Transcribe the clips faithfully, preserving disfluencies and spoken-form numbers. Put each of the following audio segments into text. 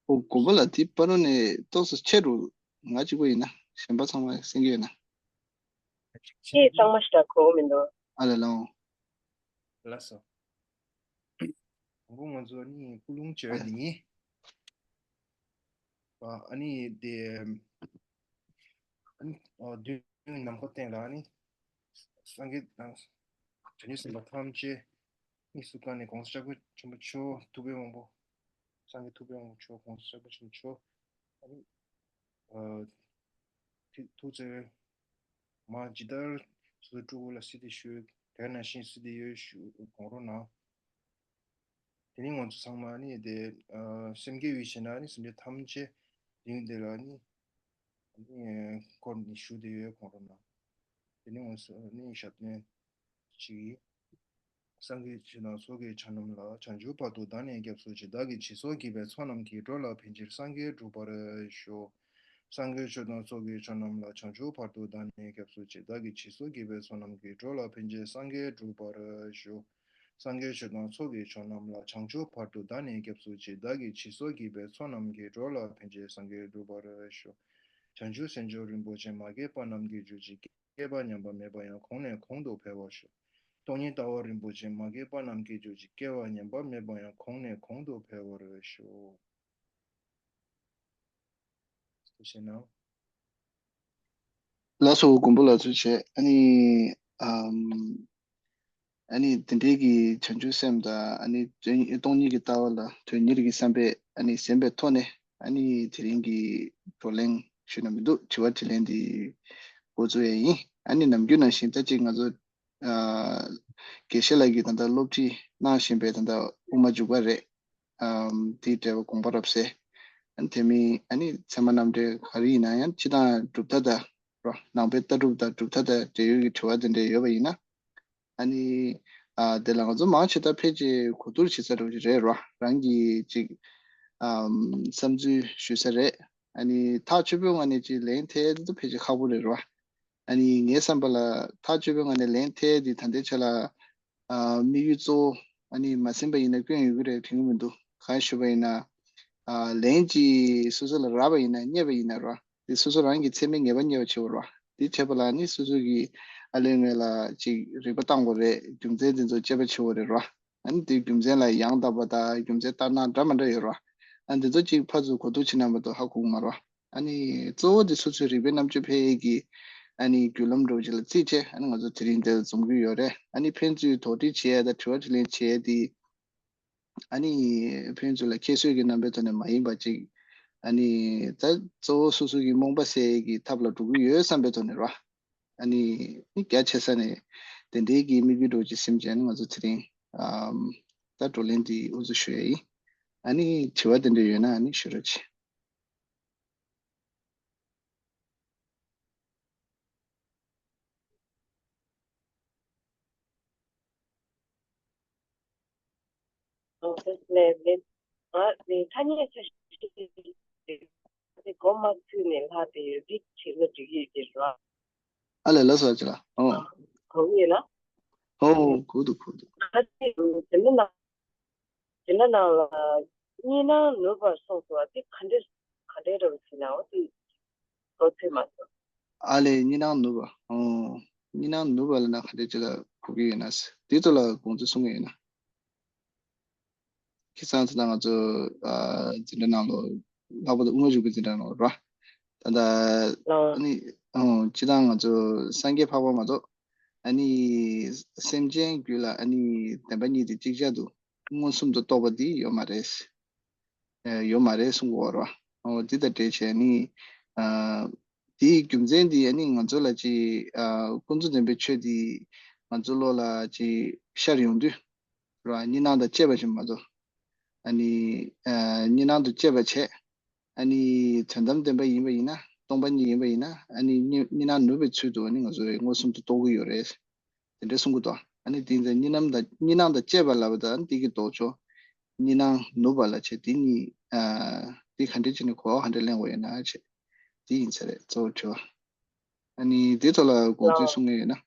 ཨོ། དགོན་པ་ལ་དེ་པ་རོ་ནས་ཏོག་ཙམ་ཆེ་རུ་ང་གཅིག་པོ་ཡིན་ན་གཞན་པ་ཚང་མ་གསན་གྱི་ཡོད་ན། ཁྱེད་གཙང་མ་ཞིག་གོ་མི་འདུག་ཨ་ལ་ལོ། ལགས་སོ། དང་པོ་ང་ཚོ་ནི་ཀུན་སློང་བྱ་བ་འདི་ཉིད། ཨ་ནི་དེ། ཨ་ནི་ཨོ་བདུན་ནམ་མཁའ་སྟེང་ལ་ནི། སངས་རྒྱས་དང་། བྱང་ཆུབ་སེམས་དཔའ་ཐམས་ཅད། དམིགས་སུ་བཀར་ནས་༸གོང་ས་༸སྐྱབས་མགོན་ཆེན་པོ་མཆོག་ཐུབ་པའི་དབང་པོ། སངས་རྒྱས་ཐུབ་པའི་དབང་པོ་མཆོག་༸གོང་ས་༸སྐྱབས་མགོན་ཆེན་པོ་མཆོག་ཨ་ནི། ཨ། ཐུགས་བརྩེ་བས། མ་ཇི་ལྟར་སོ་སོའི་སྤྲུལ་སྐུ་ལ་གསོལ་འདེབས་ཞུ། དེ་ནང་བཞིན་གསོལ་འདེབས་ཡོད་ཞུ་དགོངས་རོགས་གནང་། དེ་ནི་ང་ཚོ་ཚང་མ་ནི་དེ་ཨ་སེམས་བསྐྱེད་ཡོད་བྱས་ན་ནི་སེམས་ཅན་ཐམས་ཅད་དེ་ཡུལ་དེ་ལ་ནི་ནི་འཁོར་ནས་བཞུགས་བསྡད་ཡོད་དགོངས་རོགས་གནང་། དེ་ནི་ང་ཚོ་ནི་ཞབས་བརྟན་ཅིག་སངས་རྒྱས་ཆོས་དང་ཚོགས་ཀྱི་མཆོག་རྣམས་ལ། བྱང་ཆུབ་བར་དུ་བདག་ནི་སྐྱབས་སུ་མཆི། བདག་གིས་ཇི་སོགས་བགྱིས་པའི་ཚོགས་རྣམས་ཀྱིས། འགྲོ་ལ་ཕན་ཕྱིར་སངས་རྒྱས་འགྲུབ་པར་ཤོག་སངས་རྒྱས་ཆོས་དང་ཚོགས་ཀྱི་མཆོག་རྣམས་ལ། བྱང་ཆུབ་བར་དུ་བདག་ནི་སྐྱབས་སུ་མཆི། བདག་གིས་ཇི་སོགས་བགྱིས་པའི་ཚོགས་རྣམས་ཀྱིས། འགྲོ་ལ་ཕན་ཕྱིར་སངས་རྒྱས་འགྲུབ་པར་ཤོག་སངས་རྒྱས་ཆོས་དང་ཚོགས་ཀྱི་མཆོག་རྣམས་ལ། བྱང་ཆུབ་བར་དུ་བདག་ནི་སྐྱབས་སུ་མཆི། བདག་གིས་ཇི་སོགས་བགྱིས་པའི་ཚོགས་རྣམས་ཀྱིས། འགྲོ་ལ་ཕན་ཕྱིར་སངས་རྒྱས་འགྲུབ་པར་ཤོག་བྱང་ཆུབ་སེམས་མཆོག་རིན་པོ་ཆེ། མ་སྐྱེས་པ་རྣམས་ཀྱི་རྒྱུད་ཀྱི། སྐྱེས་པ་ཉམས་པ་མེད་པ་ཡང་། གོང་ནས་གོང་དུ་འཕེལ་བར་ཤོག་སྟོང་ཉིད་ལྟ་བ་རིན་པོ་ཆེ། མ་སྐྱེས་པ་རྣམས་ཀྱི་རྒྱུད་ཀྱི། སྐྱེས་པ་ཉམས་པ་མེད་པ་ཡང་། གོང་ནས་གོང་དུ་འཕེལ་བར་ཤོག་ཐུགས་རྗེ་གནང་། ལགས་སོ། མགོན་པོ་ལགས་ཐུགས་རྗེ་ཆེ། ཨ་ནི། ཨམ། ཨ་ནི་དེ་འདྲའི་གི་བྱང་ཆུབ་སེམས་དང་ཨ་ནི་སྟོང་ཉིད་ཀྱི་ལྟ་བ་ལ་དོན་གཉེར་གྱི་བསམ་པས་ཨ་ནི་ཟིན་པའི་ཐོག་ནས་ཨ་ནི་དེ་རིང་གི་བགྲོ་གླེང་ཞུས་ན་མི་འདུག་དྲི་བ་དྲིས་ལན་འདི་འགོ་བཙུགས་ཡས་ཡིན། ཨ་ནི་ནམ་རྒྱུན་ནང་བཞིན་ད་ཅིག་ང་ཚོ་ཨ་དགེ་བཤེས་ལགས་ཀྱིས་ད་ལྟ་སློབ་ཁྲིད་གནང་བཞིན་པའི་ད་ལྟ་དབུ་མ་འཇུག་པ་རེད། ཨམ། དེའི་འབྲེལ་བ་དགོངས་པ་རབ་གསལ། ཨ་ནི་དེ་མིན་ཨ་ནི་ཚད་མ་རྣམ་འགྲེལ་ག་རེ་ཡིན་ན་ཡང་སྤྱི་དང་གྲུབ་མཐའ་དང་རོ། ནང་པའི་ལྟ་གྲུབ་དང་གྲུབ་མཐའ་དང་འབྲེལ་ཡོད་ཀྱི་དྲི་བ་དེ་འདྲ་ཡོད་པ་ཡིན་ན། ཨ་ནི། ཨ། དེ་ལ་ང་ཚོ་མང་ཆེ་ད་ཕལ་ཆེར་གོ་བསྡུར་བྱེད་ས་འདྲ་བོ་ཅིག་རེད་རོ། རང་གིས་ཅིག་ཨམ། བསམ་ཚུལ་ཞུ་ས་རེད། ཨ་ནི་ཐག་ཆོད་པོའི་ངང་ནས་ཅིག་ལན་ཐེབས་ད་ཕལ་ཆེར་ཁག་པོ་རེད་རོ། ཨ་ནི་ངའི་བསམ་པ་ལ་ཐག་ཆོད་པོའི་ངང་ནས་ལན་ཐེབས་དེ་ད་ལྟའི་ཆ་ལ། ཨ། དམིགས་ཡུལ་གཙོ་བོ་ཨ་ནི་མ་ཟིན་པ་ཡིན་ན་སྐྱོན་ཡོད་ཀྱི་རེད་དྲན་གྱི་མི་འདུག་གང་ཞུས་པ་ཡིན་ན། ཨ། ལན་ཅིག་སོ་སོ་ལ་རག་པ་ཡིན་ན་རྙེད་པ་ཡིན་ན་རོ། དེ་སོ་སོ་རང་གི་ཚད་མས་ངེས་པ་རྙེད་པ་བྱེད་དགོས་རོ། དེ་བྱེད་པ་ལ་ནི་སོ་སོ་གིས་ཨ་ལས་ངོས་ལ་ཅིག་རིག་པ་བཏང་དགོས་རེད། རྒྱུ་མཚན་དེ་ཚོ་དཔྱད་པ་བྱེད་དགོས་རེད་རོ། ཨ་ནི་དེའི་རྒྱུ་མཚན་ལ་ཡང་དག་པ་དང་རྒྱུ་མཚན་ལྟར་སྣང་འདྲ་མི་འདྲ་ཡོད་རོ། ཨ་ནི་དེ་ཚོ་ཅིག་ཕར་ཚུར་གོ་བསྡུར་བྱེད་ན་མ་གཏོགས་ཧ་གོ་གི་མ་རོ། ཨ་ནི་གཙོ་བོ་དེ་སོ་སོའི་རིག་པའི་རྣམ་དཔྱོད་འཕེལ་ཡས་ཀྱི་ཨ་ནི་བརྒྱུད་ལམ་འདྲ་བོ་ཅིག་ལ་རྩིས་བྱས། ཨ་ནི་ང་ཚོ་དེ་རིང་འདིར་འཛོམས་ཀྱི་ཡོད་རེད། ཨ་ནི་ཕན་ཚུན་དོགས་འདྲི་བྱེད་ཡས་དང་དྲི་བ་དྲིས་ལན་བྱེད་ཡས་དེ། ཨ་ནི་ཕན་ཚུན་ལ་ཁྱད་གསོད་ཀྱི་རྣམ་པའི་ཐོག་ནས་མ་ཡིན་པ་ཅིག་ཨ་ནི་ད་གཙོ་བོ་སོ་སོ་གི་རྨོངས་པ་སེལ་ཡས་ཀྱི་ཐབས་ལ་འགྲོ་གི་ཡོད་བསམ་པའི་ཐོག་ནས་རོ། ཨ་ནི་ནི་རྒྱ་ཆེ་ས་ནས་དེ་འདྲའི་གི་དམིགས་ཡུལ་འདྲ་བོ་ཅིག་སེམས་ཀྱི་ཨ་ནི་ང་ཚོ་དེ་རིང་ཨམ། ད་བགྲོ་གླེང་འདི་དབུ་འཛུགས་ཞུ་ཡས་ཡིན། ཨ་ནི་དྲི་བ་དེ་འདྲ་ཡོད་ན་ཨ་ནི་ཞུ་རོགས་གྱིས། ཨོ་ལགས་ལགས། ང་ནི་ཐ་སྙད་ཆ་ཤས་དེ་མགོ་མ་ཚོས་ནས་ལྷག་བསྡད་ཡོད་པའི་བྱེད་ལོ་འགྲིག་ཡོད་ཀྱི་རེད་བ། ཨ་ལས་ལགས་སོ་ཅི་ལ། ཨོ། གོ་གི་ཡོད་ལ། ཨོ་གོ་འདུག་གོ་འདུག་ཁ་ཅིག་དེ་འདྲ་ནང་དེ་འདྲ་ནང་ལ་གཉིས་སྣང་ནུབ་པར་སོང་སོང་བ་དེ་ག་འདྲས་ག་འདྲས་རེད་ཟེར་ན། འོ་དེ་གོ་ཚོད་མ་སོང་། ཨ་ལས་གཉིས་སྣང་ནུབ་པ། ཨོ། གཉིས་སྣང་ནུབ་པ་ལབ་ན་ག་འདྲས་ཅིག་ལ་གོ་གི་ཡོད་ན་ཟེར། དེ་ཚོ་ལ་དགོངས་ཚུལ་གསུང་གི་ཡོད་ན། ཁ་སང་ཚོ་ད་ང་ཚོ་ཨ་འཛིན་གྲྭ་ནང་ལོ་ལྷག་པར་དུ་དབུ་མ་འཇུག་པའི་འཛིན་གྲྭ་ནང་ལོ་ར། ད་ལྟ་ཨ་ནི་ཨོ་སྤྱིར་བཏང་ང་ཚོ་སངས་རྒྱས་འཕགས་པ་མ་གཏོགས་ཨ་ནི་སེམས་ཅན་རྒྱུད་ལ་ཨ་ནི་བདེན་པ་གཉིས་དེ་ཅིག་ཅར་དུ་མངོན་སུམ་དུ་རྟོགས་པ་འདི་ཡོད་མ་རེད། ཨ་ཡོད་མ་རེད་གསུང་གི་ཡོད་རེད་བ། འོ་འདི་དང་འབྲེལ་བྱས་ནི་ཨ་དེའི་རྒྱུ་མཚན་འདི་ཨ་ནི་ང་ཚོ་ལ་ཅིག་ཨ་ཀུན་རྫོབ་བདེན་པའི་ཆོས་འདི་ང་ཚོ་བློ་ལ་ཅིག་ཤར་ཡོང་དུས་རེད་བ། གཉིས་སྣང་དང་བཅས་པ་ཅིག་མ་གཏོགས་ཨ་ནི་ཨ་གཉིས་སྣང་དང་བཅས་པ་བྱས། ཨ་ནི་དོན་དམ་བདེན་པ་ཡིན་པ་ཡིན་ན། སྟོང་པ་ཉིད་ཡིན་པ་ཡིན་ན། ཨ་ནི་གཉིས་གཉིས་སྣང་ནུབ་པའི་ཚུལ་དུ་ཨ་ནི་ང་ཚོས་མངོན་སུམ་དུ་རྟོགས་ཀྱི་ཡོད་རེད། དེ་འདྲ་གསུང་གི་འདུག་ཨ་ནི་དེ་ཡིན་ཙང་གཉིས་སྣང་དང་གཉིས་སྣང་དང་བཅས་པ་ལབ་པ་དང་དེ་གི་ལྡོག་ཕྱོགས། གཉིས་སྣང་ནུབ་པ་ལ་བྱེད་དེ་གཉིས། ཨ་དེ་ག་འདྲ་བྱས་ནས་གོ་བ་ག་འདྲ་ལེན་དགོས་ཡོད་ན་བྱེད། དེ་ཡིན་ས་རེད་གཙོ་བོ་དྲི་བ། ཨ་ནི་དེ་ཐོག་ལ་དགོངས་ཚུལ་གསུང་མཁན་ཡོད་ན།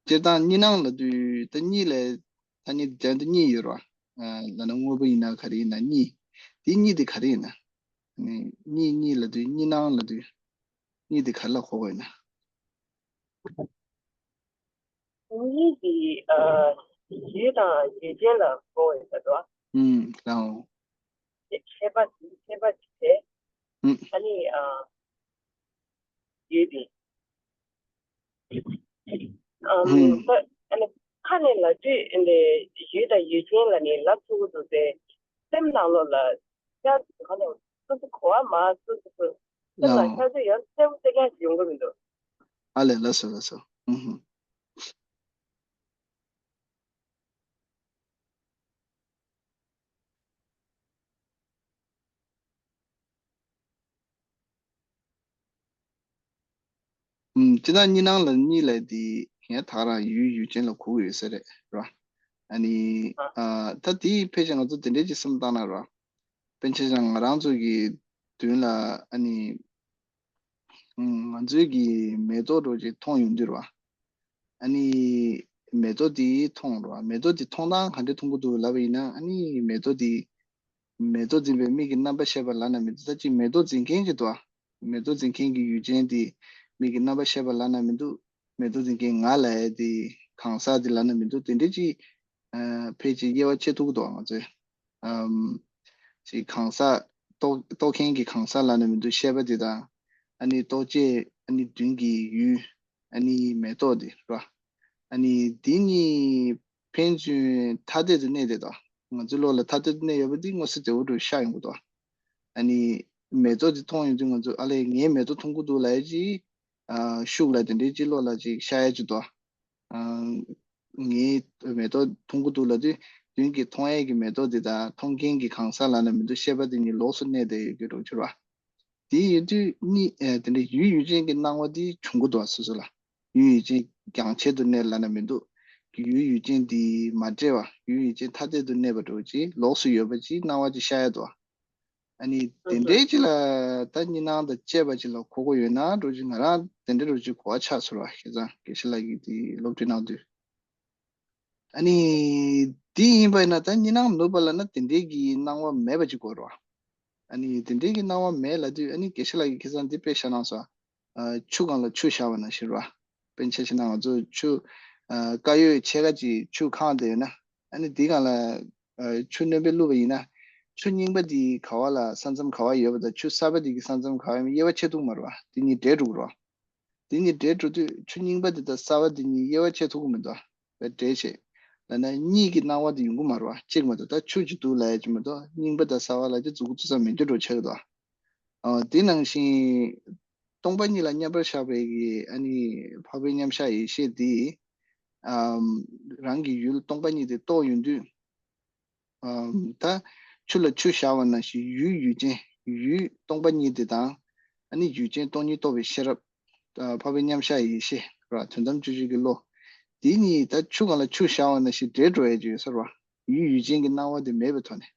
སྤྱིར་བཏང་གཉིས་སྣང་ལབ་དུས་ད་གཉིས་ལས་ཐ་སྙད་དེ་དོན་དུ་གཉིས་ཡོད་རེད་བ། ལབ་ན་དངོས་པོ་ཡིན་ན་ག་རེ་ཡིན་ན་གཉིས། དེ་གཉིས་དེ་ག་རེ་ཡིན་ན། གཉིས་གཉིས་ལབ་དུས་གཉིས་སྣང་ལབ་དུས་གཉིས་དེ་ག་རེ་ལ་གོ་དགོས་ཡིན་ན། གཉིས་དེ་ཡུལ་དང་ཡུལ་ཅན་ལ་གོ་དགོས་ཡིན་ས་རེད་བ། ཨུམ་ལའོ། ཁྱད་པར་ཁྱད་པར་བྱས། ཨུམ། ཨ་ནི་ཡུལ་དེ། ཨམ། ཨུམ། ད་ཨ་ནི་ཁ་ནས་ལབ་དུས་ཨ་ནི་ཡུལ་དང་ཡུལ་ཅན་ལ་ནི་ལབ་ཐུབ་ཀྱི་འདུག་སྟེ། སེམས་ནང་ལོགས་ལ་ཤར་ག་ནས་སོ་སོ་གོ་བ་མ་སོ་སོ་སོ་སེམས་ལ་ཤར་ཚུལ་ཡང་གསལ་པོ་གསལ་རྐྱང་ཞིག་ཡོང་གི་མི་འདུག་ཨ་ལས་ལགས་སོ་ལགས་སོ། ཨུམ། ཨུམ། སྤྱིར་བཏང་གཉིས་སྣང་ལ་གཉིས་ལབ་དེ་ངས་ད་རང་ཡུལ་ཡུལ་ཅན་ལ་གོ་གི་ཡོད་ས་རེད་ར། ཨ་ནི་ཨ་ད་དེའི་ཕལ་ཆེར་ང་ཚོ་དེ་འདྲས་ཀྱི་བསམ་བཏང་ན་ར། དཔེར་ན་ཆ་བཞག་ང་རང་ཚོ་གི་མདུན་ལ་ཨ་ནི། ང་ཚོའི་གི་མེ་ཏོག་འདྲ་ཅིག་མཐོང་ཡོང་དུས་ར། ཨ་ནི་མེ་ཏོག་དེ་མཐོང་ར། མེ་ཏོག་དེ་མཐོང་སྟངས་ག་འདྲ་མཐོང་གི་འདུག་ལབ་པ་ཡིན་ན། ཨ་ནི་མེ་ཏོག་དེ་མེ་ཏོག་འཛིན་པའི་མིག་གི་རྣམ་པ་ཤེས་པ་ལབ་ན་མི་འདུག་ད་ཅིག་མེ་ཏོག་འཛིན་མཁན་ཅིག་འདུག་མེ་ཏོག་འཛིན་མཁན་གྱི་ཡུལ་ཅན་དེ་མིག་གི་རྣམ་པ་ཤེས་པ་ལབ་ན་མི་འདུག་མེ་ཏོག་འཛིན་མཁན་ང་ལབ་ཡ་དེ་གང་ཟག་དེ་ལབ་ན་མི་འདུག་དེ་འདྲ་ཅིག་ཨ་ཕལ་ཆེར་དབྱེ་བ་ཕྱེ་ཐུབ་ཀྱི་འདུག་ང་ཚོས། ཨམ། ཅིག་གང་ཟག་རྟོག་རྟོག་མཁན་གྱི་གང་ཟག་ལབ་ན་མི་འདུག་ཤེས་པ་དེ་དང་། ཨ་ནི་རྟོག་བཅས་ཨ་ནི་མདུན་གྱི་ཡུལ། ཨ་ནི་མེ་ཏོག་དེ་ར། ཨ་ནི་འདི་གཉིས་ཕན་ཚུན་ཐ་དད་དུ་གནས་བསྡད་དོ། ང་ཚོའི་བློ་ལ་ཐ་དད་དུ་གནས་ཡོད་པ་འདི་མངོན་གསལ་དོད་པོ་འདྲ་ཤར་ཡོང་གི་འདུག་ཨ་ནི་མེ་ཏོག་དེ་མཐོང་ཡོང་དུས་ང་ཚོ་ཨ་ལས་ངས་མེ་ཏོག་མཐོང་གི་འདུག་ལབ་ཡ་ཅིག་ཨ་ཤུགས་ལ་དེ་འདྲའི་ཅིག་བློ་ལ་ཅིག་ཤར་ཡ་ཅིག་འདུག་ཨ་ངས་མེ་ཏོག་མཐོང་གི་འདུག་ལབ་དུས་མདུན་གྱི་མཐོང་ཡས་ཀྱི་མེ་ཏོག་དེ་དང་མཐོང་མཁན་གྱི་གང་ཟག་ལབ་ན་མི་འདུག་ཤེས་པ་དེ་གཉིས་ལོགས་སུ་གནས་བསྡད་ཡོད་ཀྱི་འདྲ་བོ་ཅིག་རེད་བ། དེ་ཡིན་དུས་གཉིས་ཨེ་དེ་འདྲའི་ཡུལ་ཡུལ་ཅན་གྱི་སྣང་བ་དེ་བྱུང་གི་འདུག་བ། སོ་སོ་ལ་ཡུལ་ཡུལ་ཅན་རྒྱང་ཆད་དུ་གནས་ལབ་ན་མི་འདུག་ཡུལ་ཡུལ་ཅན་དེ་མ་འདྲེས་པ་ཡུལ་ཡུལ་ཅན་ཐ་དད་དུ་གནས་པ་འདྲ་བོ་ཅིག་ལོགས་སུ་ཡོད་པ་ཅིག་སྣང་བ་ཅིག་ཤར་ཡ་འདུག་བ། ཨ་ནི་དེ་འདྲའི་ཅིག་ལ་ད་གཉིས་སྣང་དང་བཅས་པ་ཅིག་ལ་གོ་དགོས་ཡོད་ན་འདྲ་བོ་ཅིག་ང་རང་དེ་འདྲ་འདྲ་བོ་ཅིག་གོ་བ་ཆགས་སོང་བ། བྱས་ཙང་དགེ་བཤེས་ལགས་ཀྱིས་དེ་སློབ་ཁྲིད་གནང་དུས། ཨ་ནི་དེ་ཡིན་པ་ཡིན་ན་ད་གཉིས་སྣང་ནུབ་པ་ལབ་ན་དེ་འདྲའི་གི་སྣང་བ་མེད་པ་ཅིག་དགོས་རེད་བ། ཨ་ནི་དེ་འདྲའི་གི་སྣང་བ་མེད་ལབ་དུས་ཨ་ནི་དགེ་བཤེས་ལགས་ཀྱིས་ཁ་སང་འདི་དཔེ་བཞག་གནང་སོང་། ཨ་ཆུ་སྒང་ལ་ཆུ་བཞག་པ་ནང་བཞིན་རེད་བ། དཔེར་ན་ཆ་བཞག་ན་ང་ཚོ་ཆུ་ཨ་དཀར་ཡོལ་ཕྱེད་ཀ་ཅིག་ཆུ་ཁེངས་བསྡད་ཡོད་ན། ཨ་ནི་དེའི་སྒང་ལ་ཨ་ཆུ་སྣོན་པ་བླུགས་པ་ཡིན་ན། ཆུ་རྙིང་པ་དེའི་ག་བ་ལ་ས་མཚམས་ག་བ་ཡོད་པ་དང་ཆུ་གསར་པ་དེ་གི་ས་མཚམས་ག་བ་ཡོད་མེད་དབྱེ་བ་ཕྱེ་ཐུབ་ཀྱི་མ་རེད་བ། དེ་གཉིས་འདྲེས་འགྲོ་གི་རེད་བ། དེ་གཉིས་འདྲེས་འགྲོ་དུས་ཆུ་རྙིང་པ་དེ་དང་གསར་པ་དེ་གཉིས་དབྱེ་བ་ཕྱེ་ཐུབ་ཀྱི་མི་འདུག་བ། འདྲེས་བྱས། ལབ་ན་གཉིས་ཀྱི་སྣང་བ་དེ་ཡོང་གི་མ་རེད་བ། གཅིག་མ་གཏོགས། ད་ཆུ་གཅིག་འདུག་ལབ་ཡ་གཅིག་མ་གཏོགས་རྙིང་པ་དང་གསར་པ་ལབ་ཡ་དེ་མཛུབ་གུ་ཚུགས་ས་མེད་རྒྱུ་འདྲ་བོ་ཆགས་ཀྱི་འདུག་ཨ་དེ་ནང་བཞིན་སྟོང་པ་ཉིད་ལ་མཉམ་པར་བཞག་པའི་གི་ཨ་ནི་འཕགས་པའི་མཉམ་གཞག་ཡེ་ཤེས་དེ། ཨམ། རང་གི་ཡུལ་སྟོང་པ་ཉིད་དེ་རྟོགས་ཡོང་དུས། ཨམ། ད་ཆུ་ལ་ཆུ་བཞག་པ་ནང་བཞིན་ཡུལ་ཡུལ་ཅན། ཡུལ་སྟོང་པ་ཉིད་དེ་དང་། ཨ་ནི་ཡུལ་ཅན་སྟོང་ཉིད་རྟོགས་པའི་ཤེས་རབ། ཨ་འཕགས་པའི་མཉམ་གཞག་ཡེ་ཤེས་ར། དོན་དམ་དཔྱོད་བརྗོད་ཀྱི་བློ། དེ་གཉིས་ད་ཆུ་སྒང་ལ་ཆུ་བཞག་པ་ནང་བཞིན་འདྲེས་འགྲོ་ཡ་ཅིག་ཡོད་ས་རེད་བ། ཡུལ་ཡུལ་ཅན་གྱི་སྣང་བ་དེ་མེད་པའི་ཐོག་ནས།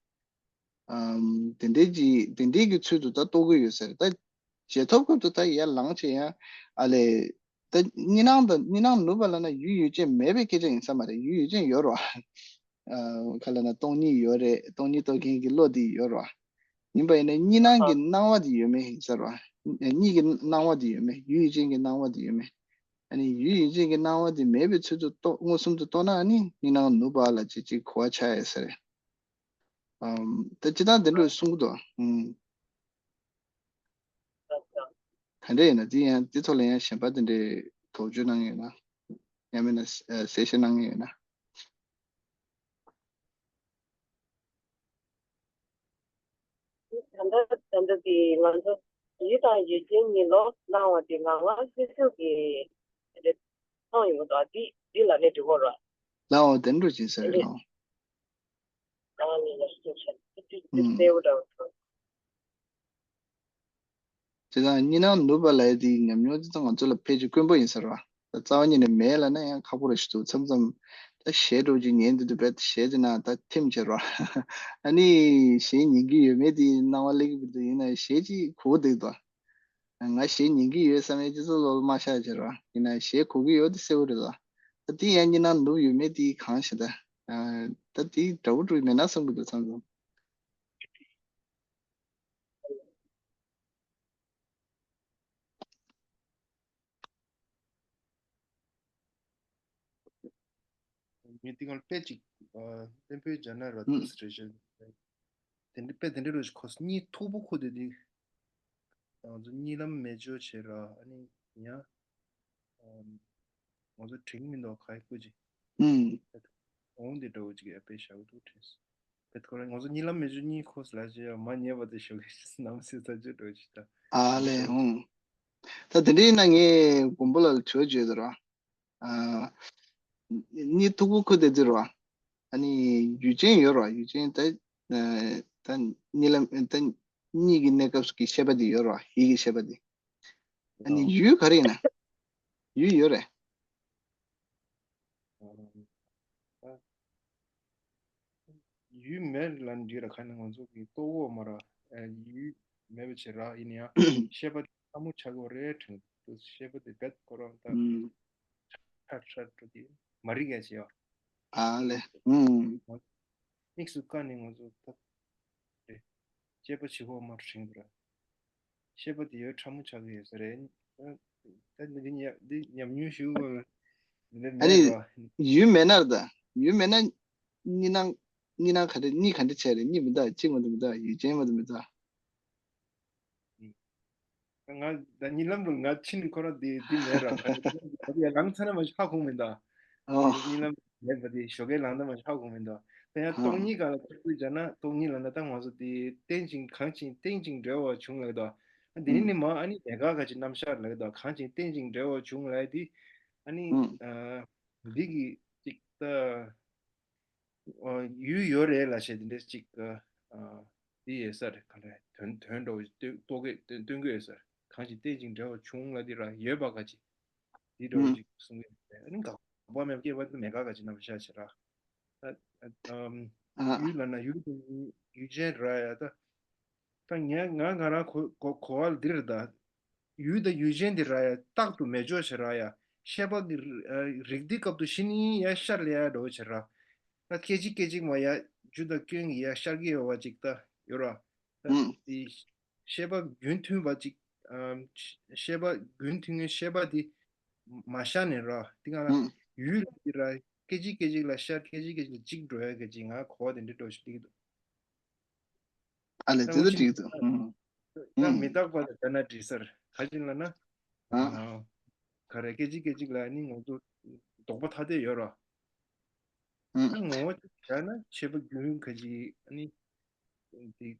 ཨམ། དེ་འདྲའི་ཅིག་དེ་འདྲའི་གི་ཚུལ་དུ་ད་རྟོགས་ཀྱི་ཡོད་ས་རེད། ད་རྗེས་ཐོབ་སྐབས་དུ་ད་ཡར་ལངས་བྱས་ཡང་ཨ་ལས། ད་གཉིས་སྣང་དང་གཉིས་སྣང་ནུབ་པ་ལབ་ན་ཡུལ་ཡུལ་ཅན་མེད་པའི་སྐད་ཆ་ཡིན་ས་མ་རེད། ཡུལ་ཡུལ་ཅན་ཡོད་རེད་བ། ཨ་ག་ལབ་ན་སྟོང་ཉིད་ཡོད་རེད། སྟོང་ཉིད་རྟོགས་མཁན་གྱི་བློ་དེ་ཡོད་རེད་བ། ཡིན་པ་ཡིན་ན་གཉིས་སྣང་གི་སྣང་བ་དེ་ཡོད་མེད་ཡིན་ས་རེད་བ། གཉིས་ཀྱི་སྣང་བ་དེ་ཡོད་མེད། ཡུལ་ཡུལ་ཅན་གྱི་སྣང་བ་དེ་ཡོད་མེད། ཨ་ནི་ཡུལ་ཡུལ་ཅན་གྱི་སྣང་བ་དེ་མེད་པའི་ཚུལ་དུ་རྟོགས། མངོན་སུམ་དུ་རྟོགས་ན་ཨ་ནི་གཉིས་སྣང་ནུབ་པ་ལ་ཅིག་ཅིག་གོ་བ་ཆགས་ཡོད་ས་རེད། ཨམ། ད་སྤྱིར་བཏང་དེ་འདྲ་གསུང་གི་འདུག་ཨང་། ག་འདྲ་ཡིན་ན་དེ་ཡང་དེ་ཐོག་ལ་ཡང་གཞན་པ་དེ་འདྲའི་དོགས་གཅོད་གནང་ཡོད་ན། ཡང་མིན་ན་ཨ་གསལ་བཤད་གནང་ཡོད་ན། ད་ལྟ་ད་ལྟ་དེ་ང་ཚོ་ཡུལ་དང་ཡུལ་ཅན་གཉིས་ལོགས་སུ་སྣང་བ་དེ་ངང་ངམ་ཤུགས་ཤུགས་ཀྱིས་དེ་འདྲ་མཐོང་ཡོང་གི་འདུག་འདི་འདི་ལ་ནི་འགྲིག་གོ་ར། ལའོ་དེ་འགྲོ་ཅིག་ཟེར་རེད་ལའོ། ཨུམ། བྱས་ཙང་གཉིས་སྣང་ནུབ་པ་ལབ་དེ་ཉམས་མྱོང་དེ་ཚོ་ང་ཚོ་ལ་ཕལ་ཆེར་དཀོན་པོ་ཡིན་ཟེར་བ། ད་རྩ་བ་ཉིད་ནས་མེད་ལབ་ན་ཡང་ཁག་པོ་རེད་ཞུ་འདུག་མཚམས་མཚམས་ད་གཞས་འདྲ་ཅིག་ཉན་དུས་དུ་བས་གཞས་ཅིག་ན་ད་ཐིམ་བྱེད་རོགས། ཨ་ནི་གཞས་ཉན་གྱི་ཡོད་མེད་དེ་སྣང་བ་སླེབས་ཀྱི་མི་འདུག་ཡིན་ན་གཞས་ཅིག་གོ་འདུག་ད། ང་གཞས་ཉན་གྱི་ཡོད་བསམ་ཡས་ཅི་ཚོ་ལོ་ལ་མ་ཤག་བྱེད་རོགས་ཡིན་ན་གཞས་གོ་གི་ཡོད་དེ་གསལ་བོ་རེད་ལ། ད་དེ་ཡང་གཉིས་སྣང་ནུབ་ཡོད་མེད་དེ་གང་ཤེས་ད། ད་དེ་འདྲ་བོ་འགྲོ་ཡི་མེད་ན་བསམ་གྱི་འདུག་མཚམས་མཚམས། ངས་འདི་ག་ལ་དཔེ་ཅིག་ཨ། བླུན་པོའི་རྒྱ་ནག་ར་ཏུས་རེ་ཞིག་དེ་འདྲ་དཔེ་དེ་འདྲ་རུ་ཞིག་གོ་སོང་། གཉིད་མཐུག་པོ་ཁུག་དེ་འདི། ང་ཚོ་གཉིད་ལམ་མེ་སྒྱོགས་བྱས་ར་ཨ་ནི་ཡང་། ཨ། ང་ཚོ་དྲན་གྱི་མི་འདུག་ག་ཡི་སྐུ་ཅི། ཨུམ། འོང་འདི་འདྲ་བོ་ཅིག་ཡ་དཔེ་བཞག་འདུག་དྲན་སོང་། བེད་ཁོ་རང་ང་ཚོ་གཉིད་ལམ་མེ་སྒྱོགས་གཉིད་ཁུག་ལ་ཞེས་ཡང་མ་ཉེས་པ་དེ་ཞོགས་ཀས་ནམ་སྲིད་ཚ་ཅོ་འགྲོ་ཅི་ད། ཨ་ལས་ཧུང་། ད་དེ་འདྲའི་ན་ངས་མགོན་པོ་ལ་དྲི་བ་བརྗོད་དོ་ར། ཨ། གཉིད་མཐུག་པོ་ཁུག་དེ་དུས་ར། ཨ་ནི་ཡུལ་ཅན་ཡོད་ར་ཡུལ་ཅན་ད། ད་གཉིད་ལམ་ད་གཉིད་ཀྱི་གནས་སྐབས་སུ་གི་ཤེས་པ་དེ་ཡོད་ར་ཡིད་ཀྱི་ཤེས་པ་དེ། ཨ་ནི་ཨོ། ཡུལ་ག་རེ་ཡིན་ན། ཡུལ་ཡོད་རེད། ཡུལ་མེད་ལ་འདི་ར་ཁ་ནས་ང་ཚོ་གི་ལྟོ་གོ་མ་ར། ཡུལ་མེད་པ་བྱེད་ར་ཡིན་ཡང་ཤེས་པ་ཕྲ་མོ་ཆགས་ཀྱི་རེད་དྲན། ཤེས་པ་དེ་བེད་ཁོ་རང་ད་ཨུམ། ཁྲ་ཁྲ་འགྲོ་གི་མ་རིག་ཡ་བྱེད་ཡ། ཨ་ལས། ཨུམ། དམིགས་སུ་བཀར་ནས་ང་ཚོ་ད། རེད། སྐྱེས་པ་བྱིས་པ་མར་དྲན་པ་ར། ཤེས་པ་དེ་ཡོད་ཕྲ་མོ་ཆགས་ཀྱི་ཡོད་ས་རེད། ད་འདི་ཉམས་འདི་ཉམས་མྱོང་ཞུ་བ་འདི་ཨ་མེད་ནི་ར། ཡུལ་མེད་ན་ར་ད་ཡུལ་མེད་ན་གཉིད་སྣང་གཉིད་སྣང་ག་འདྲ་གཉིད་ག་འདྲ་བྱས་རེད། གཉིད་མི་འདུག་གཅིག་མ་གཏོགས་མི་འདུག་ཡུལ་ཅན་མ་གཏོགས་མི་འདུག་ང་ད་གཉིད་ལམ་དུ་ང་ཕྱིན་ཁོ་ར་དེ་དེ་མེད་ར། ད་ཡ་ལམ་ཚ་ན་མ་ཤ་ཁུང་མི་འདུག་ཨོ། གཉིད་ལམ་མེད་པ་དེ་ཞོགས་ཀའི་ལངས་ད་མ་ཤ་ཁུང་མི་འདུག་ད་ཡང་ཨོ། སྟོང་ཉིད་ག་ལ་ཐུག་དུས་བྱ་ན་སྟོང་ཉིད་ལ་ན་ད་ང་ཚོ་དེ་རྟེན་ཅིང་གང་ཅིང་རྟེན་ཅིང་འབྲེལ་བར་འབྱུང་ལགས་དོ། དེ་ནི་ནི་མ་ཨ་ནི་མེད་དགག་ག་ཅིག་རྣམ་གཞག་ལགས་དོ། གང་ཅིང་རྟེན་ཅིང་འབྲེལ་བར་འབྱུང་ལགས་དེ་ཨ་ནི་ཨ་འདི་གི་ཅིག་ད། ཨ། ཡུལ་ཡོད་རེད་ལ་ཞེས་དེ་འདྲས་ཅིག་ཨ། འདི་ཡོད་ས་རེད། ག་རེ་དོན་དོན་འགྲོ་བའི་ལྟོ་གོས་སྟོན་གོས་ཡོད་ས་རེད། གང་ཞིག་རྟེན་ཅིང་འབྲེལ་བར་འབྱུང་ལ་འདི་ར་ཡོད་པ་ག་ཅིག་འདི་འགྲོ་བའི་ཅིག་གསུང་གི་ཡོད་རེད། ཨ་ནི་འགག་པ་མེད་སྐྱེ་བ་འདི་མེད་ག་ག་ཅིག་རྣམ་གཞག་བྱེད་ར། ཨ། ཨ། ཡུལ་ལ་ན་ཡུལ་དུ་ཡུལ་ཅན་ར་ཡ་ད། ད་ངས་ང་ང་རང་གོ་གོ་གོ་བ་འདིར་ད། ཡུལ་དང་ཡུལ་ཅན་འདི་ར་ཡ་རྟག་ཏུ་མེད་འཇོག་བྱེད་ར་ཡ། ཤེས་པ་གི་རིགས་འདི་སྐབས་དུ་ཤི་ནི་ཡ་ཤར་ལ་ཡ་འགྲོ་བྱེད་ར། ད་སྐད་ཅིག་སྐད་ཅིག་མ་ཡ་རྒྱུ་དང་རྐྱེན་གྱི་ཡ་ཤར་གྱི་ཡོད་བ་ཅིག་ད་ཡོད་ར། ད་ཨུམ། དེ་ཤེས་པ་རྒྱུན་མཐུན་པ་ཅིག་ཨམ། ཤེས་པ་རྒྱུན་མཐུན་ངའི་ཤེས་པ་དེ་མ་ཤར་ནས་ར་དེ་ག་ལ་ཨུམ། ཡུལ་ལ་དེ་ར་སྐད་ཅིག་སྐད་ཅིག་ལ་ཤར་སྐད་ཅིག་སྐད་ཅིག་ལ་ཅིག་འགྲོ་ཡ་སྐད་ཅིག་ང་གོ་བ་དེ་འདྲ་འགྲོ་ཞིག་འདུག་ཨ་ལས་དེ་ད་འགྲིག་འདུག་ད་མི་རྟག་པ་ལ་ད་ན་འགྲིག་ཟེར་ད་ཅི་ལ་ན། ཨ། ག་རེ་སྐད་ཅིག་སྐད་ཅིག་ལ་ནི་ང་ཚོ་དོགས་པ་ཐ་དད་ཡོད་ར། ཨ། ངོ་བོ་བྱས་ན་ཤེས་པ་རྒྱུན་ག་ཅིག་ནི་དེ་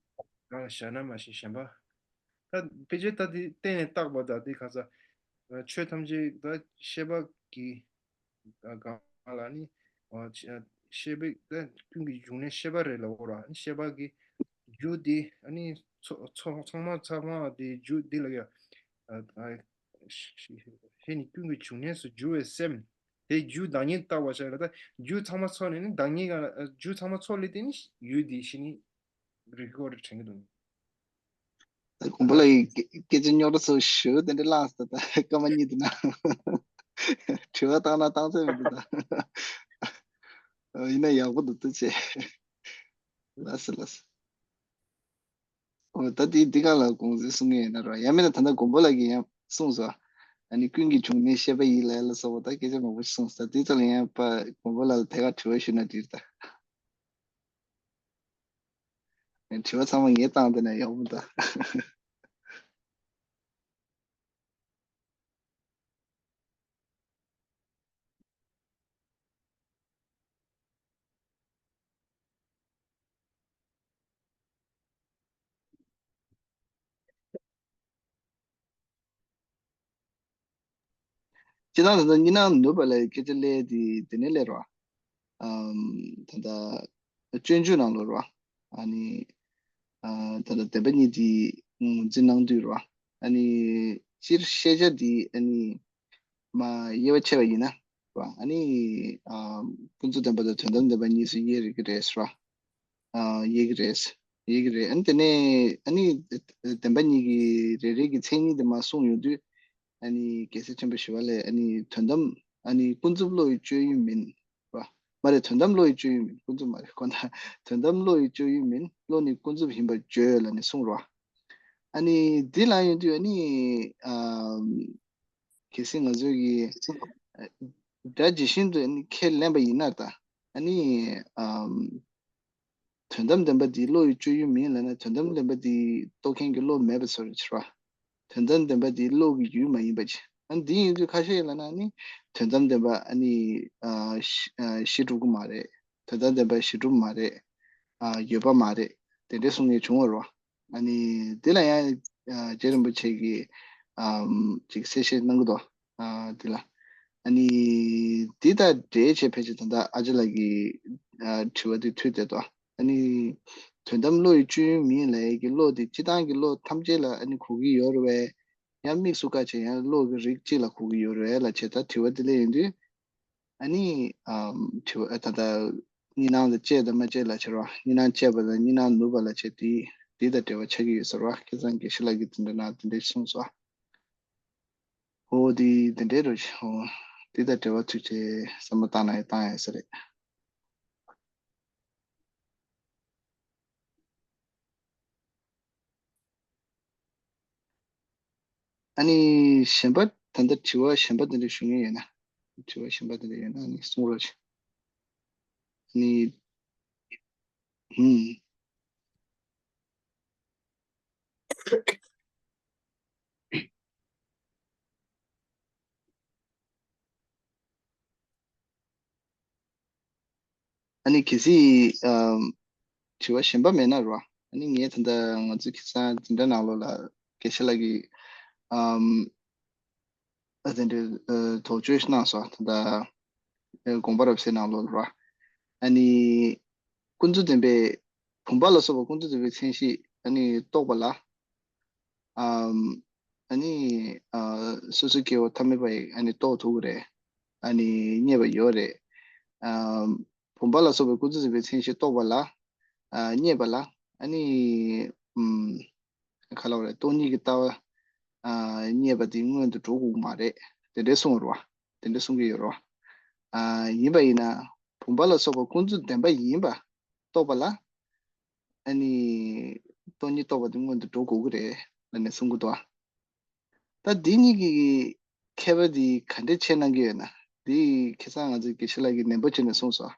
གང་བཞག་ན་མ་ཤེས་གཞན་པ། ད་ཕལ་ཆེར་ད་དེ་གཏན་ནས་བཏགས་པ་ད་དེ་ག་ས་ཆོས་ཐམས་ཅད་ད་ཤེས་པ་གི་གང་ལ་ནི། ཤེས་པའི་ཀུན་གྱི་འབྱུང་གནས་ཤེས་པ་རེད་ལ་འོ་ར་ཤེས་པ་གི་རྒྱུ་དེ་ཚང་མ་ཚང་མ་དེ་རྒྱུ་དེ་ལ་ཡ། ཧེ་ནི་ཀུན་གྱི་འབྱུང་གནས་སུ་འགྱུར་བའི་སེམས་དེ་རྒྱུ་བདག་ཉིད་བཏགས་པ་ཤ་ལ་ད་རྒྱུ་ཚང་མ་ཚོགས་ནས་ནི་བདག་ཉིད་ག་རྒྱུ་ཚང་མ་ཚོགས་ལས་དེ་ནི་ཡུལ་དེ་ཤི་ནི། རིག་གོ་རེ་དྲན་གྱི་འདུག་ད་དགོན་པ་ལ་ཡི་སྐད་ཆ་རྙོག་དྲ་ཚོ་ཞུ་དེ་འདྲ་བླངས་སོང་ད་སྐར་མ་གཉིས་དེ་ན། དྲི་བ་བཏང་ན་བཏང་ཚད་མི་འདུག་ད། ཡིན་ན་ཡག་པོ་འདུག་ཐུགས་རྗེ་ཆེ། ལགས་སོ་ལགས་སོ། འོ་ད་དེ་འདི་ག་ལ་དགོངས་ཚུལ་གསུང་གི་ཡོད་ན་རོ་ཡང་མིན་ན་ད་ལྟ་དགོན་པ་ལ་གི་ཡང་གསུངས་སོ། ཨ་ནི་ཀུན་གྱི་འབྱུང་གནས་ཤེས་པ་ཡིན་ལ་ལ་སོགས་པ་ད་སྐད་ཆ་མང་པོ་ཞིག་གསུངས་སོ། ད་དེ་ཚོ་ལ་ཡང་པ་དགོན་པ་ལ་ལ་དེ་ག་དྲི་བ་ཞུས་ན་འགྲིག་ད། དྲི་བ་ཚང་མ་ངས་བཏང་བསྡད་ན་ཡག་པོ་འདུག་སྤྱིར་བཏང་ད་ལྟ་གཉིད་སྣང་ནུབ་པ་ལ་སྐད་ཆ་སླེབས་དེ་དེ་ནས་སླེབས་རོགས། ཨམ། ད་ལྟ་སྤྱོད་འཇུག་ནང་ལོགས་རེད་བ། ཨ་ནི་ཨ། ད་ལྟ་བདེན་པ་གཉིས་འདི་ངོས་འཛིན་གནང་དུས་རེད་བ། ཨ་ནི་སྤྱིར་ཤེས་བྱ་འདི་ཨ་ནི་མ་དབྱེ་བ་ཕྱེ་བ་ཡིན་ན་རེད་བ། ཨ་ནི་ཨ། ཀུན་རྫོབ་བདེན་པ་དང་དོན་དམ་བདེན་པ་གཉིས་སུ་དབྱེ་རེད་ཀྱི་རེད་ཟེར་བ། ཨ། དབྱེ་གི་རེད། དབྱེ་གི་རེད། ཨ་ནི་དེ་ནས་ཨ་ནི་བདེན་པ་གཉིས་ཀྱི་རེ་རེ་གི་མཚན་ཉིད་དེ་མར་གསུངས་ཡོང་དུས། ཨ་ནི་རྒྱལ་སྲས་ཆེན་པོ་ཞི་བ་ལྷས་ཨ་ནི་དོན་དམ་ཨ་ནི་ཀུན་རྫོབ་བློ་ཡི་སྤྱོད་ཡུལ་མིན། རེད་བ། མ་རེད། དོན་དམ་བློ་ཡི་སྤྱོད་ཡུལ་མིན། ཀུན་རྫོབ་མ་རེད། ཁོ་ན་དོན་དམ་བློ་ཡི་སྤྱོད་ཡུལ་མིན། བློ་ནི་ཀུན་རྫོབ་ཡིན་པར་བརྗོད་ལབ་ནས་གསུངས་རེད་བ། ཨ་ནི་འདི་ལ་ཡོང་དུས་ཨ་ནི་ཨ། གལ་སྲིད་ང་ཚོས་ཀྱི་ཨ། སྒྲ་ཇི་བཞིན་དུ་ཨ་ནི་ཁས་ལེན་པ་ཡིན་ན་ད་ཨ་ནི་ཨ། དོན་དམ་བདེན་པ་འདི་བློ་ཡི་སྤྱོད་ཡུལ་མིན་ལབ་ན། དོན་དམ་བདེན་པ་འདི་རྟོགས་མཁན་གྱི་བློ་མེད་པ་བཟོ་རེད་ཕྱིར་བ། དོན་དམ་བདེན་པ་འདི་བློ་གི་ཡུལ་མ་ཡིན་པ་ཅིག་ཨ། འདི་ཡིན་དུས་ཁ་ཤས་ལབ་ན་ནི་དོན་དམ་བདེན་པ་ཨ་ནི་ཨ། གཞི་ཨ། གཞི་གྲུབ་ཀྱི་མ་རེད། དོན་དམ་བདེན་པ་གཞི་གྲུབ་མ་རེད། ཨ། ཡོད་པ་མ་རེད། དེ་འདྲའི་གསུང་མཁན་བྱུང་བ་རེད་བ། ཨ་ནི་དེ་ལ་ཡང་ཨ། རྗེ་རིན་པོ་ཆེ་གིས་ཨམ། ཅིག་གསལ་བཤད་གནང་གི་འདུག་ཨ། དེ་ལ་ཨ་ནི་དེ་དང་འབྲེལ་བྱས་ཕལ་ཆེར་ད་ལྟ་ཨ་ཅག་ལགས་ཀྱི་ཨ། དྲི་བ་དེ་མཐུད་བསྡད་འདུག་ཨ་ནི་དོན་དམ་བློ་ཡི་སྤྱོད་ཡུལ་མིན་ལབ་ཡས་ཀྱི་བློ་དེ་སྤྱིར་བཏང་གི་བློ་ཐམས་ཅད་ལ་ཨ་ནི་གོ་གི་ཡོད་རེད་པས། ཡང་དམིགས་སུ་བཀར་བྱས་ཡང་བློ་གི་རིགས་གཅིག་ལ་གོ་གི་ཡོད་རེད་པས་ལབ་བྱས། ད་དྲི་བ་དེ་སླེབས་ཡོང་དུས། ཨ་ནི་ཨམ། དྲི་བ་ཨ། ད་ལྟ་གཉིས་སྣང་དང་བཅས་དང་མ་བཅས་ལབ་བྱས་རེད་བ། གཉིས་སྣང་བཅས་པ་དང་གཉིས་སྣང་ནུབ་པ་ལབ་བྱས་དེ་དེ་དང་འབྲེལ་བ་ཆགས་ཀྱི་ཡོད་ཟེར་བ། ཁ་སང་དགེ་བཤེས་ལགས་ཀྱིས་དེ་འདྲ་ན་དེ་འདྲ་གསུངས་སོང་། ཨོ་དེ་དེ་འདྲའི་རོ། ཨོ་དེ་དང་འབྲེལ་བ་ཐུག་ཆེ་བསམ་བློ་བཏང་ན་ཡང་བཏང་ཡག་ས་རེད། ཨ་ནི་གཞན་པ་ད་ལྟ་དྲི་བ་གཞན་པ་དེ་འདྲ་ཞུ་མཁན་ཡོད་ན། དྲི་བ་གཞན་པ་དེ་འདྲ་ཡོད་ན་ཨ་ནི་གསུང་རོགས་བྱེད། ཨ་ནི། ཧུམ། ཨ་ནི་གལ་སྲིད་ཨམ། དྲི་བ་གཞན་པ་མེད་ན་རོ། ཨ་ནི་ངས་ད་ལྟ་ང་ཚོའི་ཁ་སང་འཛིན་གྲྭ་ནང་ལོགས་ལ་དགེ་བཤེས་ལགས་ཀྱིས་ཨམ། ཨ། དེ་འདྲའི་ཨ། དོགས་གཅོད་གནང་སོང་། ད་ལྟ་ཨ། དགོངས་པ་རབ་གསལ་ནང་ལོགས་ལ་རོ། ཨ་ནི་ཀུན་རྫོབ་བདེན་པའི་བུམ་པ་ལ་སོགས་པ་ཀུན་རྫོབ་བདེན་པའི་མཚན་གཞི་ཨ་ནི་རྟོགས་པ་ལ། ཨམ། ཨ་ནི་ཨ། སོ་སོའི་སྐྱེ་བོ་ཐ་མལ་པ་ཡིས་ཨ་ནི་རྟོགས་ཐུབ་ཀྱི་རེད། ཨ་ནི་རྙེད་པ་ཡོད་རེད། ཨམ། བུམ་པ་ལ་སོགས་པའི་ཀུན་རྫོབ་བདེན་པའི་མཚན་གཞི་རྟོགས་པ་ལ། ཨ། རྙེད་པ་ལ། ཨ་ནི། ཨམ། ག་ལབ་རེད། སྟོང་ཉིད་ཀྱི་ལྟ་བ། ཨ། རྙེད་པ་དེ་སྔོན་དུ་འགྲོ་དགོས་ཀྱི་མ་རེད། དེ་འདྲའི་གསུངས་རོ། དེ་འདྲའི་གསུང་གི་ཡོད་རོ། ཨ། ཡིན་པ་ཡིན་ན། བུམ་པ་ལ་སོགས་པ་ཀུན་རྫོབ་བདེན་པ་ཡིན་པ་རྟོགས་པ་ལ། ཨ་ནི། སྟོང་ཉིད་རྟོགས་པ་དེ་སྔོན་དུ་འགྲོ་དགོས་ཀྱི་རེད་ལབ་ནས་གསུང་གི་འདུག་ད་འདི་གཉིས་ཀྱི་ཁྱད་པར་འདི་ག་འདྲས་ཕྱེ་གནང་གི་ཡོད་ན། འདི་ཁ་སང་ང་ཚོའི་དགེ་བཤེས་ལགས་ཀྱིས་ནན་པོ་བྱས་ནས་གསུངས་སོང་།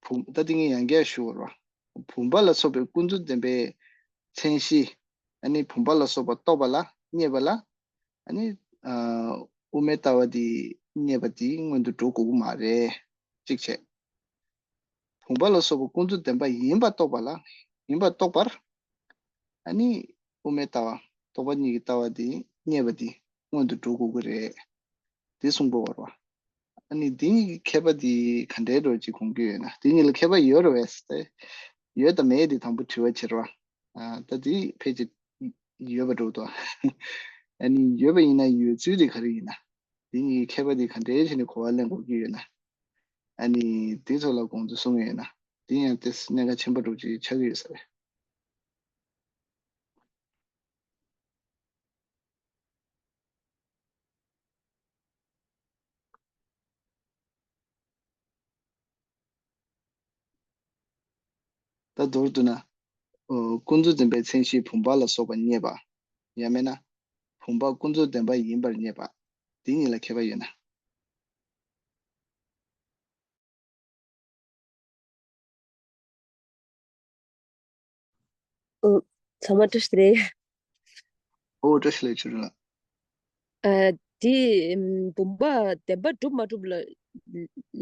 བུམ། ད་འདི་ངས་ཡང་བསྐྱར་ཞུ་བ་རེད། བུམ་པ་ལ་སོགས་པའི་ཀུན་རྫོབ་བདེན་པའི་མཚན་གཞི། ཨ་ནི་བུམ་པ་ལ་སོགས་པ་རྟོགས་པ་ལ། རྙེད་པ་ལ། ཨ་ནི། ཨ། དབུ་མའི་ལྟ་བ་འདི་རྙེད་པ་འདི་སྔོན་དུ་འགྲོ་དགོས་ཀྱི་མ་རེད། གཅིག་བྱས། བུམ་པ་ལ་སོགས་པ་ཀུན་རྫོབ་བདེན་པ་ཡིན་པ་རྟོགས་པ་ལ། ཡིན་པ་རྟོགས་པར། ཨ་ནི་དབུ་མའི་ལྟ་བ། རྟོག་པ་གཉིས་ཀྱི་ལྟ་བ་དེ་རྙེད་པ་དེ་སྔོན་དུ་འགྲོ་དགོས་ཀྱི་རེད། དེ་གསུངས་པ་བར་བ། ཨ་ནི་དེ་གཉིས་ཀྱི་ཁྱད་པར་དེ་ག་འདྲའི་འགྲོ་ཅིག་དགོངས་ཀྱི་ཡོད་ན། དེ་གཉིས་ལ་ཁྱད་པར་ཡོད་རེད་པས་ཟེར་ཏེ། ཡོད་དམ་མེད་དེ་དང་པོ་དྲི་བ་བྱེད་རོགས། ཨ། ད་དེ་ཕལ་ཆེར་ཡོད་པ་འགྲོ་འདུག་ཨ་ནི་ཡོད་པ་ཡིན་ན་ཡོད་ཚུལ་དེ་ག་རེ་ཡིན་ན། དེ་གཉིས་ཀྱི་ཁྱད་པར་དེ་ག་འདྲའི་བྱས་ནས་གོ་བ་ལེན་དགོས་ཀྱི་ཡོད་ན། ཨ་ནི་དེ་ཚོ་ལ་དགོངས་ཚུལ་གསུང་གི་ཡོད་ན། དེ་ཡང་ཏོག་ཙམ་གནད་འགག་ཆེན་པོ་འདྲ་ཅིག་ཆགས་ཀྱི་ཡོད་ས་རེད། ད་མདོར་བསྡུ་ན། ཨོ། ཀུན་རྫོབ་བདེན་པའི་མཚན་གཞི་བུམ་པ་ལ་སོགས་པ་རྙེད་པ། ཡང་མིན་ན། བུམ་པ་ཀུན་རྫོབ་བདེན་པ་ཡིན་པར་རྙེད་པ། དེ་གཉིས་ལ་ཁྱད་པར་ཡོད་ན། ཨོ། ཚང་མ་བཀྲ་ཤིས་བདེ་ལེགས། ཨོ། བཀྲ་ཤིས་བདེ་ལེགས་ཆོས་སྒྲོན་ལགས། ཨ། དེ་བུམ་པ་བདེན་པ་གྲུབ་མ་གྲུབ་ལ་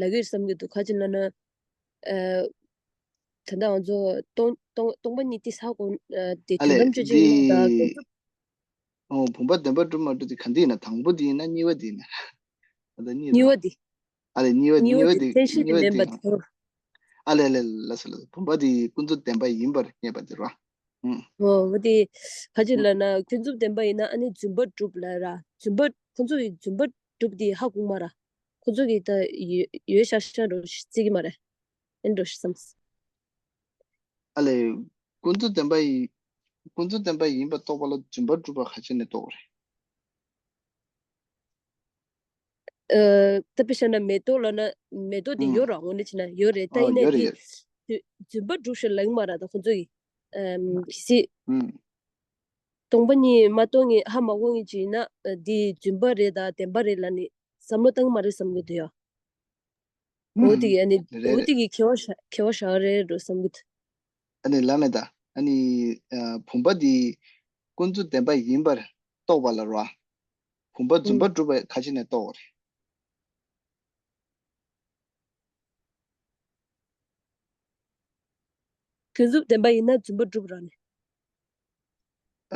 ལབ་ཀྱི་ཡོད་བསམ་གྱི་འདུག་ག་ཅི་ལབ་ན། ཨ། ད་ལྟ་ང་ཚོ་སྟོང་སྟོང་སྟོང་པ་ཉིད་དེ་ས་གོ། ཨ། དེ་ཨ་དོན་ལས་དམ་དཔྱོད་ཅན་ཡིན་པ་དང་། འདི། ཨོ། བུམ་པ་བདེན་པ་གྲུབ་མ་གྲུབ་དེ་ག་འདི་ཡིན་ན། དང་པོ་དེ་ཡིན་ན། གཉིས་པ་དེ་ཡིན་ན། ད་ལྟ་གཉིས་གཉིས་རེད་པ་བ། དེ། ཨ་ལས་གཉིས་པ། གཉིས་གཉིས་པ་པ་དེ་དེ་མཚན་གཞི་གཉིས་དེ་པ་མིན་པ་དེ། དེ་རོ། ཨ་ལས་ལས་ལ་སོ་ལ་བུམ་པ་དེ་ཀུན་རྫོབ་བདེན་པ་ཡིན་པར་བསྙད་པ་དེ་རོ། ཨུམ། ཨོ་འོ་དེ་ཁ་ཅིག་ལ་ན་ཀུན་རྫོབ་བདེན་པ་ཡིན་ན་ཨ་ནི་རྫུན་པ་སྒྲུབ་ལ་ར། རྫུན་པ་ཁོ་ཚོ་ཡི་རྫུན་པ་སྒྲུབ་དེ་ཧ་གོ་མ་ར། ཁོ་ཚོ་གི་ད་ཡོད་ཡོད་ཤག་ཤག་འགྲོ་བརྩི་གི་མ་རེད། ཨེ་འགྲོ་ཤི་བསམ། ཨ་ལས། ཀུན་རྫོབ་བདེན་པ་ཡིན། ཀུན་རྫོབ་བདེན་པ་ཡིན་པ་རྟོགས་པ་ལ་རྫུན་པ་སྒྲུབ་པ་ག་ཅི་ནས་རྟོགས་པ་རེད། ཨ། ད་དཔེ་བཞག་ན་མེ་ཏོག་ལབ་ན་མེ་ཏོག་དེ་ཨུམ། ཡོད་ར་དངོས་གནས་བྱས་ན་ཡོད་རེད། ད་ཨོ་ཡིན་ནའི་ཡོད་རེད། དེ་ཡོད་རྫུན་རྫུན་པ་སྒྲུབ་ཤོག་ལབ་ཀྱི་མ་ར། ད་ཁོ་ཚོ་ཡིས་ཨམ་གལ་སྲིད་ཨུམ། སྟོང་པ་ཉིད་མ་རྟོགས་མཁན་ཧ་མ་གོ་མཁན་ཅིག་ཡིན་ན་ཨ་འདི་རྫུན་པ་རེད་ད་བདེན་པ་རེད་ལབ་ནས་བསམ་བློ་བཏང་གི་མ་རེད་བསམ་གི་འདུག་ཡ། འོ་དེ་གི་ཨ་ནི་རེད་འོ་རེད། དེ་གི་ཁྱད་པར་ཤ་ཁྱད་པར་ཤ་རེད་འགྲོ་བསམ་གི་འདུག་ཨ་ནི་ལབ་མེད་ད། ཨ་ནི་ཨ་བུམ་པ་འདི་ཀུན་རྫོབ་བདེན་པ་ཡིན་པར་རྟོགས་པ་ལ་རོ། བུམ་པ་རྫུན་པ་ཨུམ། སྒྲུབ་པ་ག་ཅི་ནས་རྟོགས་པ་རེད། ཀུན་རྫོབ་བདེན་པ་ཡིན་ན་རྫུན་པ་སྒྲུབ་ར་ནི།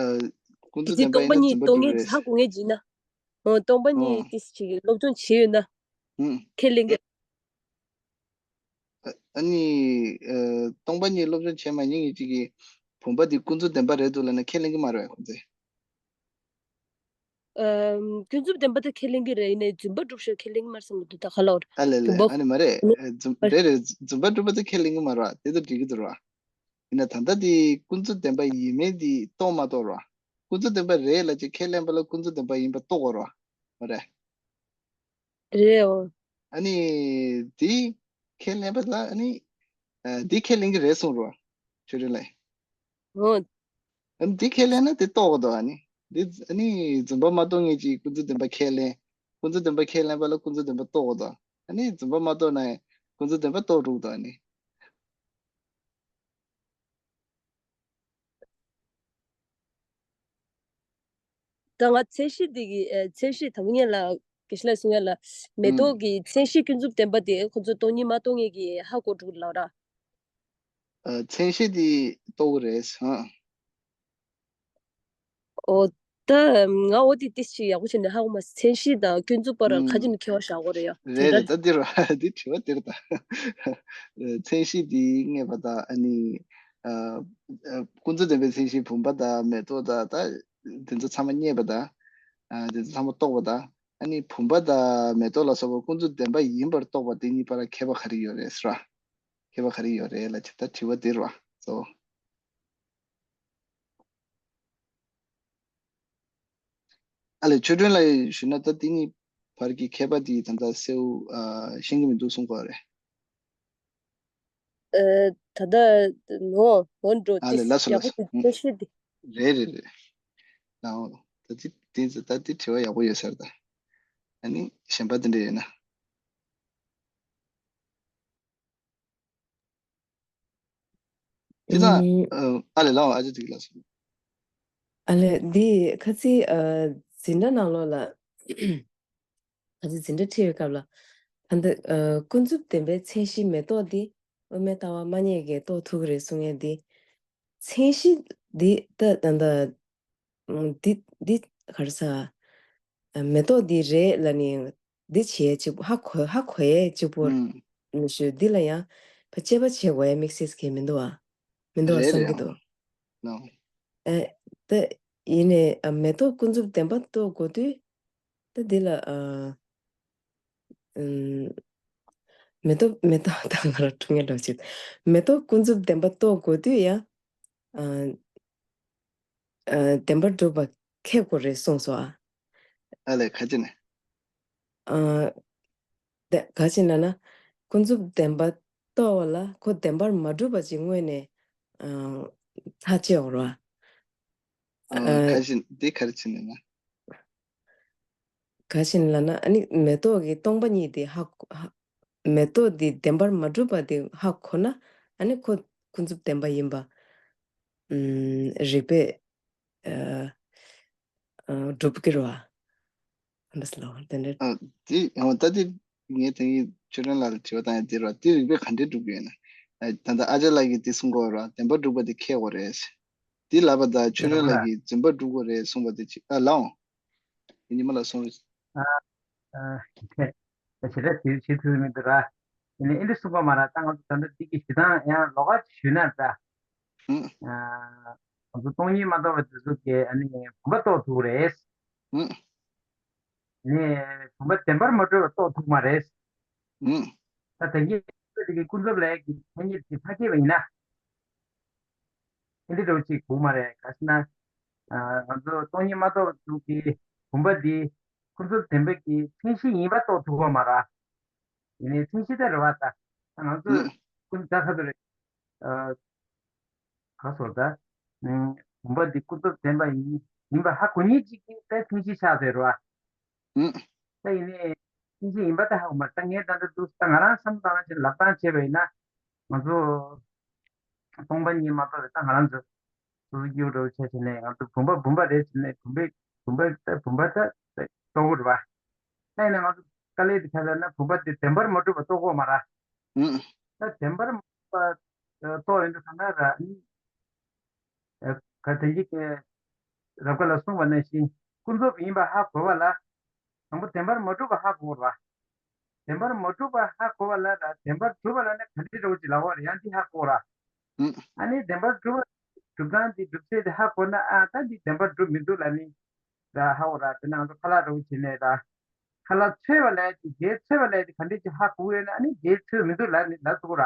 ཨ། ཀུན་རྫོབ་བདེན་པ་ཡིན་ན་རྫུན་པ་སྒྲུབ་རེད། ཧ་གོ་མཁན་ཅིག་ཡིན་ན། ཨོ་སྟོང་པ་ཉིད་ཨོ། ཏིས་ཅིག་སློབ་སྦྱོང་བྱས་ཡོད་ན། ཨུམ། ཁས་ལེན་གི། ཨ་ནི་ཨ་སྟོང་པ་ཉིད་སློབ་སྦྱོང་བྱས་མ་མྱོང་མཁན་ཅིག་གིས་བུམ་པ་འདི་ཀུན་རྫོབ་བདེན་པ་རེད་འདུག་ལབ་ན་ཁས་ལེན་གི་མ་རེད་པས་ཁོང་ཚོས། ཨམ། ཀུན་རྫོབ་བདེན་པ་དེ་ཁས་ལེན་གི་རེད། ཡིན་ནའི་རྫུན་པ་སྒྲུབ་ཤོག་ཁས་ལེན་གི་མ་རེད་བསམ་གི་འདུག་ད་ག་ལ་བར། ཨ་ལས་ལས། བུམ་པ་ཨ་ནི་མ་རེད། ཨ་ནི་རྫུན་རེད་རེད། རྫུན་པ་སྒྲུབ་པ་དེ་ཁས་ལེན་གི་མ་རེད་པ། དེ་ཚོ་འགྲིག་གི་འདུག་ར། ཡིན་ན་ད་ལྟ་དེ་ཀུན་རྫོབ་བདེན་པ་ཡིན་མིན་དེ་རྟོགས་མ་རྟོགས་ར། ཀུན་རྫོབ་བདེན་པ་རེད་ལབ་ཅིག་ཁས་ལེན་པ་ལ་ཀུན་རྫོབ་བདེན་པ་ཡིན་པ་རྟོགས་དགོས་ར། མ་རེད། རེད་འོ། ཨ་ནི་དེ་ཁས་ལེན་པ་ལ་ཨ་ནི་ཨ་དེ་ཁས་ལེན་གི་རེད་གསུངས་ར། ཆོས་སྒྲོན་ལགས། འོ། ཨ་ནི་དེ་ཁས་ལེན་ན་དེ་རྟོགས་དགོས་དོ། ཨ་ནི་དེ་ཨ་ནི་རྫུན་པ་མ་རྟོགས་མཁན་ཅིག་ཀུན་རྫོབ་བདེན་པ་ཁས་ལེན། ཀུན་རྫོབ་བདེན་པ་ཁས་ལེན་པ་ལ་ཀུན་རྫོབ་བདེན་པ་རྟོགས་དགོས་དོ། ཨ་ནི་རྫུན་པ་མ་རྟོགས་ན་ཀུན་རྫོབ་བདེན་པ་རྟོགས་འགྲོ་གི་འདུག་ཨ་ནི། ད་ང་མཚན་གཞི་འདི་གི་ཨ་མཚན་གཞི་དང་པོ་ཉིད་ལ་དགེ་བཤེས་ལགས་གསུང་ཡ་ལ་མེ་ཏོག་ཨུམ། གི་མཚན་གཞི་ཀུན་རྫོབ་བདེན་པ་དེ་ཁོ་ཚོ་སྟོང་ཉིད་མ་རྟོགས་མཁན་གྱིས་ཧ་གོ་འགྲོ་གི་ལབ་ར། ཨ་མཚན་གཞི་འདི་རྟོགས་གི་རེད་ཧ། ཨོ། ད་ང་འོ་དེ་ཏིས་ཅིག་ཡག་པོ་བྱས་ནས་ཧ་གོ་མ་སོང་། མཚན་གཞི་དང་ཀུན་རྫོབ་བར་ཁ་ཅིག་ནས་ཁྱད་པར་བཞག་དགོས་རེད་ཡ། རེད་རེད། ད་འདི་ར་འདི་དྲི་བ་འདིར་ད། མཚན་གཞི་འདི་བསྙད་པ་དང་ཨ་ནི་ཨ་ཨ་ཀུན་རྫོབ་བདེན་པའི་མཚན་གཞི་བུམ་པ་དང་མེ་ཏོག་དང་ད་དེ་ཚོ་ཚང་མ་བསྙད་པ་དང་ཨ་དེ་ཚོ་ཚང་མ་རྟོགས་པ་དང་ཨ་ནི་བུམ་པ་དང་མེ་ཏོག་ལ་སོགས་པ་ཀུན་རྫོབ་བདེན་པ་ཡིན་པར་རྟོགས་པ་དེ་གཉིས་བར་ཁྱད་པར་ག་རེ་ཡོད་རེད་ཟེར་བ། ཁྱད་པར་ག་རེ་ཡོད་རེད་ལབ་ཅིག་ད་དྲི་བ་འདིར་བ་གཙོ་བོ། ཨ་ལས་ཆོས་སྒྲོན་ལགས་ཞུས་ན་ད་དེ་གཉིས་བར་གྱི་ཁྱད་པར་དེ་ད་ལྟ་གསལ་པོ་ཨ་ཤེས་ཀྱི་མི་འདུག་གསུང་གི་རེད། ཨ་ད་ལྟ་ནོ་འོན་འགྲོ་ཨ་ལས་ལགས་སོ་ཡག་ལགས་པོ་སོ། དེ་ཤེས་ཏེ། རེད་རེད་རེད། ལའོ། ད་དེ་དེ་ད་དེ་དྲི་བ་ཡག་པོ་ཡོད་ས་རེད་ད། ཨ་ནི་གཞན་པ་དེ་འདྲ་ཡོད་ན། དེ་དང་ཨ་ཨ་ལས་ལའོ་ཨ་ཅེ་ཅིག་ལ་སོང་། ཨ་ལས་འདི་ཁ་ཚིག་ཨ་འཛིན་གྲྭ་ནང་ལོགས་ལ་ཁ་ཚིག་འཛིན་གྲྭ་ཁྲིད་པའི་སྐབས་ལ་ད་ལྟ་ཨ་ཀུན་རྫོབ་བདེན་པའི་མཚན་གཞི་མེ་ཏོག་འདི་དབུ་མའི་ལྟ་བ་མ་རྙེད་ཀྱིས་རྟོགས་ཐུབ་ཀྱི་རེད་གསུང་མཁན་འདི་མཚན་གཞི་འདི་ད་ད་ད་འདི་འདི་ག་རེ་ཟ། མེ་ཏོག་འདི་རེད་ལབ་ནས་འདི་བྱེད་ཡས་གཅིག་པུ་ཧ་གོ་ཧ་གོ་ཡས་གཅིག་པུ་ཨུམ། མི་ཤོད་འདི་ལ་ཡང་ཕ་དཔྱད་པ་བྱེད་དགོས་ཡས་དམིགས་བསལ་གྱི་མི་འདུག་ཨ། མི་འདུག་ཨ་རེད་བསམ་རེད་གྱི་འདུག་ཨང་། ནོ། ཨེ་ད་ཡིན་ནའི་ཨ་མེ་ཏོག་ཀུན་རྫོབ་བདེན་པ་རྟོགས་དགོས་དུས་ད་འདི་ལ་ཨ་ཨུམ་མེ་ཏོག་མེ་ཏོག་ད་ང་རང་འཁྲུལ་ངེས་འགྲོ་ཆེད་མེ་ཏོག་ཀུན་རྫོབ་བདེན་པ་རྟོགས་དགོས་དུས་ཡང་ཨ། ཨ་བདེན་པར་གྲུབ་པ་ཁེགས་དགོས་རེད་གསུངས་སོ་ཨ། ཨ་ལས་ཁ་ཅིག་ནས། ཨ་དེ་ག་ཅི་ལབ་ན། ཀུན་རྫོབ་བདེན་པ་རྟོགས་པ་ལ་ཁོ་བདེན་པར་མ་གྲུབ་པ་ཅིག་དངོས་ནས་ཨ་ཐག་བཅད་འོང་རོ་ཨ། ཨ་ཁ་ཅིག་འདི་ག་རེ་བྱས་ནས་ན། ག་ཅི་ལབ་ན་ཨ་ནི་མེ་ཏོག་གི་སྟོང་པ་ཉིད་དེ་ཧ་གོ་ཧ་མེ་ཏོག་འདི་བདེན་པར་མ་གྲུབ་པ་དེ་ཧ་གོ་ན་ཨ་ནི་ཁོ་ཀུན་རྫོབ་བདེན་པ་ཡིན་པ་ཨུམ་རིགས་པས་ཨ་ཨ་སྒྲུབ་ཀྱི་རེད་བ། འདི་ལ་དེ་འདྲ། ཨ་དེ་ཡང་ད་དེ་ངས་དེ་ཡིན་ཆོས་སྒྲོན་ལགས་ལ་དྲི་བ་བཏང་ཡ་དེ་རེད་བ། དེ་རིགས་པས་ག་འདྲས་སྒྲུབ་ཀྱི་ཡོད་ན། ཨ་ད་ལྟ་ཨ་ཅག་ལགས་ཀྱིས་དེ་གསུང་གོ་རེད་བ། བདེན་པར་སྒྲུབ་པ་དེ་ཁེགས་དགོས་རེད། དེ་ལབ་པ་དང་ཆོས་སྒྲོན་ལགས་ཀྱིས་རྫུན་པར་སྒྲུབ་དགོས་རེད་གསུངས་པ་དེ་ཅི་ཨ་ལའོ། ཉི་མ་ལ་གསུངས་རེད། ཨ་ཨ་ཁེ། ད་ཞེ་དྲག་བྱེད་བྱེད་ཐུབ་མི་འདུག་ར། ཡིན་ནའི་ཨེ་འདྲ་གསུངས་པ་མ་ར། ད་ང་ཚོ་ད་ལྟ་འདི་གི་ཞེ་སྡང་ཡང་ལོགས་ཀ་ཞུས་ན་ད། ཨ་ང་ཚོ་སྟོང་ཉིད་མ་རྟོགས་པ་དེ་ཚོ་གིས་ཨ་ནི་བུམ་པ་རྟོགས་ཐུབ་རེད། ནས་བུམ་པ་བདེན་པར་མ་གྲུབ་པ་རྟོགས་ཐུབ་མ་རེད། ད་དེ་གའི་དེ་གའི་ཀུན་རྫོབ་ལས་ཀྱི་མཚན་ཉིད་དེ་མཐའ་སྐྱེལ་བ་ཡིན་ན། ཨེ་འདི་འདྲ་ཅིག་དགོས་མ་རེད། ག་ཟེར་ན། ང་ཚོ་སྟོང་ཉིད་མ་རྟོགས་པ་ཚོ་གིས་བུམ་པ་འདི་ཀུན་རྫོབ་བདེན་པ་གི་མཚན་གཞི་ཡིན་པ་རྟོགས་ཐུབ་པ་མ་རེད། ཡིན་ནའི་མཚན་གཞི་དེ་རེད་བ། ད་ང་ཚོ་ཀུན་ད་ཁ་ཐུག་རེད། ག་སོ་ད། བུམ་པ་འདི་ཀུན་རྫོབ་བདེན་པ་ཡིན་ཡིན་པ་ཧ་གོ་མཁན་ཅིག་གིས་དེ་མཚན་གཞི་ཆགས་ཟེར་བ། ད་ཡིན་ནའི་མཚན་གཞི་ཡིན་པ་དེ་ཧ་གོ་མ་རེད། ད་ངས་ད་ལྟ་འདུག་ད་ང་རང་བསམ་བློ་བཏང་ན་ཅིག་ལབ་སྟངས་བྱས་པ་ཡིན་ན། ང་ཚོ་སྟོང་པ་ཉིད་མ་རྟོགས་པའི་ད་ང་རང་ཚོ་སོ་སོ་སྐྱིད་པོ་འདྲ་བོ་བྱས་བྱས་ནས་ང་ཚོ་བུམ་པ་བུམ་པ་རེད་ཟེར་ནས་བུམ་པའི་བུམ་པ་ད་བུམ་པ་ད་རྟོགས་ཀྱི་རེད་བ། ད་ཡིན་ན་ང་ཚོ་དཀའ་ལས་དེ་ག་ལ་ན་བུམ་པ་དེ་བདེན་པར་མ་གྲུབ་པ་རྟོགས་ཀྱི་ཡོད་མ་རེད། ད་བདེན་པར་མ་གྲུབ་པ་རྟོགས་ཡོང་དུས་ག་ན་ར་ནི། ག་དེ་འཇིག་རབ་དཀའ་ལ་གསུངས་པ་ནང་བཞིན་ཀུན་རྫོབ་ཡིན་པ་ཧ་གོ་བ་ལ། དང་པོ་བདེན་པར་མ་གྲུབ་པ་ཧ་གོ་བ། བདེན་པར་མ་གྲུབ་པ་ཧ་གོ་བ་ལ་ར་བདེན་པར་གྲུབ་པ་ལ་ནི་ག་འདྲ་འདྲ་བོ་ཅིག་ལབ་པ་རེད། ཡང་འདི་ཧ་གོ་ར། ཨ་ནི་བདེན་པར་གྲུབ་པ་གྲུབ་སྟངས་འདི་གྲུབ་ཚད་དེ་ཧ་གོ་ན། ཨ་ད་འདི་བདེན་པར་གྲུབ་མི་འདུག་ལབ་ནི་ར་ཧ་གོ་ར། དེ་ནང་དུ་ཁ་ལག་འདྲ་བོ་བྱས་ནས་ར། ཁ་ལག་འཚོལ་བ་ལས་ཀྱི་འབྲས་འཚོལ་བ་ལས་ཀྱི་ག་འདྲ་ཅིག་ཧ་གོ་ཡོད་ན། ཨ་ནི་འབྲས་འཚོལ་མི་འདུག་ལབ་ནི་ལབ་ཐུབ་ར།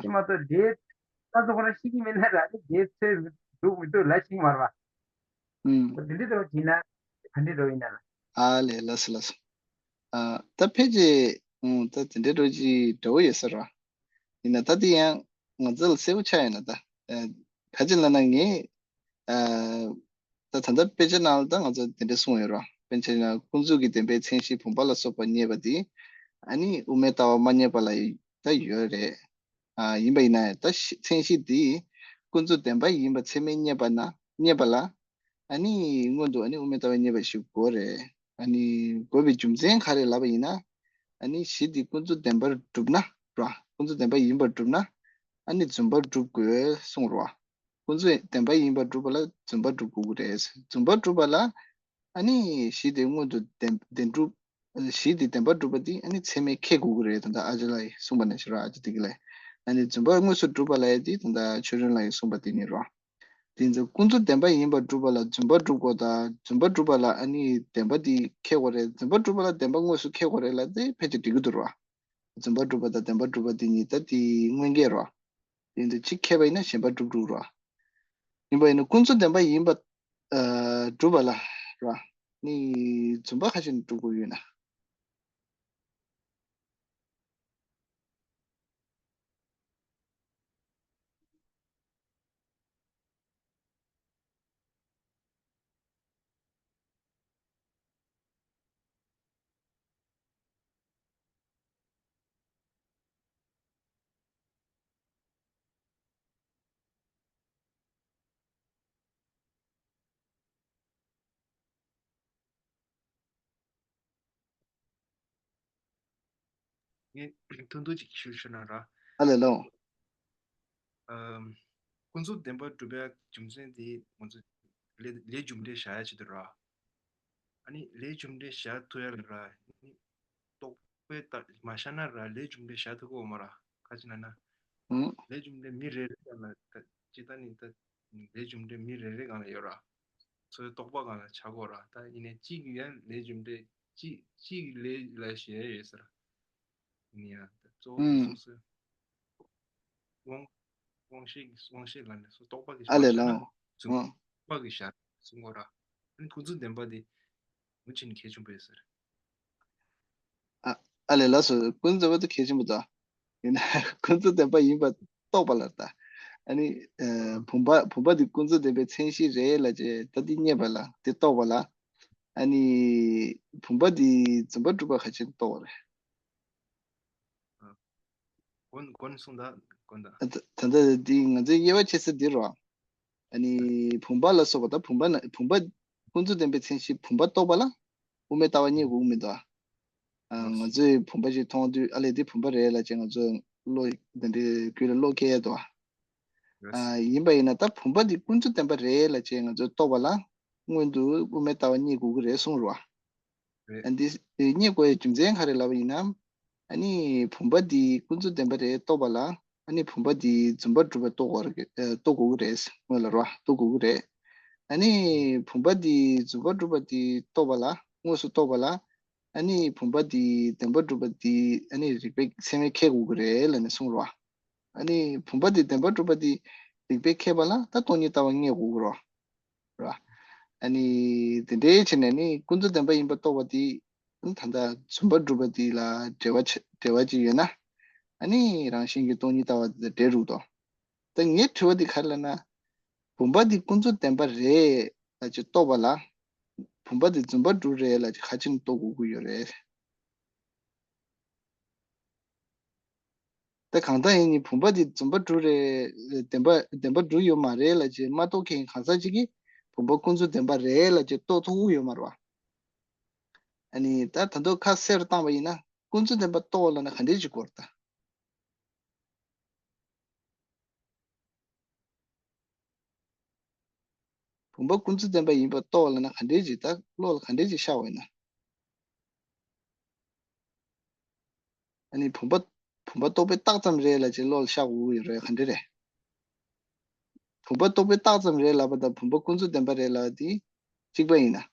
དེ་མ་གཏོགས་འབྲས་ལྟ་ཚོ་ཁོ་རང་ཤེས་ཀྱི་མེད་ན་ར་ནི་རྗེས་ཚོད་འདུག་མི་འདུག་ལ་ཤེས་ཀྱི་མ་རེད་བ། ཨུམ། འོ་དེ་འདྲའི་འདྲ་བོ་བྱས་ན་ག་འདྲའི་འདྲ་བོ་ཡིན་ན་ལ། ཨ་ལས། ལགས་སོ་ལགས་སོ། ཨ་ད་ཕལ་ཆེར་ཨུམ་ད་དེ་འདྲའི་འདྲ་བོ་ཅིག་འདྲ་བོ་ཡོད་ས་རེད་བ། ཡིན་ན་ད་དེ་ཡང་ང་ཚོ་ལ་གསལ་པོ་ཆགས་ཡོད་ན་ད། ཨ་ག་ཅི་ལབ་ན་ངས་ཨ་ད་ད་ལྟ་དཔེ་ཆ་ནང་ལ་ད་ང་ཚོ་དེ་འདྲ་གསུངས་ཡོད་རེད་བ། དཔེ་ཆ་ནང་ཀུན་རྫོབ་ཀྱི་བདེན་པའི་མཚན་གཞི་བུམ་པ་ལ་སོགས་པ་རྙེད་པ་དེ་ཨ་ནི་དབུ་མའི་ལྟ་བ་མ་རྙེད་པ་ལ་ད་ཡོད་རེད། ཨ་ཡིན་པ་ཡིན་ན་ད་ཤི་མཚན་གཞི་འདི་ཀུན་རྫོབ་བདེན་པ་ཡིན་པ་ཚད་མས་རྙེད་པ་ན་རྙེད་པ་ལ། ཨ་ནི་སྔོན་དུ་ཨ་ནི་དབུ་མའི་ལྟ་བ་རྙེད་པ་ཞིག་དགོས་རེད། ཨ་ནི་དགོས་པའི་རྒྱུ་མཚན་ག་རེ་ལབ་པ་ཡིན་ན། ཨ་ནི་གཞི་འདི་ཀུན་རྫོབ་བདེན་པར་གྲུབ་ན་ར། ཀུན་རྫོབ་བདེན་པ་ཡིན་པར་གྲུབ་ན། ཨ་ནི་རྫུན་པར་གྲུབ་དགོས་གསུངས་རེད་བ། ཀུན་རྫོབ་བདེན་པ་ཡིན་པར་གྲུབ་པ་ལ་རྫུན་པར་གྲུབ་དགོས་ཀྱི་རེད། རྫུན་པར་གྲུབ་པ་ལ། ཨ་ནི་གཞི་དེ་སྔོན་དུ་བདེན་བདེན་གྲུབ། གཞི་དེ་བདེན་པར་གྲུབ་པ་དེ་ཨ་ནི་ཚད་མས་ཁེགས་དགོས་ཀྱི་རེད། ད་ལྟ་ཨ་ཅེ་ལགས་ཀྱིས་གསུངས་པ་ནང་བཞིན་ར། ཨ་ཅེ་དེ་གི་ལ། ཨ་ནི་རྫུན་པ་དངོས་སུ་གྲུབ་པ་ལ་ཡ་དེ་ད་ལྟ་ཆོས་སྒྲོན་ལགས་ཀྱིས་གསུངས་པ་དེ་ནི་ར། དེ་ཚོ་ཀུན་རྫོབ་བདེན་པ་ཡིན་པར་གྲུབ་པ་ལ་རྫུན་པར་གྲུབ་དགོས་དང་། རྫུན་པར་གྲུབ་པ་ལ་ཨ་ནི་བདེན་པ་དེ་ཁེགས་དགོས་རེད། རྫུན་པར་གྲུབ་པ་ལ་བདེན་པ་དངོས་སུ་ཁེགས་དགོས་རེད་ལ་དེ་ཕལ་ཆེར་འགྲིག་གི་འདུག་ར། རྫུན་པར་གྲུབ་པ་དང་བདེན་པར་གྲུབ་པ་དེ་གཉིས་ད་དེ་དངོས་འགལ་ར། དེ་ཚོ་གཅིག་ཁེགས་པ་ཡིན་ན་གཞན་པ་གྲུབ་འགྲོ་ར། ཡིན་པ་ཡིན་ན་ཀུན་རྫོབ་བདེན་པ་ཡིན་པ་ཨ་གྲུབ་པ་ལ་ར་ནི་རྫུན་པ་ག་ཅི་ནས་གྲུབ་དགོས་ཡོད་ན། ངས་ཐུང་ཐུང་ཅིག་ཞུ་ཞུ་ན་ར། ཨ་ལས་ལོ། ཨམ། ཀུན་རྫོབ་བདེན་པར་གྲུབ་པའི་རྒྱུ་མཚན་དེ་ང་ཚོ་ལས་ལས་རྒྱུ་འབྲས་བཞག་ཡ་ཆེད་དུ་ར། ཨ་ནི་ལས་རྒྱུ་འབྲས་བཞག་ཐུབ་ཡ་ལ་ར། ཨ་ནི་རྟོག་པས་ལྟ་མ་བཞག་ན་ར་ལས་རྒྱུ་འབྲས་བཞག་ཐུབ་ཀྱི་ཡོད་མ་ར། ག་ཅི་ན་ན། ཨུ། ལས་རྒྱུ་འབྲས་མི་རེ་རེ་གང་ལ་ད་ཅི་ད་ནི་ད་ལས་རྒྱུ་འབྲས་མི་རེ་རེ་གང་ལ་ཡོད་ར། ཚོའི་རྟོག་པ་གང་ལ་ཆགས་ཀྱི་ཡོད་ར། ད་ཡིན་ནའི་གཅིག་ཡང་ལས་རྒྱུ་འབྲས་གཅིག་གཅིག་ལས་ལ་ཞེན་ཡོད་ཟེར། ཡིན་ཡང་གཙོ་བོ་ཨུམ། སོ་སོའི་དབང་དབང་ཤེས་ཀྱི་དབང་ཤེས་ལ་ནི་སོ་རྟོག་པ་གི་ཨ་ལས་ལ། ཨུམ། རྟོག་པ་གི་ཞར་གསུང་གོ་ར། ཨ་ནི་ཀུན་རྫོབ་བདེན་པ་དེ་མུ་ཆེན་གལ་ཆེན་པོ་ཡོད་ཟེར། ཨ་ཨ་ལས་ལགས་སོ། ཀུན་རྫོབ་བདེན་པ་དེ་གལ་ཆེན་པོ་དང་། ཡིན་ན་ཀུན་རྫོབ་བདེན་པ་ཡིན་པ་རྟོགས་པ་ལ་ལྟ། ཨ་ནི་ཨ་བུམ་པ་བུམ་པ་དེ་ཀུན་རྫོབ་བདེན་པའི་མཚན་གཞི་རེད་ལབ་བྱས་ད་དེ་རྙེད་པ་ལ་དེ་རྟོགས་པ་ལ། ཨ་ནི་བུམ་པ་དེ་རྫུན་པར་གྲུབ་པ་ག་ཅི་རྟོགས་པ་རེད། གོ་གོ་ནས་གསུངས་དང་གོ་དང་། ད་ད་ལྟ་འདི་ང་ཚོའི་དབྱེ་བ་ཕྱེ་ས་འདི་རོ། ཨ་ནི་བུམ་པ་ལ་སོགས་པ་དང་བུམ་པ་ན་བུམ་པ་ཀུན་རྫོབ་བདེན་པའི་མཚན་གཞི་བུམ་པ་རྟོགས་པ་ལ་དབུ་མའི་ལྟ་བ་རྙེད་དགོས་ཀྱི་མི་འདུག་ཨ། ང་ཚོས་བུམ་པ་ཞིག་མཐོང་དུས་ཨ་ལས་འདི་བུམ་པ་རེད་ལབ་བྱས་ང་ཚོ་བློ་འདི་འདྲའི་རྒྱུད་ལ་བློ་སྐྱེ་ཡ་འདུག་ཨ། ཡིན་པ་ཡིན་ན་ད་བུམ་པ་འདི་ཀུན་རྫོབ་བདེན་པ་རེད་ལབ་བྱས་ང་ཚོས་རྟོགས་པ་ལ་སྔོན་དུ་དབུ་མའི་ལྟ་བ་རྙེད་དགོས་ཀྱི་རེད་གསུངས་རོ། རེད། ཨ་འདི་རྙེད་དགོས་ཡའི་རྒྱུ་མཚན་ག་རེ་ལབ་པ་ཡིན་ན། ཨ་ནི་བུམ་པ་འདི་ཀུན་རྫོབ་བདེན་པ་རེད་རྟོགས་པ་ལ། ཨ་ནི་བུམ་པ་འདི་རྫུན་པར་གྲུབ་པ་རྟོགས་དགོས་རེད། ཨ་རྟོགས་དགོས་ཀྱི་རེད། སྔོན་ལ་རོ། རྟོགས་དགོས་ཀྱི་རེད། ཨ་ནི་བུམ་པ་འདི་རྫུན་པར་གྲུབ་པ་འདི་རྟོགས་པ་ལ། དངོས་སུ་རྟོགས་པ་ལ། ཨ་ནི་བུམ་པ་འདི་བདེན་པར་གྲུབ་པ་འདི་ཨ་ནི་རིགས་པས་ཚད་མས་ཁྱད་དགོས་ཀྱི་རེད་ལབ་ནས་གསུངས་རོ། ཨ་ནི་བུམ་པ་འདི་བདེན་པར་གྲུབ་པ་འདི་རིགས་པས་ཁྱད་པ་ལ་ད་སྟོང་ཉིད་ལྟ་བ་རྙེད་དགོས་ཀྱི་རོ། ར། ཨ་ནི་དེ་འདྲའི་བྱས་ནས་ནི་ཀུན་རྫོབ་བདེན་པ་ཡིན་པ་རྟོགས་པ་འདི་ད་ལྟ་རྫུན་པར་གྲུབ་པ་འདི་ལ་འབྲེལ་བ་ཆ་འབྲེལ་བ་ཅིག་ཡོད་ན། ཨ་ནི་རང་བཞིན་གྱིས་སྟོང་ཉིད་ལྟ་བ་དེ་འབྲེལ་རུག་དོ། ད་ངའི་དྲི་བ་འདི་ག་རེ་ལབ་ན། བུམ་པ་འདི་ཀུན་རྫོབ་བདེན་པ་རེད་ལབ་ཅིག་རྟོགས་པ་ལ། བུམ་པ་འདི་རྫུན་པར་གྲུབ་རེད་ལབ་ཅིག་ག་ཅི་ནས་རྟོགས་དགོས་ཀྱི་ཡོད་རེད། ད་གང་ལྟར་ཡིན་ནའི་བུམ་པ་འདི་རྫུན་པར་གྲུབ་རེད། བདེན་པ་བདེན་པར་གྲུབ་ཡོད་མ་རེད་ལབ་ཅིག་མ་རྟོགས་མཁན་གང་ཟག་ཅིག་གིས་བུམ་པ་ཀུན་རྫོབ་བདེན་པ་རེད་ལབ་ཅིག་རྟོགས་ཐུབ་ཀྱི་ཡོད་མ་རེད་བ། ཨ་ནི་ད་ད་དུང་ཁ་གསལ་རུ་བཏང་བ་ཡིན་ན་ཀུན་རྫོབ་བདེན་པ་རྟོགས་ལབ་ན་ག་འདྲས་ཅིག་དགོས་རེད་ད། བུམ་པ་ཀུན་རྫོབ་བདེན་པ་ཡིན་པ་རྟོགས་ལབ་ན་ག་འདྲས་ཅིག་ད་བློ་ལ་ག་འདྲས་ཅིག་ཤར་བ་ཡིན་ན། ཨ་ནི་བུམ་པ་བུམ་པ་རྟོག་པས་བཏགས་ཙམ་རེད་ལབ་ཅིག་བློ་ལ་ཤར་དགོས་ཀྱི་ཡོད་རེད། ག་འདྲས་རེད། བུམ་པ་རྟོག་པས་བཏགས་ཙམ་རེད་ལབ་པ་དང་བུམ་པ་ཀུན་རྫོབ་བདེན་པ་རེད་ལབ་པ་དེ་གཅིག་པ་ཡིན་ན།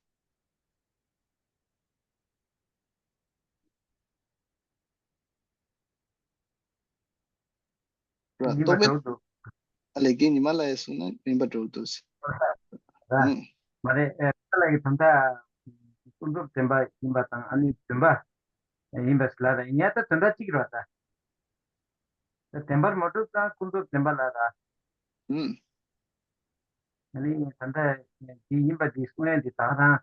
ར། ཡིན་པ་རྟོག་པས། འགྲོ་འདུག་ཨ་ལས་རྒན་ཉི་མ་ལགས་ཀྱིས་གསུངས་ན་ཡིན་པ་འགྲོ་འདུག་ཟེར། ར། ཨུམ། མ་རེད། ཨེ། ཁ་ལག་གིས་ད་ལྟ་ཀུན་རྫོབ་བདེན་པ་ཡིན་པ་དང་ཨ་ནི་བདེན་པ་ཡིན་པ་ཟེར་ལབ་ར། ཡིན་ཡང་ད་དོན་དག་གཅིག་རེད་བ་ད། བདེན་པར་མ་གྲུབ་དང་ཀུན་རྫོབ་བདེན་པ་ལ་ར། ཨུམ། ཨ་ནི་ད་ལྟ་འདི་ཡིན་པ་འདི་གསུང་ཡ་འདི་ད་ག་རང་།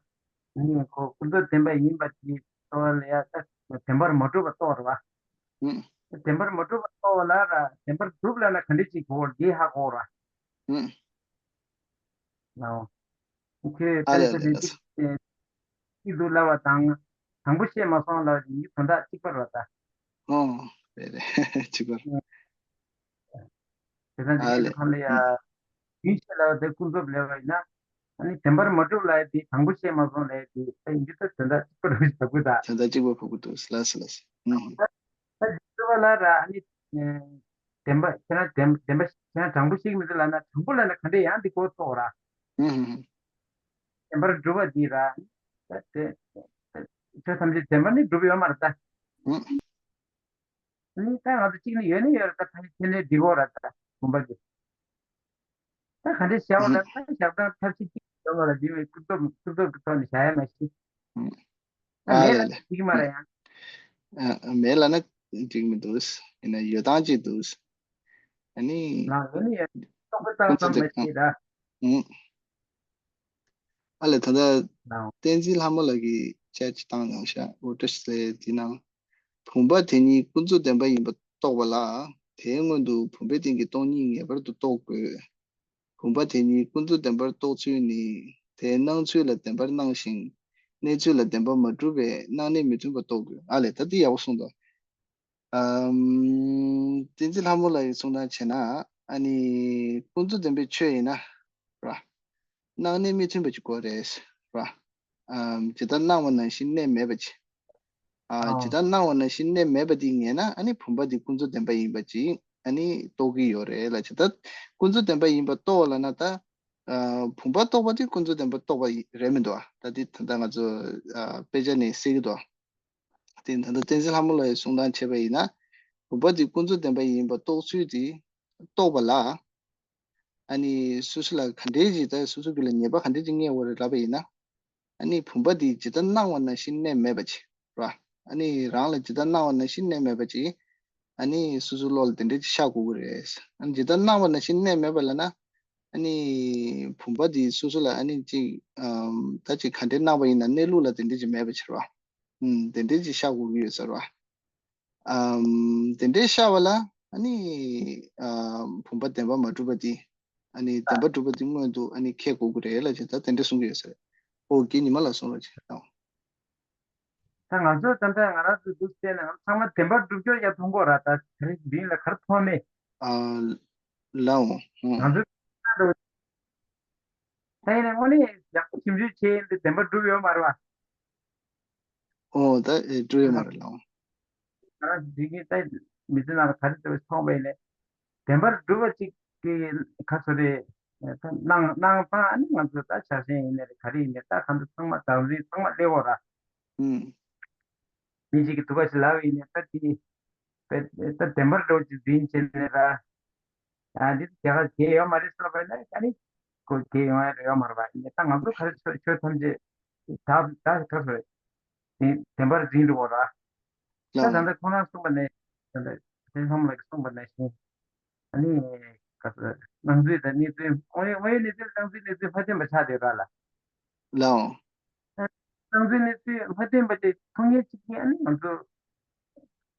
ཨ་ནི་ཁོ་ཀུན་རྫོབ་བདེན་པ་ཡིན་པ་འདི་རྟོགས་ལ་ཡ་ད་བདེན་པར་མ་གྲུབ་པ་རྟོགས་རེད་བ། ཨུམ། བདེན་པར་མ་གྲུབ་པ་རྟོགས་ལ་ར་བདེན་པར་གྲུབ་ལབ་ན་ག་འདྲ་ཅིག་གོ་འདི་ཧ་གོ་ར། ཨུམ། ལའོ། ཁྱོད་ཨ་ལས་ལས་ལས། ད་ཅིག་ཏུ་ལབ་པ་དང་དང་པོ་བཤད་མ་སོང་ལབ་པ་དེ་གཉིས་དོན་དག་གཅིག་པ་རེད་ད། ཨོ། རེད་རེད། གཅིག་པ་རེད། དེ་ཙང་ཨ་དེ་ལས། ཁམས་ལ་ཡ། ཨུམ། རྒྱུན་ཤེས་ལབ་པ་དེ་ཀུན་རྫོབ་ལབ་པ་ཡིན་ན། ཨ་ནི་བདེན་པར་མ་གྲུབ་ལབ་ཡ་དེ་དང་པོ་བཤད་མ་སོང་ལབ་ཡ་དེ་ད་ཡིན་རྒྱུ་ད་དོན་དག་གཅིག་པ་རེད་ཟེར་དགོས་ད། དོན་དག་གཅིག་པ་གོ་དགོས་འདུག་ལགས་སོ་ལགས་སོ། ཨུམ། ད་འདི་ལ་ར་ཨ་ནི། བདེན་པ་ཁྱེད་རང་བདེན་བདེན་པ་ཁྱེད་རང་དྲང་པོ་ཤེས་ཀྱི་མི་འདུག་ལབ་ན་དྲང་པོ་ལབ་ན་ག་འདྲ་ཡང་འདི་གོ་ཐོག་ར། ཨུམ། བདེན་པར་གྲུབ་པ་འདི་ར། ད་དེ་ཆོས་ཐམས་ཅད་བདེན་པར་ནི་གྲུབ་ཡོད་མ་རེད་ད། ཨུམ། ཨ་ནི་ད་ང་ཚོ་གཅིག་ནི་ཡོད་ནི་ཡོད་རེད་ད། ད་ཁྱེད་ནས་འདི་གོ་ར་ད་བུམ་པ་འདི། ད་ག་འདྲ་བྱ་བ་ལ་ད་ཞག་དང་ཐབས་ཤེས་གཅིག་ཡོད་ལ་འདི་བའི་ཀུན་རྫོབ་ཀུན་རྫོབ་ཀྱི་ཐོག་ནས་བྱ་ཡ་མ་ཤེས། ཨ་ཨ་མེད་ལ་ལ་ལ། འགྲིག་མ་རེད་ཡང་། ཨ་མེད་ལ་ན་འགྲིག་མི་འདུག་ཡིན་ན་ཡོད་སྟངས་ཅིག་འདུག་ཨ་ནི། ལ་ཡོད་ནི་ཡོད། རྟོག་པ་ཙམ་ཙམ་མ་ཤེས་ད། ཨ་ལས་ད་ལྟ་བསྟན་འཛིན་ལྷ་མོ་ལགས་ཀྱིས་དཔྱད་ཅིག་བཏང་ཡོང་ཤག་འོ་བཀྲ་ཤིས་བདེ་ལེགས། འདི་ནང་བུམ་པ་དེ་ཉིད་ཀུན་རྫོབ་བདེན་པ་ཡིན་པ་རྟོགས་པ་ལ། དེའི་སྔོན་དུ་བུམ་པའི་སྟེང་གི་སྟོང་ཉིད་ངེས་པར་དུ་རྟོགས་དགོས། བུམ་པ་དེ་ཉིད་ཀུན་རྫོབ་བདེན་པར་རྟོགས་ཚུལ་ནི། དེའི་སྣང་ཚུལ་ལ་བདེན་པར་སྣང་ཞིང་། གནས་ཚུལ་ལ་བདེན་པར་མ་གྲུབ་པས་སྣང་གནས་མི་མཐུན་པ་རྟོགས་དགོས། ཨ་ལས་ད་འདི་ཡག་པོ་གསུངས་འདུག་ཨམ། བསྟན་འཛིན་ལྷ་མོ་ལགས་ཀྱིས་གསུང་སྟངས་བྱས་ན། ཨ་ནི་ཀུན་རྫོབ་བདེན་པའི་ཆོས་ཡིན་ན། ར། སྣང་གནས་མི་མཐུན་པ་ཅིག་དགོས་རེད། ར། ཨམ། ཇི་ལྟར་སྣང་བ་ནང་བཞིན་གནས་མེད་པ་ཅིག་ཨ། ཨོ། ཇི་ལྟར་སྣང་བ་ནང་བཞིན་གནས་མེད་པ་དེ་ངེས་ན་ཨ་ནི་བུམ་པ་དེ་ཀུན་རྫོབ་བདེན་པ་ཡིན་པ་ཅིག་ཨ་ནི་རྟོགས་ཀྱི་ཡོད་རེད་ལ། ཇི་ལྟར་ཀུན་རྫོབ་བདེན་པ་ཡིན་པ་རྟོགས་ལབ་ན་ད། ཨ། བུམ་པ་རྟོགས་པ་དེ་ཀུན་རྫོབ་བདེན་པ་རྟོགས་པ་རེད་མི་འདུག་ཨ། ད་དེ་ད་ལྟ་ང་ཚོ། ཨ། དཔེ་ཆ་ནས་གསལ་གྱི་འདུག་དེ་ད་ལྟ་བསྟན་འཛིན་ལྷ་མོ་ལགས་ཀྱིས་གསུང་སྟངས་བྱས་པ་ཡིན་ན། བུམ་པ་དེ་ཀུན་རྫོབ་བདེན་པ་ཡིན་པ་རྟོགས་ཚུལ་དེ་རྟོགས་པ་ལ། ཨ་ནི་སོ་སོ་ལ་ག་འདྲའི་ཅིག་ད་སོ་སོ་གི་ལ་ངེས་པ་ག་འདྲའི་ཅིག་རྙེད་དགོས་རེད་ལབ་པ་ཡིན་ན། ཨ་ནི་བུམ་པ་འདི་ཇི་ལྟར་སྣང་བ་ནང་བཞིན་གནས་མེད་པ་ཅིག་ར། ཨ་ནི་རང་ལ་ཇི་ལྟར་སྣང་བ་ནང་བཞིན་གནས་མེད་པ་ཅིག་ཨ་ནི་སོ་སོའི་བློ་ལ་དེ་འདྲའི་ཅིག་ཤར་དགོས་ཀྱི་རེད། ཨ་ནི་ཇི་ལྟར་སྣང་བ་ནང་བཞིན་གནས་མེད་པ་ལབ་ན། ཨ་ནི་བུམ་པ་འདི་སོ་སོ་ལ་ཨ་ནི་ཅིག་ཨམ། ད་ཅིག་ག་འདྲའི་སྣང་བ་ཡིན་ན་གནས་ལུགས་ལ་དེ་འདྲའི་ཅིག་མེད་པ་ཅིག་ར། ཨུམ། དེ་འདྲའི་ཅིག་ཤར་དགོས་ཀྱི་ཡོད་ས་ར། ཨམ། དེ་འདྲའི་ཤར་བ་ལ་ཨ་ནི། ཨམ། བུམ་པ་བདེན་པར་མ་གྲུབ་པ་དེ། ཨ་ནི་བདེན་པར་གྲུབ་པ་དེ་སྔོན་དུ་ཨ་ནི་ཁས་དགོས་ཀྱི་རེད་ལབ་ཅིག་ད་དེ་འདྲ་གསུང་གི་ཡོད་ས་རེད། ཨོ་རྒན་ཉི་མ་ལགས་གསུང་རོགས་བྱེད་དང་། ད་ང་ཚོ་ད་ལྟ་ང་རང་ཚོ་འདུག་བལྟས་ན་ང་ཚང་མ་བདེན་པར་གྲུབ་ཀྱོག་ཡ་མཐོང་གོ་ར། ད་དེ་རིང་འདི་ལ་གར་མཐོང་མེད། ཨ། ལའོ། ང་ཚོ་ད་ཡིན་ན་དངོས་གནས་ཡག་པོ་ཞིབ་འཇུག་བྱས་ཡིན་དུས་བདེན་པར་གྲུབ་ཡོད་མ་རེད་བ། ཨོ་ད་ཨེ་གྲུབ་ཡོད་མ་རེད་ལའོ། ང་རང་ཚོ་དུས་རྒྱུན་ད་མི་ཚེ་ནང་ལ་ག་རེ་འདྲ་བོ་མཐོང་བ་ཡིན་ནའི། བདེན་པར་གྲུབ་པ་གཅིག་གི་ཁ་སོ་རེ། ད་གནང་གནང་སྟངས་ཨ་ནི་ང་ཚོ་ད་ཆགས་ཞེན་ཡིན་ནའི་རེད། ག་རེ་ཡིན་ནའི་ད་ག་འདྲ་ཚང་མ་བདག་འཛིན་ཚང་མ་སླེབས་འོ་ར། ཨུམ། མི་གཅིག་གིས་སྡུག་པ་ཞིག་ལབ་ཡིན་ནའི་ད་དེ་ད་བདེན་པར་འགྲོ་ཅིག་འཛིན་བྱས་ནས་ར། ཨ་འདི་དེ་ག་གལ་ཡོད་མ་རེད་ཟེར་བ་ཡིན་ན་ཨ་ནི་ཁོ་གལ་ཡོང་ཡ་རེད་ཡོད་མ་རེད་པ། ཡིན་ནའི་ད་ང་ཚོ་ག་རེ་ཆོས་ཆོས་ཐམས་ཅད་ད་ད་ག་རེ་བདེན་པར་འཛིན་འགྲོ་འོ་ར། ད་ལའོ། ད་ལྟ་ཁོང་རང་གསུངས་པ་ནས་ད་ལྟ་ཐེ་ཚོམ་ལགས་ཀྱིས་གསུངས་པ་ནང་བཞིན། ཨ་ནི། ག་ཚོད། སྣང་ཚུལ་དང་གནས་ཚུལ་དངོས་ཡོད་དངོས་ཡོད་གནས་ཚུལ་སྣང་ཚུལ་གནས་ཚུལ་མ་བསྟན་པ་ཆགས་བསྡད་པ་ལ། ལའོ། སྣང་ཚུལ་གནས་ཚུལ་མ་བསྟན་པ་དེ་མཐོང་ཉེན་གཅིག་ཡིན། ཨ་ནི་ང་ཚོ།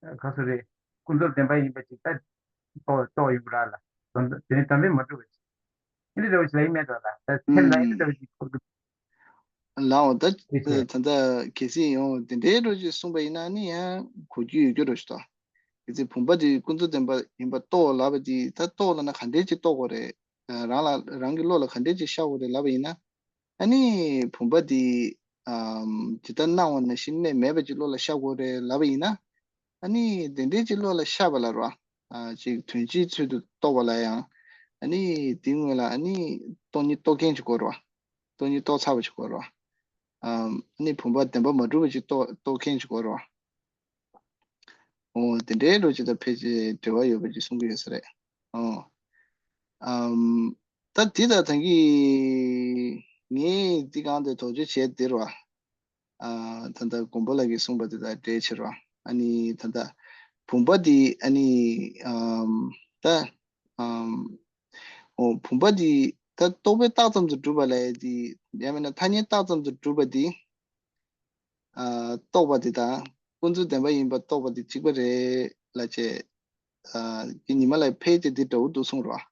ག་ཚོད་རེད། ཀུན་རྫོབ་བདེན་པ་ཡིན་པ་ཅིག་ད། རྟོགས་རྟོགས་ཡོང་གི་ར་ལ། དོན་དོན་དམ་པས་མ་གྲུབ་པ་ཅིག་ཨ་ནི་འདྲ་བ་ཞིག་ལ་ཡིན་མེད་དོ་ལ། ད་ཐེམ་ལ་ཨ་ནི་འདྲ་བ་ཞིག་འཁོར་གི་ལའོ། ད་ཨེ་ཤེ། ད་ལྟ་གལ་སྲིད་ཡང་དེ་འདྲའི་འགྲོ་ཅིག་གསུངས་པ་ཡིན་ན་ནི་ཡང་གོ་རྒྱུ་ཡོད་རྒྱུ་རེད་ཤག་གལ་སྲིད་བུམ་པ་དེ་ཀུན་རྫོབ་བདེན་པ་ཡིན་པ་རྟོགས་ལབ་པ་དེ་ད་རྟོགས་ལབ་ན་ག་འདྲས་ཅིག་རྟོགས་དགོས་རེད། རང་ལ་རང་གི་བློ་ལ་ག་འདྲས་ཅིག་ཤར་དགོས་རེད་ལབ་པ་ཡིན་ན། ཨ་ནི་བུམ་པ་དེ་ཨམ་ཇི་ལྟར་སྣང་བ་ནང་བཞིན་གནས་མེད་པ་ཅིག་བློ་ལ་ཤར་དགོས་རེད་ལབ་པ་ཡིན་ན། ཨ་ནི་དེ་འདྲས་ཅིག་བློ་ལ་ཤར་བ་ལ་རོ། ཨ་ཅིག་དོན་སྤྱིའི་ཚུལ་དུ་རྟོགས་པ་ལ་ཡང་། ཨ་ནི་དེའི་སྔོན་ལ་ཨ་ནི་སྟོང་ཉིད་རྟོགས་མཁན་ཅིག་དགོས་རོ། སྟོང་ཉིད་རྟོགས་ཚར་བ་ཅིག་དགོས་རོ། ཨ་ནི་བུམ་པ་བདེན་པ་མ་གྲུབ་པ་ཅིག་རྟོགས་རྟོགས་མཁན་ཅིག་དགོས་རོ། ཨོ་དེ་འདྲའི་འགྲོ་ཅིག་དང་ཕལ་ཆེར་འབྲེལ་བ་ཡོད་པ་ཅིག་གསུང་གི་ཡོད་ས་རེད། ཨོ། ཨམ། ད་འདི་དང་ད་གིན་ངས་འདི་གང་དེ་དོགས་གཅོད་བྱས་དེ་རོ། ཨ་ད་ལྟ་མགོན་པོ་ལགས་ཀྱིས་གསུངས་པ་དེ་དང་འབྲེལ་བྱེད་རོགས། ཨ་ནི་ད་ལྟ་བུམ་པ་འདི་ཨ་ནི་ཨམ་ད་ཨམ་ཨོ་བུམ་པ་འདི་ད་རྟོག་པས་བཏགས་ཙམ་དུ་གྲུབ་པ་ལབ་ཡ་འདི་ཡང་མིན་ན་ཐ་སྙད་བཏགས་ཙམ་དུ་གྲུབ་པ་འདི་ཨ་རྟོགས་པ་འདི་དང་ཀུན་རྫོབ་བདེན་པ་ཡིན་པ་རྟོགས་པ་འདི་གཅིག་པ་རེད་ལབ་བྱས། ཨ་ཀྱི་ཉི་མ་ལགས་ཕལ་ཆེར་འདི་འདྲ་བོ་འདུག་གསུངས་རོགས།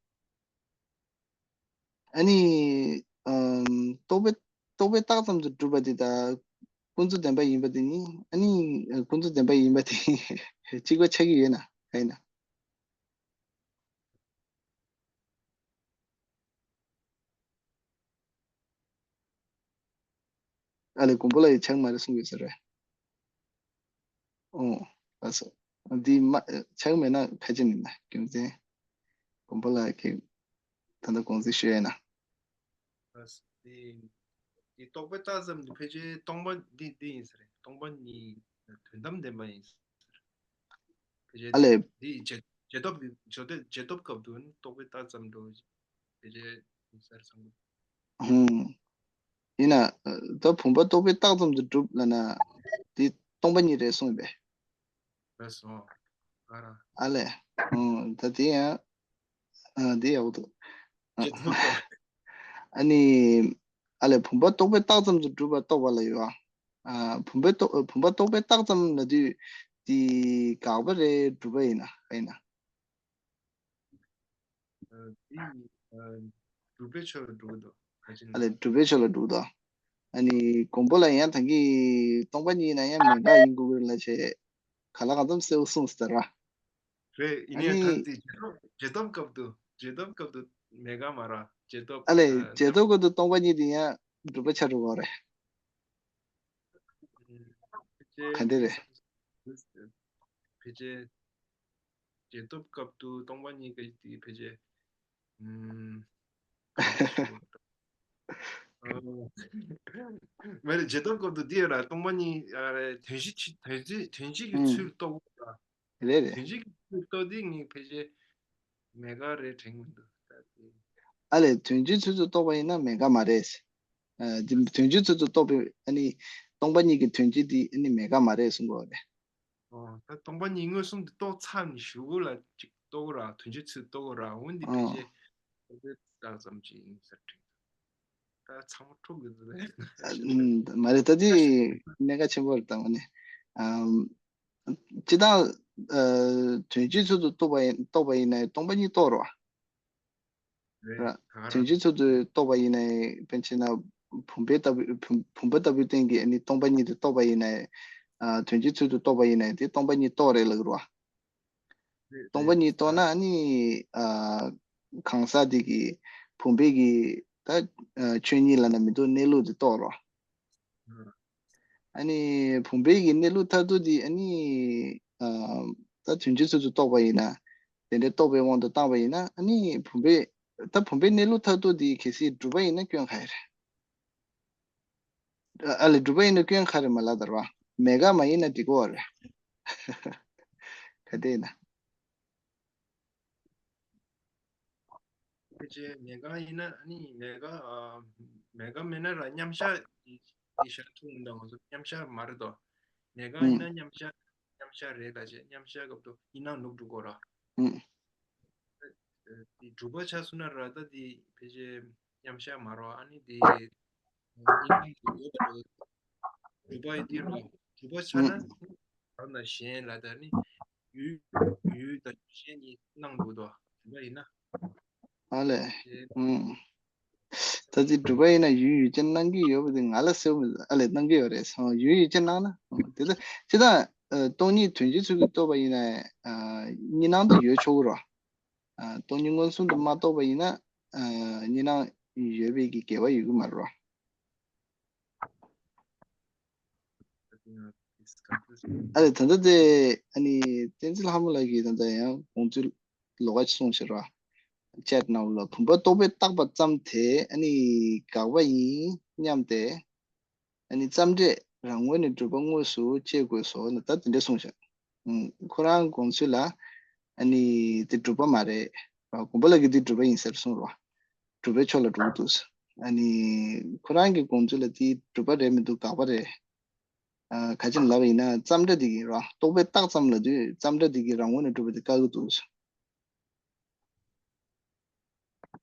ཨ་ནི། ཨམ། རྟོག་པས་རྟོག་པས་བཏགས་ཙམ་དུ་གྲུབ་པ་དེ་དང་། ཀུན་རྫོབ་བདེན་པ་ཡིན་པ་དེ་ནི། ཨ་ནི། ཀུན་རྫོབ་བདེན་པ་ཡིན་པ་དེ་གཅིག་པ་ཆགས་ཀྱི་ཡོད་ན་ག་ཡིན་ན། ཨ་ལས་མགོན་པོ་ལགས་ཡིས་ཆགས་མ་རེད་གསུངས་ཡོད་ས་རེད། ཨོ། ལགས་སོ། འདི་མ་ཆགས་མེད་ན་ཁ་ཅིག་མིན་ན་རྒྱུ་མཚན། མགོན་པོ་ལགས་ཀྱིས་ད་ལྟ་དགོངས་ཚུལ་ཞུ་ཡས་ན། ལགས་སོ། འདི་འདི་རྟོག་པས་བཏགས་ཙམ་དུ་ཕལ་ཆེར་སྟོང་པ་འདི་འདི་ཡིན་ས་རེད། སྟོང་པ་ཉིད་དོན་དམ་བདེན་པ་ཡིན་ས་རེད། ཕལ་ཆེར་ཨ་ལས། འདི་རྗེས་རྗེས་ཐོབ་ཀྱི་རྗེས་ཐོབ་རྗེས་ཐོབ་སྐབས་དུ་ནི་རྟོག་པས་བཏགས་ཙམ་དུ་ཕལ་ཆེར་ཡིན་ས་རེད་བསམ་གི། ཧུམ། ཡིན་ན། ད་བུམ་པ་རྟོག་པས་བཏགས་ཙམ་དུ་གྲུབ་ལབ་ན། འདི་སྟོང་པ་ཉིད་རེད་གསུངས་པས། རེད་སོང་། ཨ་ར། ཨ་ལས། ཨོ་ད་དེ་ཡང་། ཨ་འདི་ཡག་པོ་འདུག་ཨ་ནི། ཨ་ལས་བུམ་པ་རྟོག་པས་བཏགས་ཙམ་དུ་གྲུབ་པ་རྟོགས་པ་ལ་ཡོད་ཨ། བུམ་པའི་རྟོག་བུམ་པ་རྟོག་པས་བཏགས་ཙམ་ལབ་དུས། འདི་དགག་པ་རེད་སྒྲུབ་པ་ཡིན་ན་ག་ཡིན་ན། འདི་ནི་སྒྲུབ་པའི་ཕྱོགས་ལ་འགྲོ་གི་འདུག་ག་ཅི་ཨ་ལས་སྒྲུབ་པའི་ཕྱོགས་ལ་འགྲོ་གི་འདུག་ཨ་ནི་མགོན་པོ་ལ་ཡང་ད་གིན་སྟོང་པ་ཉིད་ན་ཡང་མེད་དགག་ཡིན་དགོས་ཀྱི་རེད་ལབ་བྱས། ག་ལ་གང་འཚམ་གསལ་པོ་གསུངས་ཟེར་བ། རེད། ཡིན་ཨ་ནའི་ནི་ད་འདི་རྗེས་ཐོབ་རྗེས་ཐོབ་སྐབས་དུ་རྗེས་ཐོབ་སྐབས་དུ་མེད་དགག་མ་ར་རྗེས་ཐོབ་ཨ་ལས་རྗེས་ཐོབ་སྐབས་དུ་སྟོང་པ་ཉིད་དེ་ཡང་སྒྲུབ་པ་ཆགས་འགྲོ་གི་རེད། ཕལ་ཆེར་ག་འདྲ་རེད། ཕལ་ཆེར་རྗེས་ཐོབ་སྐབས་དུ་སྟོང་པ་ཉིད་ཀྱི་དེ་ཕལ་ཆེར། ཨུམ། མ་རེད། རྗེས་ཐོབ་སྐབས་དུ་འདི་ཡོད་ལ་སྟོང་པ་ཉིད་ཨ་རེད། དོན་གཞི་ཕྱི་དོན་གཞི་དོན་གཞི་གི་ཨུམ། ཚུལ་རྟོགས་དགོས་ལ། རེད་རེད། དོན་གཞི་གི་ཚུལ་རྟོགས་དེ་ངས་ཕལ་ཆེར་མེད་དགག་རེད་དྲན་གྱི་མི་འདུག་ད་དེ། ཨ་ལས་དོན་སྤྱིའི་ཚུལ་དུ་རྟོགས་པ་ཡིན་ན་མེད་དགག་མ་རེད། ཨ་དེ་དོན་སྤྱིའི་ཚུལ་དུ་རྟོགས་པའི་ཨ་ནི་སྟོང་པ་ཉིད་ཀྱི་དོན་སྤྱི་དེ་ཨ་ནི་མེད་དགག་མ་རེད་གསུང་གི་ཡོད་རེད། ཨོ་ད་སྟོང་པ་ཉིད་མངོན་སུམ་དུ་རྟོགས་ཚར་ནས་གཞུག་གུ་ལ་ཅིག་རྟོགས་གོ་ར་དོན་སྤྱིའི་ཚུལ་རྟོགས་གོ་ར་འོན་ཏེ་ཕལ་ཨོ་ཆེར་རྟོགས་པའི་རྟགས་ཙམ་ཅིག་ཡིན་ཟེར་དྲན། ད་ཚང་མ་འཁྲུག་གི་འདུག་ཨ་ཨུམ་མ་རེད། ད་དེ་གནད་འགག་ཆེན་པོ་རེད་ད་ཨ་ནི། ཨམ། སྤྱིར་བཏང་། ཨ། དོན་སྤྱིའི་ཚུལ་དུ་རྟོགས་པ་ཡིན་རྟོགས་པ་ཡིན་ན་སྟོང་པ་ཉིད་རྟོགས་རོ། རེད། ར། ད་ག་དོན་ར། སྤྱིའི་ཚུལ་དུ་རྟོགས་པ་ཡིན་ན་ཕན་ཆད་ན་བུམ་པའི་ལྟ་བུ་བུམ་བུམ་པ་ལྟ་བུའི་སྟེང་གི་ཨ་ནི་སྟོང་པ་ཉིད་དུ་རྟོགས་པ་ཡིན་ན། ཨ། དོན་སྤྱིའི་ཚུལ་དུ་རྟོགས་པ་ཡིན་ན་དེ་སྟོང་པ་ཉིད་རྟོགས་རེད་ལབ་ཀྱི་རེད་བ། རེད་སྟོང་པ་རེད་ཉིད་རྟོགས་ན་ད། ཨ་ནི། ཨ། གང་ཟག་དེ་གི་བུམ་པའི་གི་ད། ཨ། ཆོས་ཉིད་ལབ་ན་མི་འདུག་གནས་ལུགས་དེ་རྟོགས་རོ། ཨ་ནི་བུམ་པའི་གི་གནས་ལུགས་མཐར་ཐུག་དེ་ཨ་ནི་ ཨ་ད་དོན་སྤྱིའི་ཚུལ་དུ་རྟོགས་པ་ཡིན་ན། དེ་འདྲའི་རྟོགས་པའི་དབང་དུ་བཏང་བ་ཡིན་ན། ཨ་ནི་བུམ་པའི་ད་བུམ་པའི་གནས་ལུགས་མཐར་ཐུག་འདི་གལ་སྲིད་གྲུབ་པ་ཡིན་ན་སྐྱོན་ག་ཡ་རེད། ཨ་ལས་གྲུབ་པ་ཡིན་ན་སྐྱོན་ག་རེ་མ་ལབ་དར་བ། མེད་དགག་མ་ཡིན་ན་འགྲིག་གོ་བ་རེད། ག་དེ་ཡིན་ན། ཕལ་ཆེར་མེད་དགག་ཡིན་ན་ཨ་ནི་མེད་དགག་ཨ་མེད་དགག་མེད་ན་ར་མཉམ་གཞག་དེ་དེ་བཞག་ཐུབ་མི་འདུག་ང་ཚོ་མཉམ་གཞག་མ་རེད་དོ། མེད་དགག་ཡིན་ན་ཨུམ། མཉམ་གཞག་མཉམ་གཞག་རེད་ད་ཅེ་མཉམ་གཞག་སྐབས་དུ་ཡིན་ན་ནུབ་འགྲོ་གོ་ར། ཨུམ། དེ་གྲུབ་པ་ཆགས་སོང་ན་ར་ད་དེ་ཕལ་ཆེར་མཉམ་གཞག་མ་རེད་ཨ་ནི་དེ་ཡིན་ན་ཡོད་པ་རེད། གྲུབ་པ་ཡིན་དེ་ར་གྲུབ་པ་ཆགས་ན་ཨུམ། རང་དང་གཞན་ལ་ད་ནི་ཡུལ་ཡུལ་དང་གཞན་གཉིས་སྣང་འདུག་དོ། གྲུབ་པ་ཡིན་ན། ཨ་ལས། ཨུམ། ད་ཅི་གྲུབ་པ་ཡིན་ན་ཡུལ་ཡུལ་ཅན་སྣང་གི་ཡོད་པ་དེ་ང་ལ་གསལ་པོ་མི་འདུག་ཨ་ལས་སྣང་གི་ཡོད་རེད་སོང་ཡུལ་ཡུལ་ཅན་སྣང་ན། ཨུམ། དེ་ལ་ཅི་ད་ཨ་སྟོང་ཉིད་དོན་སྤྱིའི་ཚུལ་དུ་རྟོགས་པ་ཡིན་ན་ཨ་གཉིས་སྣང་དུ་ཡོད་ཆོག་གི་རོ། ཨ་སྟོང་ཉིད་མངོན་སུམ་དུ་མ་རྟོགས་པ་ཡིན་ན་ཨ་གཉིས་སྣང་ཡོད་པའི་གི་འགལ་བ་ཡོད་གི་མ་རེད་རོ། ཨ་ལས་ད་ལྟ་དེ་ཨ་ནི་བསྟན་འཛིན་ལྷ་མོ་ལགས་ཀྱིས་ད་ལྟ་ཡང་དགོངས་ཚུལ་ལོགས་ཀ་གསུངས་ཤག་ར། ཅེཊ་ནང་ལ་བུམ་པ་རྟོག་པས་བཏགས་པ་ཙམ་དེ་ཨ་ནི་དགག་པ་ཡིན་སྙམ་སྟེ། ཨ་ནི་ཙམ་འདྲས་རང་ངོས་ནས་གྲུབ་པ་དངོས་སུ་བཅད་དགོས་སོ་ན་ད་དེ་འདྲས་གསུངས་ཤག་ཁོ་རང་དགོངས་ཚུལ་ལ་ཨ་ནི་དེ་གྲུབ་པ་མ་རེད། དགོངས་པ་ལ་གི་དེ་གྲུབ་པ་ཡིན་ཟེར་གསུངས་རོ། གྲུབ་པའི་ཕྱོགས་ལ་འགྲོ་གི་འདུག་ཨ་ནི་ཁོ་རང་གི་དགོངས་ཚུལ་ལ་དེ་གྲུབ་པ་རེད་མི་འདུག་དགག་པ་རེད། ཨ་ག་ཅི་ལབ་པ་ཡིན་ན་ཙམ་འདྲ་དེ་གི་རོ་རྟོག་པས་བཏགས་ཙམ་ལབ་དུས་ཙམ་འདྲ་དེ་གི་རང་ངོས་ནས་གྲུབ་པ་དེ་བཀག་གི་འདུག་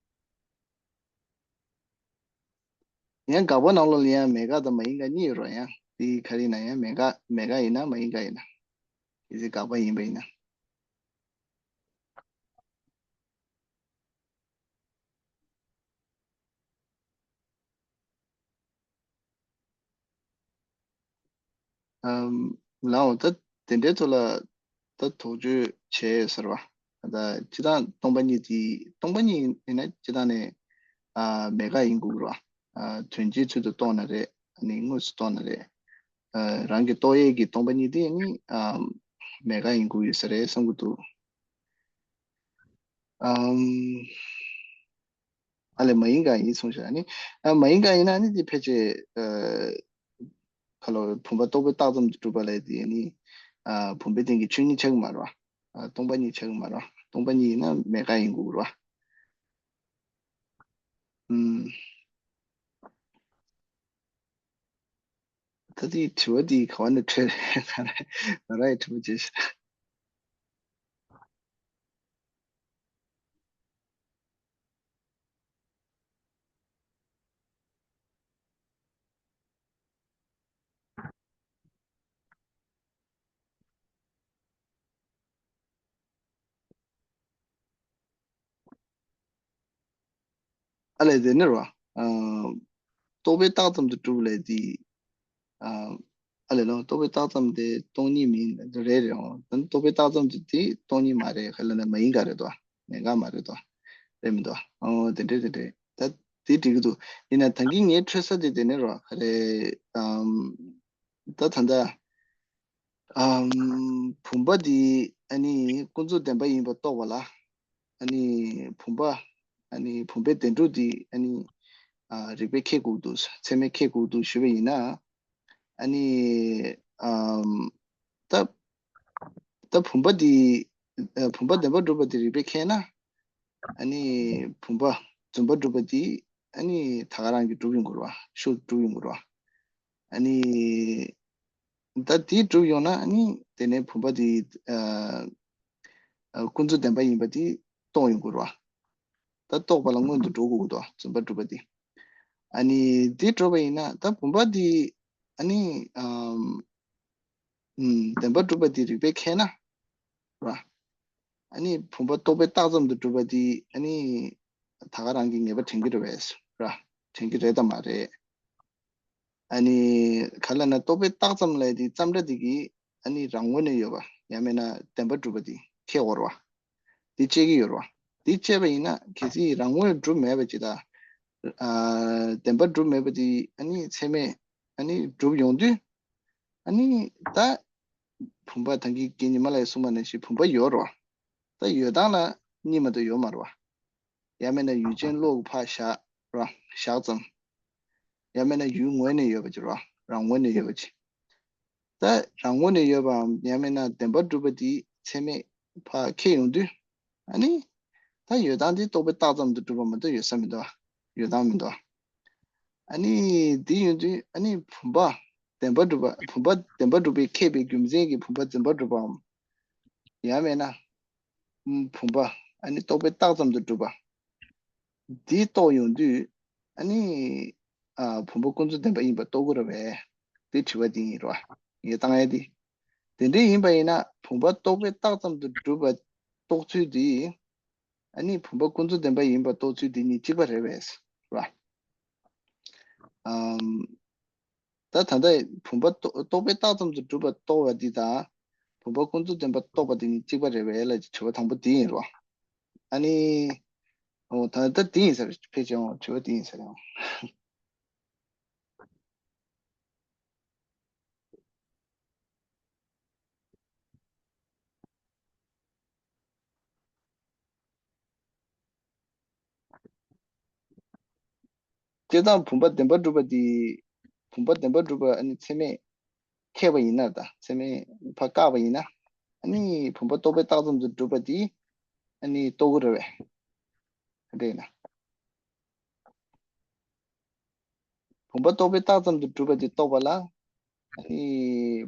ཡང་དགག་པ་ནང་ལོགས་ལ་ཡང་མེད་དགག་དང་མ་ཡིན་དགག་གཉིས་ཡོད་རོ། ཡང་དེ་ག་རེ་ཡིན་ན་ཡང་མེད་དགག་མེད་དགག་ཡིན་ན་མ་ཡིན་དགག་ཡིན་ན་དེ་ཚེ་དགག་པ་ཡིན་པ་ཡིན་ན། ཨམ། ལའོ་ད་དེ་འདྲའི་ཐོག་ལ་ད་དོགས་གཅོད་བྱས་ཟེར་བ། ད་སྤྱི་བཏང་སྟོང་པ་ཉིད་དེ་སྟོང་པ་ཉིད་ཡིན་ན་སྤྱི་བཏང་ནས་ཨ་མེད་དགག་ཡིན་དགོས་རོ། ཨ་དོན་སྤྱིའི་ཚུལ་དུ་རྟོགས་ན་རེད། ཨ་ནི་དངོས་སུ་རྟོགས་ན་རེད། ཨ་རང་གི་རྟོགས་ཡས་ཀྱི་སྟོང་པ་ཉིད་དེ་ནི་ཨ་མེད་དགག་ཡིན་དགོས་ཡོད་ས་རེད་བསམ་གྱི་འདུག་ཨམ། ཨ་ལས་མ་ཡིན་གང་ཡིན་གསུངས་ཤག་ཨ་ནི་ཨ་མ་ཡིན་གང་ཡིན་ན་ཨ་ནི་དེ་ཕལ་ཆེར་ཨ་ཁ་ལོ་བུམ་པ་རྟོག་པས་བཏགས་ཙམ་དུ་གྲུབ་པ་ལས་དེ་ཨ་ནི་ཨ་བུམ་པའི་སྟེང་གི་ཆོས་ཉིད་ཆགས་ཀྱི་མ་རེད་བ། ཨ་སྟོང་པ་ཉིད་ཆགས་ཀྱི་མ་རེད་བ། སྟོང་པ་ཉིད་ཡིན་ན་མེད་དགག་ཡིན་དགོས་རེད་བ། ཨུམ། ད་དེའི་དྲི་བ་འདི་ག་བ་ནས་འཕྲོས་རེད། ང་རང་ང་རང་ཡི་དྲི་བ་བརྗེད་ཤག་ཨ་ལས་དེ་ནི་རོ། ཨ་རྟོག་པས་བཏགས་ཙམ་དུ་གྲུབ་ལས་དེ། ཨ་ཨ་ལས་ལོ་རྟོག་པས་བཏགས་ཙམ་དེ་སྟོང་ཉིད་མིན་རེད་རེད་འོང་། ད་རྟོག་པས་བཏགས་ཙམ་དུ་དེ་སྟོང་ཉིད་མ་རེད་ག་ལ་ན་མ་ཡིན་ག་རེད་དོ། མེད་ག་མ་རེད་དོ། རེད་མི་འདུག་ཨོ་དེ་འདྲས་དེ་འདྲས་ད་དེ་འགྲིག་གི་འདུག་ཡིན་ན་ད་གིན་ངས་འཕྲོས་ས་དེ་དེ་ནི་རོ་ག་རེ། ཨམ། ད་ད་ལྟ། ཨམ། བུམ་པ་འདི་ཨ་ནི་ཀུན་རྫོབ་བདེན་པ་ཡིན་པ་རྟོགས་པ་ལ། ཨ་ནི་བུམ་པ་ཨ་ནི་བུམ་པའི་བདེན་གྲུབ་འདི་ཨ་ནི་ཨ་རིགས་པས་ཁས་དགོས་འདུག་ཚད་མས་ཁས་དགོས་འདུག་ཞུས་པ་ཡིན་ན། ཨ་ནི་ཨམ། ད་ད་བུམ་པ་འདི་ཨ་བུམ་པ་བདེན་པར་གྲུབ་པ་འདི་རིགས་པས་ཁས་ན། ཨ་ནི་བུམ་པ་བརྫུན་པར་གྲུབ་པ་འདི་ཨ་ནི་ད་ག་རང་གིས་གྲུབ་ཡོང་དགོས་རེད་བ། ཤུགས་གྲུབ་ཡོང་དགོས་རེད་བ། ཨ་ནི་ད་དེ་གྲུབ་ཡོང་ན་ཨ་ནི་དེ་ནས་བུམ་པ་དེ་ཨ་ཨ་ཀུན་རྫོབ་བདེན་པ་ཡིན་པ་དེ་རྟོགས་ཡོང་དགོས་རེད་བ། ད་རྟོགས་པ་ལ་སྔོན་དུ་འགྲོ་དགོས་ཀྱི་འདུག་བརྫུན་པར་གྲུབ་པ་དེ། ཨ་ནི་དེ་གྲུབ་པ་ཡིན་ན་ད་བུམ་པ་དེ་ཨ་ནི་ཨམ་ཨམ་བདེན་པར་གྲུབ་པ་དེ་རིགས་པས་ཁས་ན་རེད་བ། ཨ་ནི་བུམ་པ་རྟོག་པས་བཏགས་ཙམ་དུ་གྲུབ་པ་དེ་ཨ་ནི་ད་ག་རང་གིས་ངེས་པ་དྲན་གྱི་རེད་པས་ར། དྲན་གྱི་རེད་དམ་མ་རེད། ཨ་ནི་ག་ལ་ན་རྟོག་པས་བཏགས་ཙམ་ལས་དེ་ཙམ་འདྲ་དེ་གིས་ཨ་ནི་རང་ངོས་ནས་ཡོད་པ་ཡང་མིན་ན་བདེན་པར་གྲུབ་པ་དེ་ཁས་འོར་བ། དེ་བཅད་ཀྱི་ཡོད་རེད་བ། དེ་བཅད་པ་ཡིན་ན་གལ་སྲིད་རང་ངོས་གྲུབ་མེད་པ་ཅིག་དང་། ཨ་བདེན་པར་གྲུབ་མེད་པ་དེ་ཨ་ནི་ཚད་མས་ཨ་ནི་གྲུབ་ཡོང་དུས། ཨ་ནི་ད་ བུམ་པ་ད་གིན་རྒན་ཉི་མ་ལགས་གསུངས་པ་ནང་བཞིན་བུམ་པ་ཡོད་རེད་བ། ད་ཡོད་སྟངས་ལ་གཉིས་མ་གཏོགས་ཡོད་མ་རེད་བ། ཡང་མིན་ན་ཡུལ་ཅན་བློ་གི་ཕར་བཞག་ར་བཞག་ཙམ། ཡང་མིན་ན་ཡུལ་ངོས་ནས་ཡོད་པ་ཅིག་ར་རང་ངོས་ནས་ཡོད་པ་ཅིག་ད་རང་ངོས་ནས་ཡོད་པའམ་ཡང་མིན་ན་བདེན་པར་གྲུབ་པ་དེ་ཚད་མས་ཕར་ཁེལ་ཡོང་དུས། ཨ་ནི། ད་ཡོད་སྟངས་དེ་རྟོག་པས་བཏགས་ཙམ་དུ་གྲུབ་པ་མ་གཏོགས་ཡོད་ས་མི་འདུག་ཡོད་སྟངས་མི་འདུག་ཨ་ནི། དེ་ཡོང་དུས་ཨ་ནི་བུམ་པ། བདེན་པར་གྲུབ་པ་བུམ་པ་བདེན་པར་གྲུབ་པས་ཁེགས་པའི་རྒྱུ་མཚན་གྱིས་བུམ་པ་བདེན་པར་གྲུབ་པའམ། ཡང་མེད་ན། ཨུམ། བུམ་པ་ཨ་ནི་རྟོག་པས་བཏགས་ཙམ་དུ་གྲུབ་པ། འདི་རྟོགས་ཡོང་དུས་ཨ་ནི། ཨ། བུམ་པ་ཀུན་རྫོབ་བདེན་པ་ཡིན་པ་རྟོགས་ཀྱི་རེད་པས། དེ་དྲི་བ་འདི་ཡིན་རོ། ངས་བཏང་ཡས་འདི། དེ་འདྲ་ཡིན་པ་ཡིན་ན་བུམ་པ་རྟོག་པས་བཏགས་ཙམ་དུ་གྲུབ་པ་རྟོགས་ཚུལ་འདི། ཨ་ནི་བུམ་པ་ཀུན་རྫོབ་བདེན་པ་ཡིན་པ་རྟོགས་ཚུལ་འདི་གཉིས་གཅིག་པ་རེད་པས། ར། ཨམ། ད་ད་ལྟ་བུམ་པ་རྟོག་རྟོག་པས་བཏགས་ཙམ་དུ་གྲུབ་པ་རྟོགས་པ་འདི་དང་། བུམ་པ་ཀུན་རྫོབ་བདེན་པ་རྟོགས་པ་འདི་གཉིས་གཅིག་པ་རེད་པས་ལབ་ཀྱི་དྲི་བ་དང་པོ་འདི་ཡིན་རོ། ཨ་ནི། འོ་ད་ལྟ་འདི་ཡིན་ས་རེད། ཕལ་ཆེར་འོ་དྲི་བ་འདི་ཡིན་ས་རེད་འོ། སྤྱིར་བཏང་བུམ་པ་བདེན་པར་གྲུབ་པ་འདི། བུམ་པ་བདེན་པར་གྲུབ་པ་ཨ་ནི་ཚད་མས་ཁེགས་པ་ཡིན་ན་ད་ཚད་མས་ཕར་བཀག་པ་ཡིན་ན། ཨ་ནི་བུམ་པ་རྟོག་པས་བཏགས་ཙམ་དུ་གྲུབ་པ་འདི་ཨ་ནི་རྟོགས་ཀྱི་རེད་པས། དེ་ཡིན་ན། བུམ་པ་རྟོག་པས་བཏགས་ཙམ་དུ་གྲུབ་པ་འདི་རྟོགས་པ་ལ། ཨ་ནི་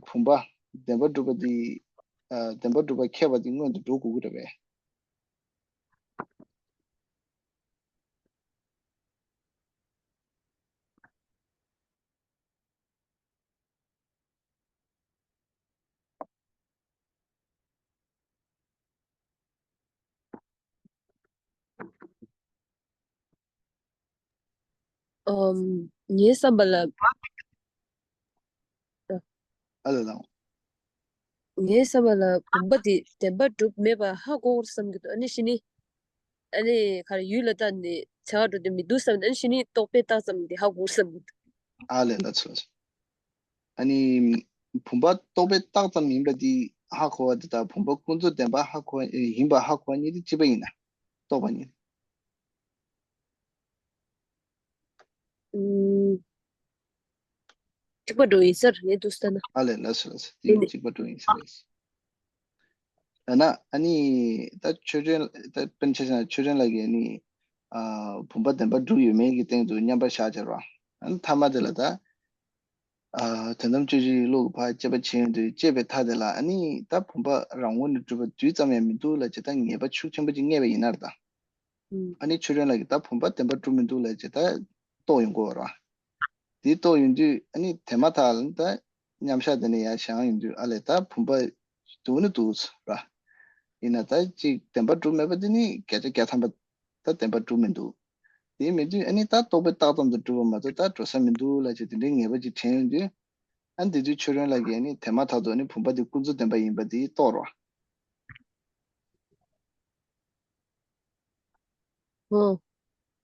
བུམ་པ་བདེན་པར་གྲུབ་པ་འདི། ཨ། བདེན་པར་གྲུབ་པ་ཁེགས་པ་འདི་སྔོན་དུ་འགྲོ་དགོས་ཀྱི་རེད་པས། ཨམ། ངའི་བསམ་པ་ལ། ཨ་ལ་ལ། ངའི་བསམ་པ་ལ་བུམ་པ་དེ་བདེན་པར་གྲུབ་མེད་པ་ཧ་གོ་བསམ་གྱི་འདུག་ཨ་ནི་ཤི་ནི། ཨ་ནི་ག་རེ་ཡུལ་ལ་བལྟས་ནས་བྱ་བ་འགྲོ་དུས་མི་འདུག་བསམ་ནས་ཨ་ནི་ཤི་ནི་རྟོག་པས་བཏགས་ཙམ་དེ་ཧ་གོ་བསམ་གྱི་འདུག་ཨ་ལས་ལ་ཚོ། ཨ་ནི། བུམ་པ་རྟོག་པས་བཏགས་ཙམ་ཡིན་པ་འདི་ཧ་གོ་བ་འདི་དང་བུམ་པ་ཀུན་རྫོབ་བདེན་པ་ཧ་གོ་བ་ཡིན་པ་ཧ་གོ་བ་གཉིས་འདི་གཅིག་པ་ཡིན་ན། རྟོགས་པ་གཉིས། ཨུམ། གཅིག་པ་འགྲོ་ཡིན་ས་རེད་འདུག་ལྟ་ན། ཨ་ལས་ལ་སོ་ལ་སོ་དེ་ཡིན་ནི་གཅིག་པ་འགྲོ་ཡིན་ས་རེད། ཡང་ན་ཨ་ནི་ད་ཆོས་ཅན་ད་དཔེར་ན་ཆ་བཞག་ན་ཆོས་ཅན་ལགས་ཀྱིས་ཨ་ནི་ཨ་བུམ་པ་བདེན་པར་གྲུབ་ཡོད་མེད་ཀྱི་སྟེང་དུ་མཉམ་པར་བཞག་བྱས་རོགས། ཨ་ནི་མཐའ་མ་དེ་ལ་ད་ཨ་དོན་དམ་དཔྱོད་བྱེད་ཀྱི་བློ་གི་ཕར་དཔྱད་པ་བྱེད་ཡོང་དུས་དཔྱད་པའི་མཐའ་དེ་ལ་ཨ་ནི་ད་བུམ་པ་རང་ངོས་ནས་གྲུབ་པ་རྡུལ་ཙམ་ཡང་མི་འདུག་ལབ་བྱས་ད་ངེས་པ་ཤུགས་ཆེན་པོ་ཅིག་རྙེད་པ་ཡིན་ན་རེད་ད། ཨ་ནི་ཆོས་ཅན་ལགས་ཀྱིས་ད་བུམ་པ་བདེན་པར་གྲུབ་མི་འདུག་ལབ་བྱས་ད་རྟོགས་ཡོང་གི་ཡོད་རེད། དེ་རྟོགས་ཡོང་དུས་ཨ་ནི་དེ་མ་ཐག་ལ་ད་མཉམ་བཞག་དེ་ནས་ཡར་བཞེངས་ཡོང་དུས་ཨ་ལས་ད་བུམ་པ་འདུག་ནི་འདུག་ར། ཡིན་ན་ད་ཅིག་བདེན་པར་གྲུབ་མེད་པ་དེ་ནི་བརྒྱ་ཆ་བརྒྱ་ཐམ་པ་ད་བདེན་པར་གྲུབ་མི་འདུག་དེ་མེད་དུས་ཨ་ནི་ད་རྟོག་པས་བཏགས་ཙམ་དུ་གྲུབ་པ་མ་གཏོགས་ད་འགྲོ་ས་མི་འདུག་ལབ་བྱས་དེ་འདྲའི་ངེས་པ་ཅིག་དྲན་ཡོང་དུས། ཨ་ནི་དེ་དུས་ཆོས་ཅན་ལགས་ཀྱིས་ཨ་ནི་དེ་མ་ཐག་ཏུ་ཨ་ནི་བུམ་པ་དེ་ཀུན་རྫོབ་བདེན་པ་ཡིན་པ་དེ་རྟོགས་རོགས། ཨོ།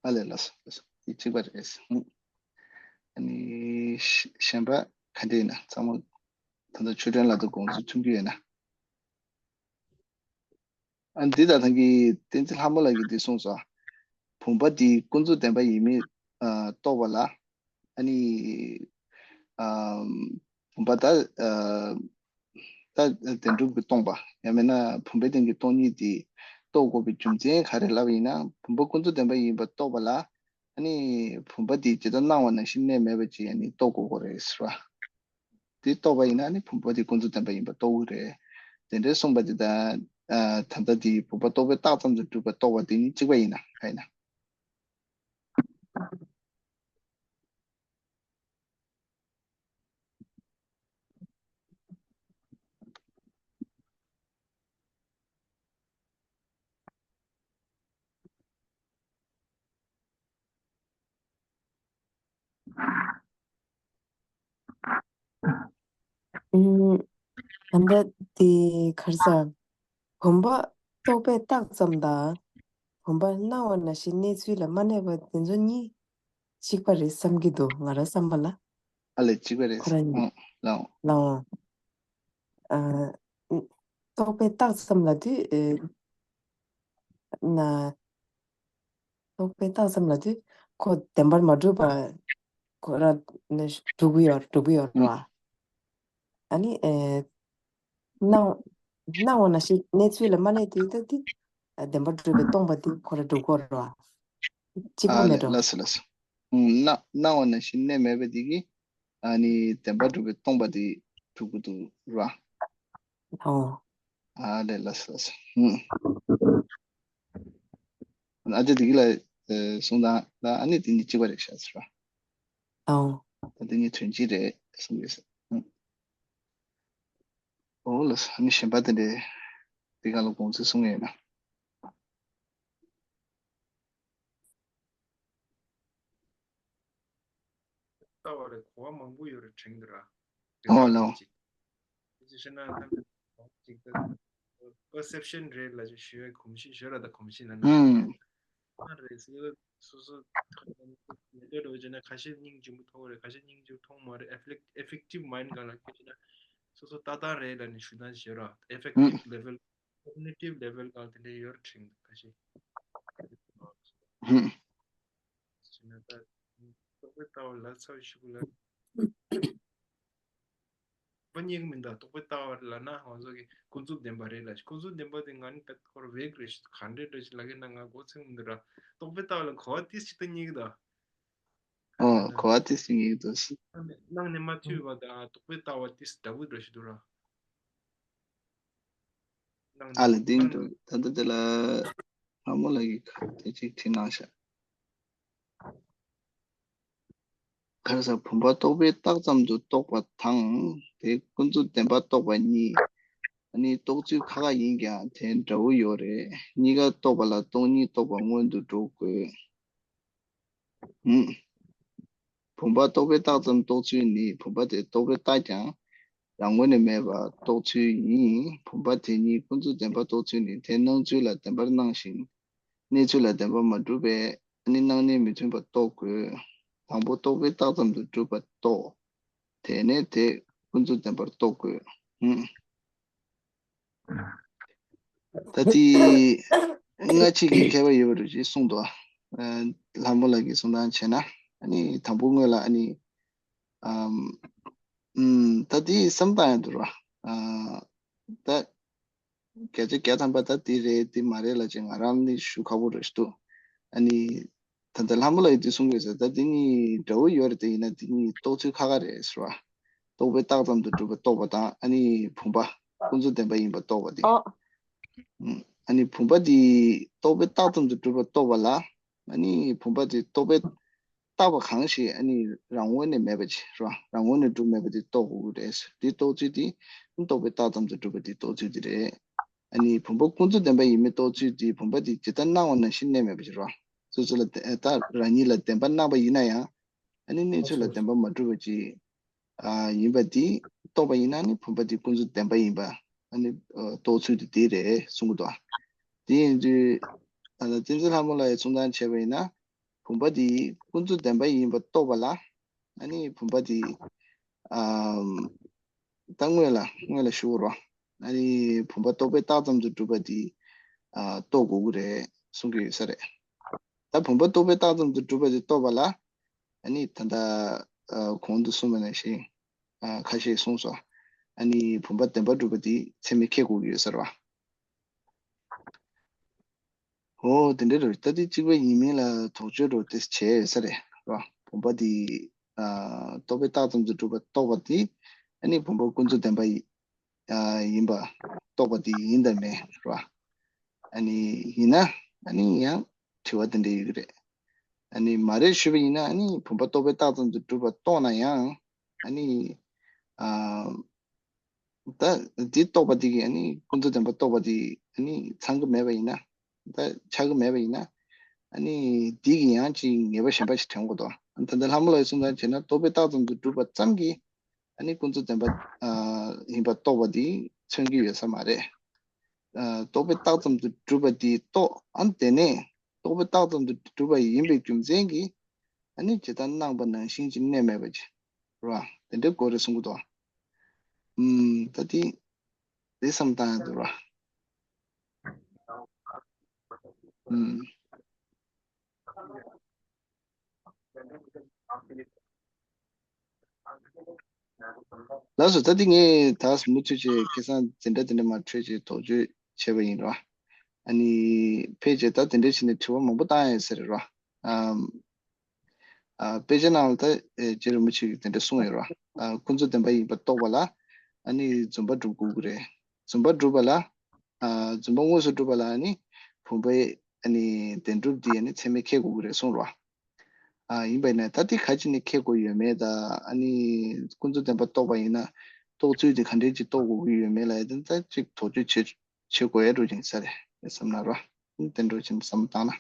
ཨ་ལས་ལགས་སོ་ལགས་སོ་དེ་གཅིག་པ་རེད། ཨ་ནི་གཞན་པ་ག་འདྲ་ཡིན་ན་ཚང་མ་ད་ལྟ་ཆོས་ཅན་ལགས་དང་དགོངས་ཚུལ་མཐུན་གྱི་ཡོད་ན། ཨ་འདི་ད་ཐང་གི་བསྟན་འཛིན་ལྷ་མོ་ལགས་ཀྱིས་འདི་གསུངས་སོ། བུམ་པ་འདི་ཀུན་རྫོབ་བདེན་པ་ཡིན་མིན་ཨ་རྟོགས་པ་ལ། ཨ་ནི་ཨ་བུམ་པ་ད་ཨ་ད་བདེན་གྲུབ་ཀྱིས་སྟོང་པ་ཡང་མིན་ན་བུམ་པའི་སྟེང་གི་སྟོང་ཉིད་འདི་རྟོགས་དགོས་པའི་རྒྱུ་མཚན་ག་རེ་ལབ་པ་ཡིན་ན་བུམ་པ་ཀུན་རྫོབ་བདེན་པ་ཡིན་པ་རྟོགས་པ་ལ། ཨ་ནི་བུམ་པ་འདི་ཇི་ལྟར་སྣང་བ་ནང་བཞིན་གནས་མེད་པ་ཅིག་ཨ་ནི་རྟོགས་དགོས་ཀྱི་རེད་ཟེར་བ། དེ་རྟོགས་པ་ཡིན་ན་ནི་བུམ་པ་དེ་ཀུན་རྫོབ་བདེན་པ་ཡིན་པ་རྟོགས་ཀྱི་རེད། དེ་འདྲའི་གསུངས་པ་དེ་དང་། ཨ་ད་ལྟ་དེའི་བུམ་པ་རྟོག་པས་བཏགས་ཙམ་དུ་གྲུབ་པ་རྟོགས་པ་དེ་གཉིས་གཅིག་པ་ཡིན་ན་ག་ཡིན་ན། ཨུམ། ད་ལྟ་དེ་ག་རེ་ཟེར། བུམ་པ་རྟོག་པས་བཏགས་ཙམ་དང་། བུམ་པ་སྣང་བ་ནང་བཞིན་གནས་ཚུལ་ལ་མ་གནས་པ་དེ་ཚོ་གཉིས་གཅིག་པ་རེད་བསམ་གྱི་འདུག་ང་རང་བསམ་པ་ལ། ཨ་ལས་གཅིག་པ་རེད། ཁོ་རང་གཉིས། ཨང་ལའང་། ལའང་། ཨ། རྟོག་པས་བཏགས་ཙམ་ལབ་དུས། ཨེ། ན། རྟོག་པས་བཏགས་ཙམ་ལབ་དུས་ཁོ་བདེན་པར་མ་གྲུབ་པ་ཁོ་རང་ནས་གྲུབ་ཀྱི་ཡོད་གྲུབ་ཀྱི་ཡོད་རེད་བ། ཨ་ནི་ཨེ། སྣང་སྣང་བ་ནང་བཞིན་གནས་ཚུལ་ལ་མ་གནས་དུས་ད་དེ་བདེན་པར་གྲུབ་པས་སྟོང་པ་དེ་ཁོ་རང་གྲུབ་ཀྱི་ཡོད་རེད་བ། གཅིག་པ་ཨ་མེད་ལེ་འགྲོ། ལགས་སོ་ལགས་སོ། ཨུམ། སྣང་སྣང་བ་ནང་བཞིན་གནས་མེད་པ་དེ་གིས་ཨ་ནི་བདེན་པར་གྲུབ་པས་སྟོང་པ་དེ་གྲུབ་ཀྱི་འདུག་ར། ཨོ། ཨ་ལེ་ལགས་སོ་ལགས་སོ། ཨུམ། ཨ་ཅེ་དེ་གི་ལ་གསུང་དང་ལ་ཨ་ནི་དེ་གཉིས་གཅིག་པ་རེད་ཤག་ཟེར་བ། ཨོ། ད་དེ་གཉིས་དོན་གཅིག་རེད་གསུང་གི་ཟེར། ཨུམ། ཨོ་ལགས་སོ། ཨ་ནི་གཞན་པ་དེ་འདྲའི་དེ་ག་ལ་དགོངས་ཚུལ་གསུང་ཡས་ན། ལྟ་བ་ལ་གོ་བ་མང་པོ་ཡོད་རེད་དྲན་གྱི་འདུག་ར། ཨོ་ལོ། ཅིག་ཅིག་བཤད་ན་ཅིག་ད་perception རེད་ལ་ཅིག་ཞུ་བའི་གོམས་གཤིས་ཞུ་ར་ད་གོམས་གཤིས་ལ་ན། ཨུམ། ཨ་རེད་ཟེར་སོ་སོ་མེད་འདོད་འགྲོ་བྱས་ན་ཁ་ཤས་སྙིང་རྗེ་མོ་མཐོང་རེད། ཁ་ཤས་སྙིང་རྗེ་མཐོང་མ་རེད། effect effective mind ག་ལ་སྐད་ཆ་ན་སོ་སོ་ཏག་ཏག་རེད་ལ་ནི་ཞུ་ན་ཞུ་ར་effective level cognitive level ག་དེ་འདྲ་ཡོད་རེད་དྲན་གྱི་འདུག་ཁ་ཤས། ཨུམ། ཞེ་ན་ད། རྟོག་པའི་ལྟ་བ་ལ་ཚ་བའི་ཤུགས་ལ། པ་རྙེད་ཀྱི་མིན་ད། རྟོག་པའི་ལྟ་བ་ལ་ན་ང་ཚོ་གི་ཀུན་རྫོབ་བདེན་པ་རེད་ལ། ཀུན་རྫོབ་བདེན་པ་དེ་ང་ནི་ད་ཁོར་བེག་རེད་ཤི་ག་འདྲས་འདྲ་ཞིག་ལ་གི་ན་ང་མགོ་ཚོད་མི་འདུག་ར། རྟོག་པའི་ལྟ་བ་ལ་གོ་བ་ཏིས་ཅིག་ད་རྙེད་ཀྱི་ད། ཨོ་གོ་བ་ཏིས་ཅིག་རྙེད་ཀྱི་འདུག་སྣང་ནས་མ་ཐུལ་བ་དང་རྟོག་པའི་ལྟ་བ་ཏིས་འདྲ་བོ་འདྲ་ཞིག་འདུག་ར། སྣང་ཨ་ལ་ནས་ཏིང་སྣང་འདུག་ད་ལྟ་དེ་ལ་ལྷ་མོ་ལགས་ཀྱིས་ག་དེ་ཅིག་དྲིས་གནང་ཤག་ག་རེ་ཟེར། བུམ་པ་རྟོག་པས་བཏགས་ཙམ་དུ་རྟོགས་པ་དང་དེ་ཀུན་རྫོབ་བདེན་པ་རྟོགས་པ་གཉིས། ཨ་ནི་རྟོགས་ཚུལ་ཁ་ཁ་ཡིན་ཀྱང་དེ་འདྲ་བོ་ཡོད་རེད། གཉིས་ཀ་རྟོགས་པ་ལ་སྟོང་ཉིད་རྟོགས་པ་སྔོན་དུ་འགྲོ་དགོས། ཨུམ། བུམ་པ་རྟོག་པས་བཏགས་ཙམ་རྟོགས་ཚུལ་ནི་བུམ་པ་དེ་རྟོག་པས་བཏགས་ཀྱང་རང་ངོས་ནས་མེད་པར་རྟོགས་ཚུལ་ཡིན། བུམ་པ་དེ་ཉིད་ཀུན་རྫོབ་བདེན་པར་རྟོགས་ཚུལ་ནི་དེ་སྣང་ཚུལ་ལ་བདེན་པར་སྣང་ཞིང་། གནས་ཚུལ་ལ་བདེན་པར་མ་གྲུབ་པས་ནི་སྣང་གནས་མི་མཐུན་པར་རྟོགས་དགོས། དང་པོ་རྟོག་པས་བཏགས་ཙམ་དུ་གྲུབ་པ་རྟོགས། དེ་ནས་དེ་ཀུན་རྫོབ་བདེན་པར་རྟོགས་དགོས། ཧུམ། ད་ལྟའི་སྔ་ཕྱི་གི་ཁྱད་པར་ཡོད་པ་རེད་ཅེས་གསུངས་འདུག་ཨ། ལྷ་མོ་ལགས་ཀྱིས་གསུང་སྟངས་བྱས་ན་ཨ་ནི་དང་པོ་སྔོན་ལ་ཨ་ནི་ཨམ། ཨུམ། ད་དེ་བསམ་སྟངས་ཡང་འདུག་ར། ཨ། ད། བརྒྱ་ཆ་བརྒྱ་ཐམ་པ་ད་དེ་རེད་དེ་མ་རེད་ལབ་ཅིག་ང་རང་ནི་ཞུ་ཁག་པོ་རེད་ཤི་འདུག་ཨ་ནི། ད་ལྟ་ལྷ་མོ་ལགས་ཀྱིས་དེ་གསུང་གི་ཟེར། ད་དེ་གཉིས་འདྲ་བོ་ཡོད་རེད། དེ་ཡིན་ན་དེ་གཉིས་རྟོགས་ཚུལ་ཁ་ཁ་རེད་ཟེར་བ། རྟོག་པས་བཏགས་ཙམ་དུ་གྲུབ་པ་རྟོགས་པ་དང་ཨ་ནི་བུམ་པ་ཀུན་རྫོབ་བདེན་པ་ཡིན་པ་རྟོགས་པ་དེ། ཨོ། ཨ་ནི་བུམ་པ་དེ་རྟོག་པས་བཏགས་ཙམ་དུ་གྲུབ་པ་རྟོགས་པ་ལ། ཨ་ནི་བུམ་པ་དེ་རྟོག་པས་བཏགས་པ་གང་ཞིག་ཨ་ནི་རང་ངོས་ནས་མེད་པ་ཅིག་རེད་བ། རང་ངོས་ནས་གྲུབ་མེད་པ་དེ་རྟོགས་དགོས་ཀྱི་རེད། དེ་རྟོགས་ཚུལ་དེ་རྟོག་པས་བཏགས་ཙམ་དུ་གྲུབ་པ་དེ་རྟོགས་ཚུལ་དེ་རེད། ཨ་ནི་བུམ་པ་ཀུན་རྫོབ་བདེན་པ་ཡིན་མིན་རྟོགས་ཚུལ་དེ་བུམ་པ་དེ་ཇི་ལྟར་སྣང་བ་ནང་བཞིན་གནས་མེད་པ་ཅིག་རེད་བ། སོ་སོ་ལ་བདེ་ད་རང་ཉིད་ལ་བདེན་པར་སྣང་བ་ཡིན་ན་ཡང་ཨ་ནི་གནས་ཚུལ་ལ་བདེན་པར་མ་གྲུབ་པ་ཅིག་ཨ་ཡིན་པ་དེ་རྟོགས་པ་ཡིན་ན་ནི་བུམ་པ་དེ་ཀུན་རྫོབ་བདེན་པ་ཡིན་པ་ཨ་ནི་ཨ་རྟོགས་ཚུལ་དེ་དེ་རེད་གསུང་གི་འདུག་དེ་ཡིན་དུས་ཨ་ལ་བསྟན་འཛིན་ལྷ་མོ་ལགས་ཀྱིས་གསུང་སྟངས་བྱས་པ་ཡིན་ན། བུམ་པ་དེ་ཀུན་རྫོབ་བདེན་པ་ཡིན་པ་རྟོགས་པ་ལ། ཨ་ནི་བུམ་པ་དེ། ཨམ། ད་སྔོན་ལ་སྔོན་ལ་ཞུ་བ་རོ། ཨ་ནི་བུམ་པ་རྟོག་པས་བཏགས་ཙམ་དུ་གྲུབ་པ་དེ། ཨ། རྟོགས་དགོས་ཀྱི་རེད་གསུང་གི་ཡོད་ས་རེད། ད་བུམ་པ་རྟོག་པས་བཏགས་ཙམ་དུ་གྲུབ་པ་དེ་རྟོགས་པ་ལ། ཨ་ནི་ད་ལྟ། ཨ། གོང་དུ་གསུངས་པ་ནང་བཞིན། ཨ། ཁ་ཤས་གསུངས་སོ། ཨ་ནི་བུམ་པ་བདེན་པར་གྲུབ་པ་དེ་ཚད་མས་ཁེགས་དགོས་ཀྱི་ཡོད་ས་རེད་བ། ཨོ་དེ་འདྲ་རེད། ད་དེ་གཅིག་པ་ཡིན་མིན་ལ་དོགས་གཅོད་འགྲོ་དེ་བྱས་ས་རེད་རོ། བུམ་པ་དེ་ཨ་རྟོག་པས་བཏགས་ཙམ་དུ་གྲུབ་པ་རྟོགས་པ་དེ་ཨ་ནི་བུམ་པ་ཀུན་རྫོབ་བདེན་པ་ཡི་ཨ་ཡིན་པ་རྟོགས་པ་དེ་ཡིན་དང་མེད་རོ། ཨ་ནི་ཡིན་ན་ཨ་ནི་ཡང་དྲི་བ་དེ་འདྲ་ཡོད་ཀྱི་རེད། ཨ་ནི་མ་རེད་ཞུས་པ་ཡིན་ན་ཨ་ནི་བུམ་པ་རྟོག་པས་བཏགས་ཙམ་དུ་གྲུབ་པ་རྟོགས་ན་ཡང་ཨ་ནི་ཨ། ད་འདི་རྟོགས་པ་འདི་གིས་ཨ་ནི་ཀུན་རྫོབ་བདེན་པ་རྟོགས་པ་འདི་ཨ་ནི་ཚང་གི་མེད་པ་ཡིན་ན། ད་ཆགས་ཀྱི་མེད་པ་ཡིན་ན། ཨ་ནི་འདི་གིས་ཡང་ཅིག་ངེས་པ་གཞན་པ་ཞིག་དྲན་དགོས་དོ། ད་ལྟ་ལྷ་མོ་ལགས་ཀྱིས་གསུངས་ཙམ་བྱས་ན་རྟོག་པས་བཏགས་ཙམ་དུ་གྲུབ་པ་ཙམ་གྱིས་ཨ་ནི་ཀུན་རྫོབ་བདེན་པ་ཨ་ཡིན་པ་རྟོགས་པ་འདི་མཚོན་གྱི་ཡོད་ས་མ་རེད། ཨ་རྟོག་པས་བཏགས་ཙམ་དུ་གྲུབ་པ་འདི་རྟོགས། ཨ་ནི་དེ་ནས་རྟོག་པས་བཏགས་ཙམ་དུ་གྲུབ་པ་ཡིན་པའི་རྒྱུ་མཚན་གྱིས་ཨ་ནི་ཇི་ལྟར་སྣང་བ་ནང་བཞིན་གྱི་གནས་མེད་པ་ཅིག་རེད་བ། དེ་འདྲའི་སྐོར་རེ་གསུང་གི་འདུག་ཨུམ། ད་དེ་ དེ་བསམ་བཏང་ཡ་འདུག་ར། ཨུམ། ལགས་སོ། ད་འདི་ངས་ད་མུ་མཐུད་བྱས་ཁ་སང་འཛིན་གྲྭ་དེ་འདྲ་མར་འཕྲོད་བྱས་དོགས་གཅོད་བྱས་པ་ཡིན་ར། ཨ་ནི་ཕལ་ཆེར་ད་དེ་འདྲ་བྱས་ནས་དྲི་བ་མང་པོ་བཏང་ཡ་ཟེར་ར། ཨམ། ཨ། དཔེ་ཆ་ནང་ལ་ད་ཨེ་རྗེ་རིན་པོ་ཆེ་གིས་དེ་འདྲ་གསུངས་ཡོད་ར། ཨ། ཀུན་རྫོབ་བདེན་པ་ཡིན་པ་རྟོགས་པ་ལ་ཨ་ནི་རྫུན་པ་སྒྲུབ་དགོས་ཀྱི་རེད། རྫུན་པ་སྒྲུབ་པ་ལ། ཨ། རྫུན་པ་དངོས་སུ་སྒྲུབ་པ་ལ་ཨ་ནི་བུམ་པའི་ཨ་ནི་བདེན་གྲུབ་འདི་ཨ་ནི་ཚད་མས་ཁེགས་དགོས་ཀྱི་རེད་གསུངས་ར། ཨ། ཡིན་པ་ཡིན་ན་ད་འདི་ག་ཅི་ནས་ཁེགས་དགོས་ཡོད་མེད་དང་ཨ་ནི་ཀུན་རྫོབ་བདེན་པ་རྟོགས་པ་ཡིན་ན་རྟོགས་ཚུལ་དེ་ག་འདྲས་ཅིག་རྟོགས་དགོས་ཀྱི་ཡོད་མེད་ལ་ཡ་དེ་ད་ཅིག་དོགས་གཅོད་བྱེད་བྱེད་དགོས་ཡ་འགྲོ་ཅིང་ས་རེད་བསམ་ན་ར། དེ་འགྲོ་ཅིང་བསམ་བཏང་ན།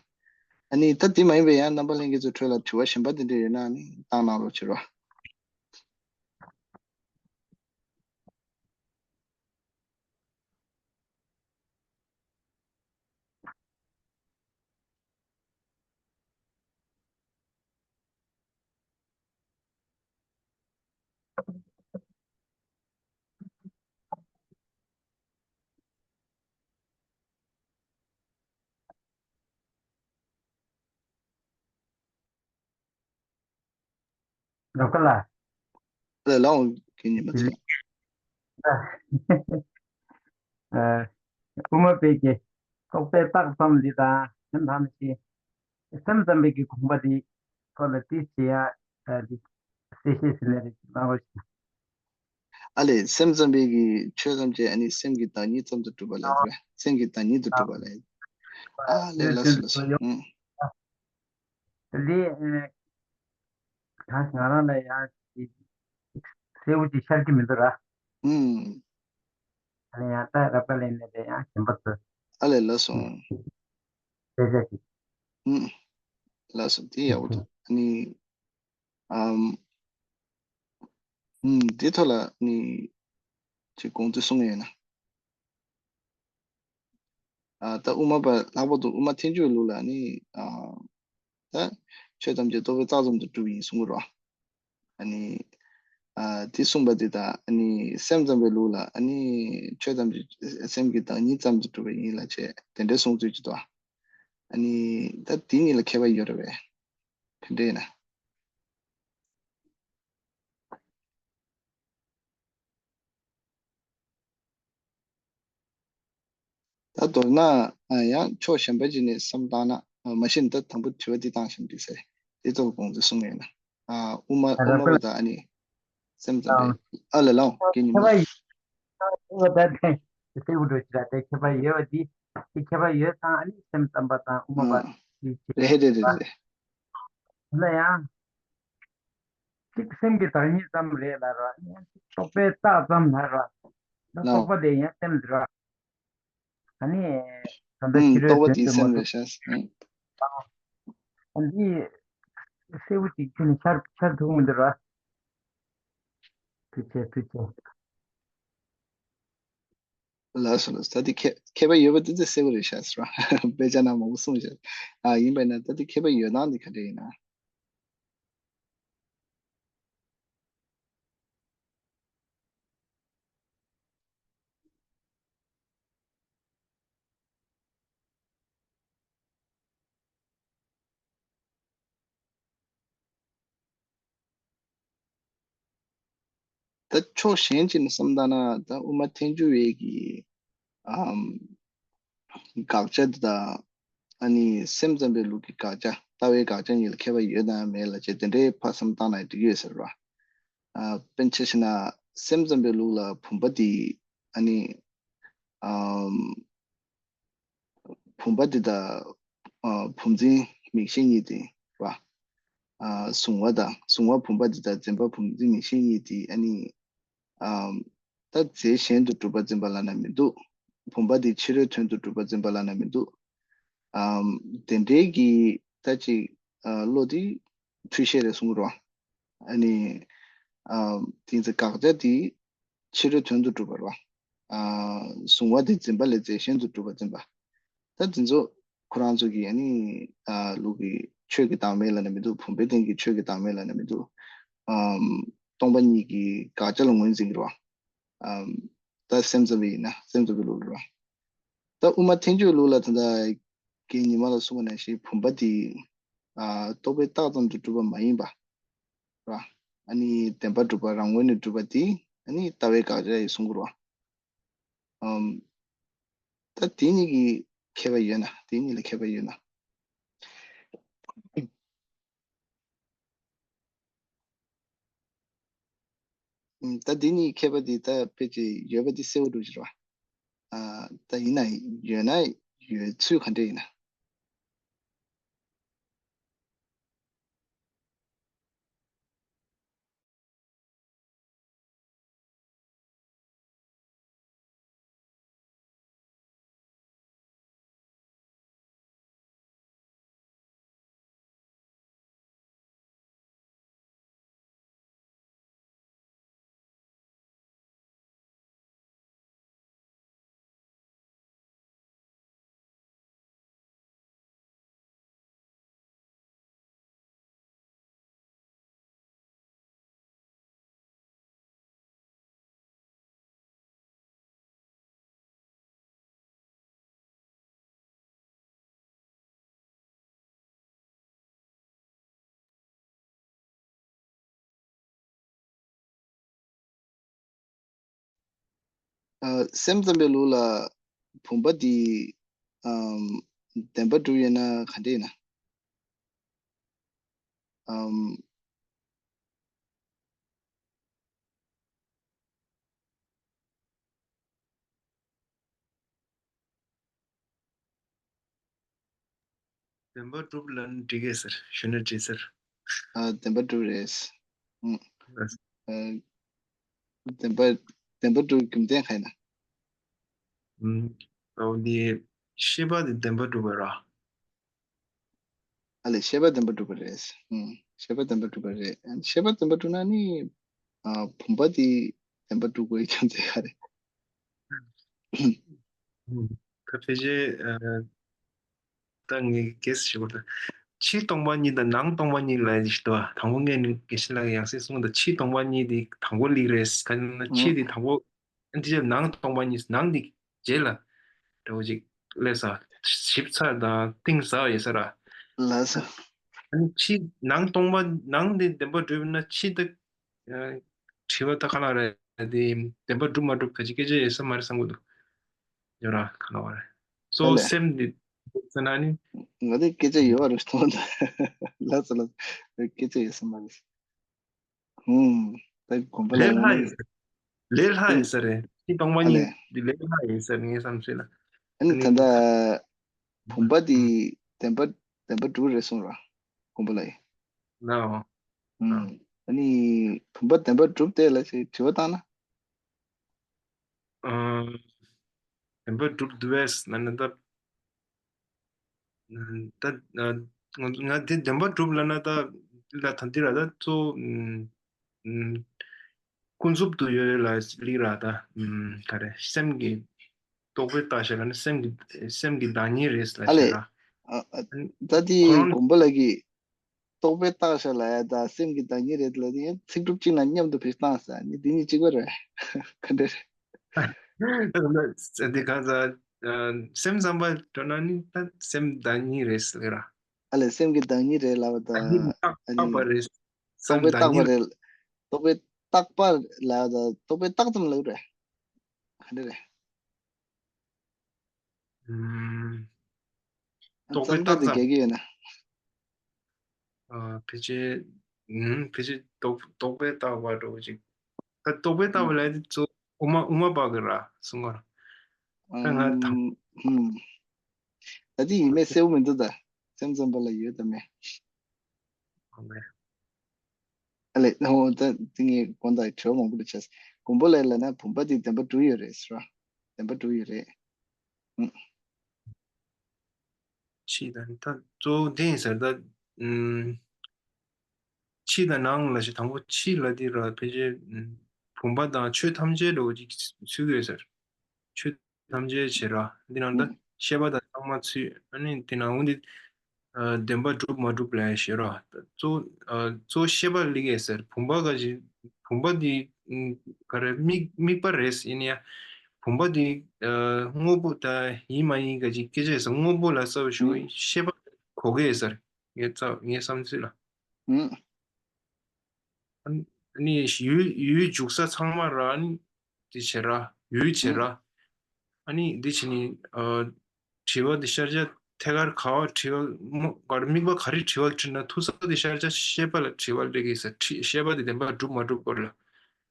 ཨ་ནི་ད་དེ་མ་ཡིན་པའི་ཡང་རྣམ་པ་ལྷན་རྒྱས་ཚོའི་ཁྲོད་ལ་དྲི་བ་གཞན་པ་དེ་འདྲ་ཡོད་ན་ཨ་ནི་བཏང་གནང་རོགས་བྱེད་རོགས། རབ་དཀར་ལགས། ལགས་ལགས་འོང་གི་ཉི་མ་ཚེ། ཨ། དབུ་མ་པའི་གི་རྟོག་པས་བཏགས་ཙམ་འདི་དང་གཞན་དག་ནི་ཞེས། སེམས་ཙམ་པའི་གི་དགོངས་པ་འདི་ཐོག་ལ་ཏིས་བྱེད་ཡ་འདི་གསལ་བཤད་ཟིན་ལས་རེད་གནང་རོགས་ཞུ། ཨ་ལས། སེམས་ཙམ་པའི་གི་ཆོས་ཐམས་ཅད་ཨ་ནི་སེམས་ཀྱི་བདག་ཉིད་ཙམ་དུ་གྲུབ་པ་ལ་རེད། སེམས་ཀྱི་བདག་ཉིད་དུ་གྲུབ་པ་ལ། ཨ་ལས། ལགས་སོ་ལགས་སོ། ཨུམ། འདི་ཨེ། ད་ང་རང་ལ་ཡང་གསལ་བོ་ཅིག་ཤར་གྱི་མི་འདུག་ར། ཨུམ། ཨ་ནི་ཡང་ད་རབ་དཀར་ལས་ནས་དེ་ཡང་གཞན་པ་ཚོ། ཨ་ལས། ལགས་སོ། སྐད་ཆ་ཅིག་ཨུམ། ལགས་སོ། དེ་ཡག་པོ་འདུག་ཨ་ནི། ཨམ། ཨུམ། དེ་ཐོག་ལ་ནི་ཅིག་དགོངས་ཚུལ་གསུང་ཡས་ཡིན་ན། ཨ། ད་དབུ་མ་པ་ལྷག་པར་དུ་དབུ་མ་ཐལ་འགྱུར་བའི་ལུགས་ལ་ནི། ཨ། ད་ཆོས་ཐམས་ཅད་རྟོག་པས་བཏགས་ཙམ་དུ་གྲུབ་ཡིན་གསུང་གི་རེད། ཨ་ནི། ཨ། དེ་གསུངས་པ་དེ་དང་ཨ་ནི་སེམས་ཙམ་པའི་ལུགས་ལ་ཨ་ནི་ཆོས་ཐམས་ཅད་སེམས་ཀྱི་བདག་ཉིད་ཙམ་དུ་གྲུབ་པ་ཡིན་ལབ་བྱས་དེ་འདྲའི་གསུང་ཚུལ་ཅིག་འདུག་ཨ་ནི་ད་དེ་གཉིས་ལ་ཁྱད་པར་ཡོད་རེད་པས། ག་འདྲ་ཡིན་ན། ད་མདོར་ན། ཨ། ཡང་ཕྱོགས་གཞན་པ་ཅིག་ནས་བསམ་བཏང་ན། ཨ། མ་གཞི་ད་དང་པོ་དྲི་བ་འདི་བཏང་བཞིན་འདུག་ཟེར། འདི་ཐོག་དགོངས་ཚུལ་གསུང་ཡས་ན། ཨ། དབུ་མ། ཨ། དབུ་མ་པ་དང་ཨ་ནི་སེམས་ཙམ་པའི། ཨ་ལས། ལགས་འོང་གི་ཉི་མ། ཨོ། ད་དེ་གསལ་པོ་འགྲོ་ཅི་ར། དེ་ཁྱད་པར་ཡོད་པ་འདི། དེ་ཁྱད་པར་ཡོད་ཙང་ཨ་ནི་སེམས་ཙམ་པ་དང་དབུ་མ་པ། ཨ། དེ་བྱེད། རེད་རེད་རེད་རེད། ད་ཡང་གཅིག་སེམས་ཀྱི་བདག་ཉིད་ཙམ་རེད་ལབ་ར། རྟོག་པས་བཏགས་ཙམ་ལབ་ར། ལགས། རྟོག་པ་དེ་ཡང་སེམས་རེད་ར། ཨ་ནི་ད་ལྟ་ཨུམ། ཕྱི་རོལ་རྟོག་པ་དོན་དེ་དུ་མ་སེམས་རེད་གྲུབ། ཤག་ཨུམ། ཨ། འདི་གསལ་པོ་ཅིག་ཁྱོད་ནས་འཆར་འཆར་ཐུབ་མི་འདུག་ར། ཐུགས་རྗེ་ཆེ། ཐུགས་རྗེ་ཆེ། ལགས་སོ་ལགས་སོ། ད་དེ་ཁྱད་ཁྱད་པར་ཡོད་པ་དེ་ཚོ་གསལ་པོ་རེད་ཤག་ཟེར་བ། དཔེ་ཆ་ནང་མང་པོ་གསུངས་ཤག་ཨ། ཡིན་པ་ཡིན་ན་ད་དེ་ཁྱད་པར་ཡོད་སྟངས་དེ་ག་འདྲ་ཡིན་ན། ད་ཕྱོགས་གཞན་ཅིག་ནས་བསམ་བཏང་ན། ད་དབུ་མ་ཐལ་འགྱུར་བའི་གི། ཨམ། དགག་བྱ་འདི་དང་། ཨ་ནི་སེམས་ཙམ་པའི་ལུགས་ཀྱི་དགག་བྱ། ལྟ་བའི་དགག་བྱ་གཉིས་ལ་ཁྱད་པར་ཡོད་དམ་མེད་ལབ་བྱས་དེ་འདྲའི་ཕར་བསམ་བཏང་ན་འགྲིག་ཡོད་ཟེར་བ། ཨ། དཔེར་ན་ཆ་བཞག་ན་སེམས་ཙམ་པའི་ལུགས་ལ་བུམ་པ་འདི། ཨ་ནི། ཨམ། བུམ་པ་འདི་དང་། ཨ། བུམ་འཛིན་མིག་ཤེས་གཉིས་དེ་རེད་པ། ཨ། གཟུང་བ་དང་། གཟུང་བ་བུམ་པ་འདི་དང་འཛིན་པ་བུམ་འཛིན་མིག་ཤེས་གཉིས་དེ་ཨ་ནི། ཨ། ད་རྫས་གཞན་དུ་གྲུབ་པར་འཛིན་པ་ལབ་ན་མི་འདུག་བུམ་པ་འདི་ཕྱི་རོལ་དོན་དུ་གྲུབ་པར་འཛིན་པ་ལབ་ན་མི་འདུག་ཨ། དེ་འདྲའི་གི་ད་ཅིག་ཨ། བློ་དེ་འཁྲུལ་ཤེས་རེད་གསུང་གི་རེད་པ། ཨ་ནི། ཨ། དེ་ཚེ་དགག་བྱ་དེ་ཕྱི་རོལ་དོན་དུ་གྲུབ་པ་རེད་པ། ཨ། གཟུང་བ་དེ་འཛིན་པ་ལས་རྫས་གཞན་དུ་གྲུབ་པ་འཛིན་པ། ད་དེ་ཚོ་ཁོ་རང་ཚོ་གི་ཨ་ནི། ཨ། ལུགས་ཀྱི་ཆོས་ཀྱི་བདག་མེད་ལབ་ན་མི་འདུག་བུམ་པའི་སྟེང་གི་ཆོས་ཀྱི་བདག་མེད་ལབ་ན་མི་འདུག་ཨམ། སྟོང་པ་ཉིད་ཀྱི་དགག་བྱ་ལ་ངོས་འཛིན་གྱི་རེད་པ། ཨམ། ད་སེམས་ཙམ་པ་ཡིན་ན་སེམས་ཙམ་པའི་ལུགས་རེད་བ། ད་དབུ་མ་ཐལ་འགྱུར་ལུགས་ལ་ད་ལྟ་རྒན་ཉི་མ་ལ་གསུངས་པ་ནང་བཞིན་བུམ་པ་འདི་ཨ་རྟོག་པའི་རྟགས་ཙམ་དུ་གྲུབ་པ་མ་ཡིན་པ་རེད་བ། ཨ་ནི་བདེན་པར་གྲུབ་པ་རང་ངོས་ནས་གྲུབ་པ་འདི་ཨ་ནི་ལྟ་བའི་དགག་བྱ་ཡིན་གསུང་གི་རེད་བ། ཨམ། ད་དེ་གཉིས་ཀྱི་ཁྱད་པར་ཡོད་ན། དེ་གཉིས་ལ་ཁྱད་པར་ཡོད་ན། ཨམ། ད་དེ་གཉིས་ཀྱི་ཁྱད་པར་དེ་ད་ཕལ་ཆེར་ཡོད་པ་དེ་གསལ་པོ་འགྲོ་གི་རེད་བ། ཨ། ད་ཡིན་ན་ཡོད་ན་ཡོད་ཚུལ་ག་འདྲ་ཡིན་ན། ཨ། སེམས་ཙམ་པའི་ལུགས་ལ་བུམ་པ་འདི་ཨམ། བདེན་པར་གྲུབ་ཡོད་ན་ག་འདྲ་ཡིན་ན། ཨམ། བདེན་པར་གྲུབ་ལབ་ན་འགྲིག་གི་ཟེར། ཞུ་ན་འགྲིག་ཟེར། ཨ། བདེན་པར་གྲུབ་རེད། ཨུ། ལགས། ཨ། བདེན་པ། བདེན་པར་གྲུབ་རྒྱུ་མཚན་ག་ཡིན་ན། ཨུམ། ཨོ་འདི། ཤེས་པ་དེ་བདེན་པར་གྲུབ་པ་རེད། ཨ་ལས། ཤེས་པ་བདེན་པར་གྲུབ་པ་རེད། ཨུམ། ཤེས་པ་བདེན་པར་གྲུབ་པ་རེད། ཤེས་པ་བདེན་པར་གྲུབ་ན་ནི། ཨ། བུམ་པ་དེ་བདེན་པར་གྲུབ་དགོས་རྒྱུ་མཚན་ག་རེད། ཨུམ། ད་ཕལ་ཆེར། ཨ། ད་ངས་གེ་སི་ཞུ་བ་ད། ཕྱི་སྟོང་པ་ཉིད་དང་ནང་སྟོང་པ་ཉིད་ལབ་ཡ་ཞིག་འདུག་བ། དང་པོ་ངས་ནི་དགེ་བཤེས་ལགས་ཀྱིས་ཡང་སེ་གསུངས་ད། ཕྱི་སྟོང་པ་ཉིད་དེ་དང་པོ་སླེབས་རེད། ག་ན་ཕྱི་དེ་དང་པོ། ཨ། དེ་ཕྱིར་ནང་སྟོང་པ་ཉིད། ནང་དེ་རྗེས་ལ་འདྲ་བོ་ཅིག་སླེབས་ས། ཞིབ་ཚགས་དང་གཏིང་ཟབ་ཡོད་ས་ར། ལགས་སོ། ཨ་ནི་ཕྱི་ནང་སྟོང་པ། ནང་དེ་བདེན་པར་གྲུབ་ན་ཕྱི་ད། ཨ། དྲི་བ་ད་ག་ལ་རེད་དེ། བདེན་པར་གྲུབ་མ་གྲུབ་ག་ཅི་སྐད་ཆ་ཡོད་ས་མ་རེད་བསམ་གྱི་འདུག་ཡོད་ར་ག་ལ་བ་རེད། སོ། ཨ་ལས། སེམས་འདི་ཟེར་ན་ནི། ང་དེ་སྐད་ཆ་ཡོད་པ་རེད་མཐོང་ད། ལགས་སོ་ལགས་སོ། སྐད་ཆ་ཡོད་ས་མ་རེད། ཧུམ། ད་དགོན་པ་ལ་ལས་སླ་ཡོད་ཡིན་ས་རེད། ལས་སླ་ཡོད་ས་རེད། ཕྱི་སྟོང་པ། ཨ་ཉིད་ལས། འདི་ལས་སླ་ཡོད་ས་རེད་ངའི་བསམ་ཚུལ་ལ། ཨ་ནི། ཨ་ནི་ད་ལྟ་བུམ་པ་འདི་བདེན་པ། བདེན་པ་གྲུབ་རེད་གསུངས་ར། དགོན་པ་ལ་ཡིན། ལའོ། ཨུམ། ཨ་ནི་བུམ་པ་བདེན་པར་གྲུབ་སྟེ་ལ་ཞེས་དྲི་བ་བཏང་ན། ཨ། བདེན་པར་གྲུབ་འདུག་པས་ན་ནི་ད། ད། ང་ང་དེ་བདེན་པར་གྲུབ་ལབ་ན་ད། ལ་ད་འདི་ར་ད་གཙོ་བོ། ཨུམ། ཨུམ། ཀུན་རྫོབ་ཏུ་ཡོད་ལ་ལིག་ར་ད། ཨུམ། ག་རེ། སེམས་ཀྱི་རྟོག་པའི་རྟགས་ཤིག་ལ་ནི་སེམས་ཀྱི། སེམས་ཀྱི་བདག་ཉིད་རེད་ལ་ཨ་ལས། ཤེས་ར། ཨ། ཨ། ད་དེ་ཁོ་རང་དགོན་པ་ལ་གི་རྟོག་པའི་རྟགས་ཤིག་ལ་ཡ་ད་སེམས་ཀྱི་བདག་ཉིད་རེད་ལ་དེ་ཡང་ཚིག་གྲུབ་གཅིག་ལ་མཉམ་དུ་བེད་སྤྱོད་བཏང་ས་ནི་དེ་གཉིས་གཅིག་པ་རེད། ག་འདྲ་རེད། ད་དེ་ག་ས། ཨ། སེམས་ཙམ་པ་འགྲོ་ན་ནི་ད་སེམས་བདག་ཉིད་རེད་ཟེར་ར། ཨ་ལས། སེམས་ཀྱི་བདག་ཉིད་རེད་ལབ་པ་ད། བདག་ཉིད་རྟག་རྟག་པ་རེད། རྟོག་པའི་རྟག་པ་རེད། རྟོག་པའི་རྟག་པ་ལ་ད་རྟོག་པའི་རྟགས་ཙམ་ལབ་རེད། ག་འདྲ་རེད། ཨུམ། རྟོག་པའི་རྟགས་ཙམ། རྒྱག་གི་ཡོད་ན། ཨ། ཕལ་ཆེར། ཨུམ། ཕལ་ཆེར་རྟོག་རྟོག་པའི་རྟགས་པ་འདྲ་བོ་ཅིག་ད་རྟོག་པའི་རྟགས་པ་ལབ་དེ་གཙོ་དབུ་མ། དབུ་མ་པ་གི་ར་གསུང་གི་ར། ད་ང་དང་། ཨུམ། ད་དེ་ཡིན་མེད་གསལ་པོ་མི་འདུག་ད་སེམས་ཙམ་པ་ལ་ཡོད་དམ་མེད། ཨོ་ལེ། ཨ་ལས། ཨོ། ད་དེ་ངས་དགོངས་དག་དྲི་བ་མང་པོ་འདྲི་བྱས། དགོན་པ་ལ་ལབ་ན་བུམ་པ་དེ་བདེན་པར་གྲུབ་ཡོད་རེད་ཟེར་བ། བདེན་པར་གྲུབ་ཡོད་རེད། ཨུམ། ཕྱི་དང་། ད་གཙོ་བོ་དེ་ཡིན་ཟེར་ད། ཨུམ། ཕྱི་དང་ནང་ལ་ཞེས། དང་པོ་ཕྱི་ལ་དེ་ར་ཕལ་ཆེར། ཨུམ། བུམ་པ་དང་ཆོས་ཐམས་ཅད་འདྲ་བོ་ཅིག་ཚུད་ཀྱི་ཡོད་ཟེར། ཆོས་ཐམས་ཅད་བྱེད་ར། འདི་ནང་ད་ཨུམ། ཤེས་པ་དང་ཚང་མ་ཚུད། ཨ་ནི་དེ་ནང་འོ་འདི། ཨ། བདེན་པ་གྲུབ་མ་གྲུབ་ལ་ཞེས་ར། གཙོ། ཨ། གཙོ་ཤེས་པ་ལ་ལིག་ཡོད་ཟེར། བུམ་པ་ག་ཞིག་བུམ་པ་འདི། ཨུམ། ག་རེ། དམིགས་དམིགས་པ་རེད། ཡིན་ཡ། བུམ་པ་འདི་ཨ་དངོས་པོ་ད་ཡིན་མ་ཡིན་ག་ཅིག་སྐད་ཆ་ཡོད་ས། དངོས་པོ་ལ་ས་བ་ཞུ་ཤེས་པ་གོ་གི་ཡོད་ས་རེད། ངའི་རྩ་ངའི་བསམ་ཚུལ་ལ། ཨ་ནི་ཡུལ་ཡུལ་འཇུག་ས་ཚང་མ་ར་ཨ་ནི་འདི་བྱེད་ར་ཡུལ་བྱེད་ར། ཨ་ནི་འདི་བྱེད་ནི་ཨ་དྲི་བ་འདི་ཤར་བྱ་ཐད་ཀར་ག་བ་དྲི་བ་མོ་ག་རེ་དམིགས་པ་ག་རེ་དྲི་བ་དྲིས་ན་ཐུག་ས་འདི་ཤར་བྱ་ཤེས་པ་ལ་དྲི་བ་སླེབས་ཀྱི་ཡོད་ས། དྲི་ཤེས་པ་འདི་བདེན་པ་གྲུབ་མ་གྲུབ་སྐོར་ལ།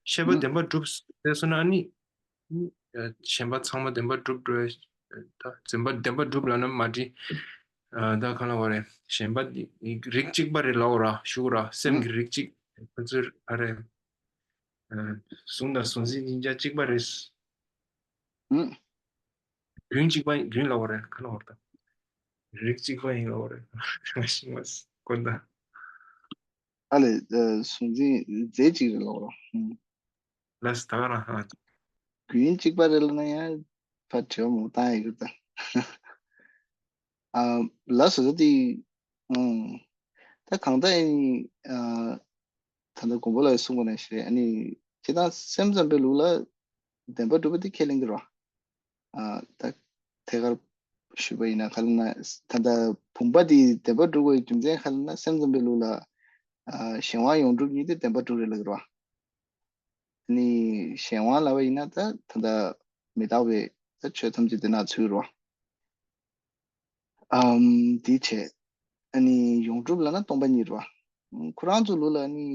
ཤེས་པ་བདེན་པ་གྲུབ་ཟེར་སོང་ན་ཨ་ནི་གཞན་པ་ཚང་མ་བདེན་པ་གྲུབ་འགྲོ་ཡ། ད་བདེན་པ་བདེན་པ་གྲུབ་ལབ་ན་མ་འགྲིག་ཨ་ད་ག་ལ་བ་རེད། གཞན་པ་འདི་རིགས་གཅིག་པ་རེད་ལབ་ར་ཞུ་ར། སེམས་ཀྱི་རིགས་གཅིག་ཁོ་ཚོའི་ཨ་རེད། ཨ་གཟུང་དང་གཟུང་འཛིན་ཡིན་ཀྱང་གཅིག་པ་རེད། རྒྱུན་གཅིག་པ་རྒྱུན་ལབ་རེད། ག་ལ་བར་དང་རིགས་གཅིག་པ་ཡིན་ལབ་རེད། ཤིང་མ་དཀོན་དང་། ཨ་ལས། གཟུང་འཛིན་རྫས་གཅིག་རེད་ལབ་ར། ལས་ད་ག་རང་ཧ། རྒྱུན་གཅིག་པ་རེད་ལབ་ན་ཡང་ཕར་དྲི་བ་མང་པོ་བཏང་ཡ་ཡོད་ད། ཨ་ལ་སོ་སོ་དེ། ཨང་། ད་གང་ལྟར་ཡིན། ཨ་ད་ལྟ་མགོན་པོ་ལགས་གསུངས་པ་ནང་བཞིན་ཨ་ནི་སྤྱིར་བཏང་སེམས་ཙམ་པའི་ལུགས་ལ་བདེན་པ་གྲུབ་པ་དེ་ཁས་ལེན་གྱི་རེད། ཨ་ད་ཐད་ཀར་ཞུས་པ་ཡིན་ན་ག་རེ་ན་ད་ལྟ་བུམ་པ་དེ་བདེན་པ་གྲུབ་པའི་རྒྱུ་མཚན་ག་རེ་ན་སེམས་ཙམ་པའི་ལུགས་ལ་ཨ་གཞན་དབང་ཡོངས་གྲུབ་གཉིས་དེ་བདེན་པ་གྲུབ་རེད་ལབ་ཀྱི་རེད། ཨ་ནི་གཞན་དབང་ལབ་པ་ཡིན་ན་ད་ད་ལྟ་མི་རྟག་པའི་ད་ཆོས་ཐམས་ཅད་དེ་ན་ཚུད་རེད། ཨམ་དེ་བྱས། ཨ་ནི་ཡོངས་གྲུབ་ལབ་ན་སྟོང་པ་ཉིད་རེད་བ། ཁོ་རང་ཚོ་ལུགས་ལ་ཨ་ནི་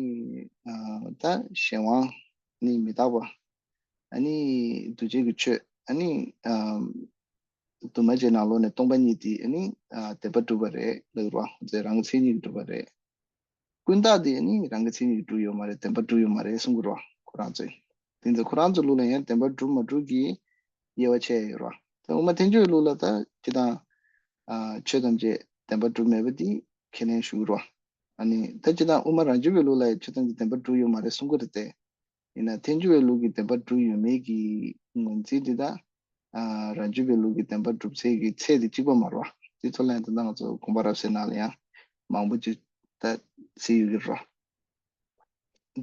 ཨ་ད་གཞན་དབང་ནི་མི་རྟག་པ། ཨ་ནི་འདུ་བྱེད་ཀྱི་ཆོས་ཨ་ནི་ཨམ་འདུས་མ་བྱས་ནང་ལོགས་ནས་སྟོང་པ་ཉིད་དེ་ཨ་ནི་ཨ་བདེན་པ་གྲུབ་པ་རེད་ལབ་རེད་བ། ཁོ་ཚོས་རང་གི་མཚན་ཉིད་ཀྱིས་གྲུབ་པ་རེད། ཀུན་བརྟགས་དེ་ནི་རང་གི་མཚན་ཉིད་ཀྱིས་གྲུབ་ཡོད་མ་རེད། བདེན་པར་གྲུབ་ཡོད་མ་རེད་གསུང་གི་རེད་བ། ཁོ་རང་ཚོས། དེ་ཚོ་ཁོ་རང་ཚོ་ལུགས་ལ་ཡང་བདེན་པར་གྲུབ་མ་གྲུབ་ཀྱི་དབྱེ་བ་ཕྱེ་ཡ་ཡོད་རེད་བ། ད་དབུ་མ་ཐལ་འགྱུར་བའི་ལུགས་ལ་ད་སྤྱིར་བཏང་ཨ་ཆོས་ཐམས་ཅད་བདེན་པར་གྲུབ་མེད་པ་འདི་ཁས་ལེན་ཞུ་གི་རེད་བ། ཨ་ནི་ད་སྤྱིར་བཏང་དབུ་མ་རང་རྒྱུད་པའི་ལུགས་ལ་ཡང་ཆོས་ཐམས་ཅད་བདེན་པར་གྲུབ་ཡོད་མ་རེད་གསུང་གི་རེད་དེ། ཡིན་ན་ཐལ་འགྱུར་བའི་ལུགས་ཀྱི་བདེན་པར་གྲུབ་ཡོད་མེད་ཀྱི་ངོས་འཛིན་འདི་དང་། ཨ་རང་རྒྱུད་པའི་ལུགས་ཀྱི་བདེན་པར་གྲུབ་ཚད་ཀྱི་ཚད་དེ་གཅིག་པ་མ་རེད་བ། དེ་ཚོ་ལ་ཡང་ད་ལྟ་ང་ཚོ་དགོངས་པ་རབ་གསལ་ནང་ལ་ཡང་མང་པོ་ཅིག་ད་གཟིགས་ཡོད་ཀྱི་རེད།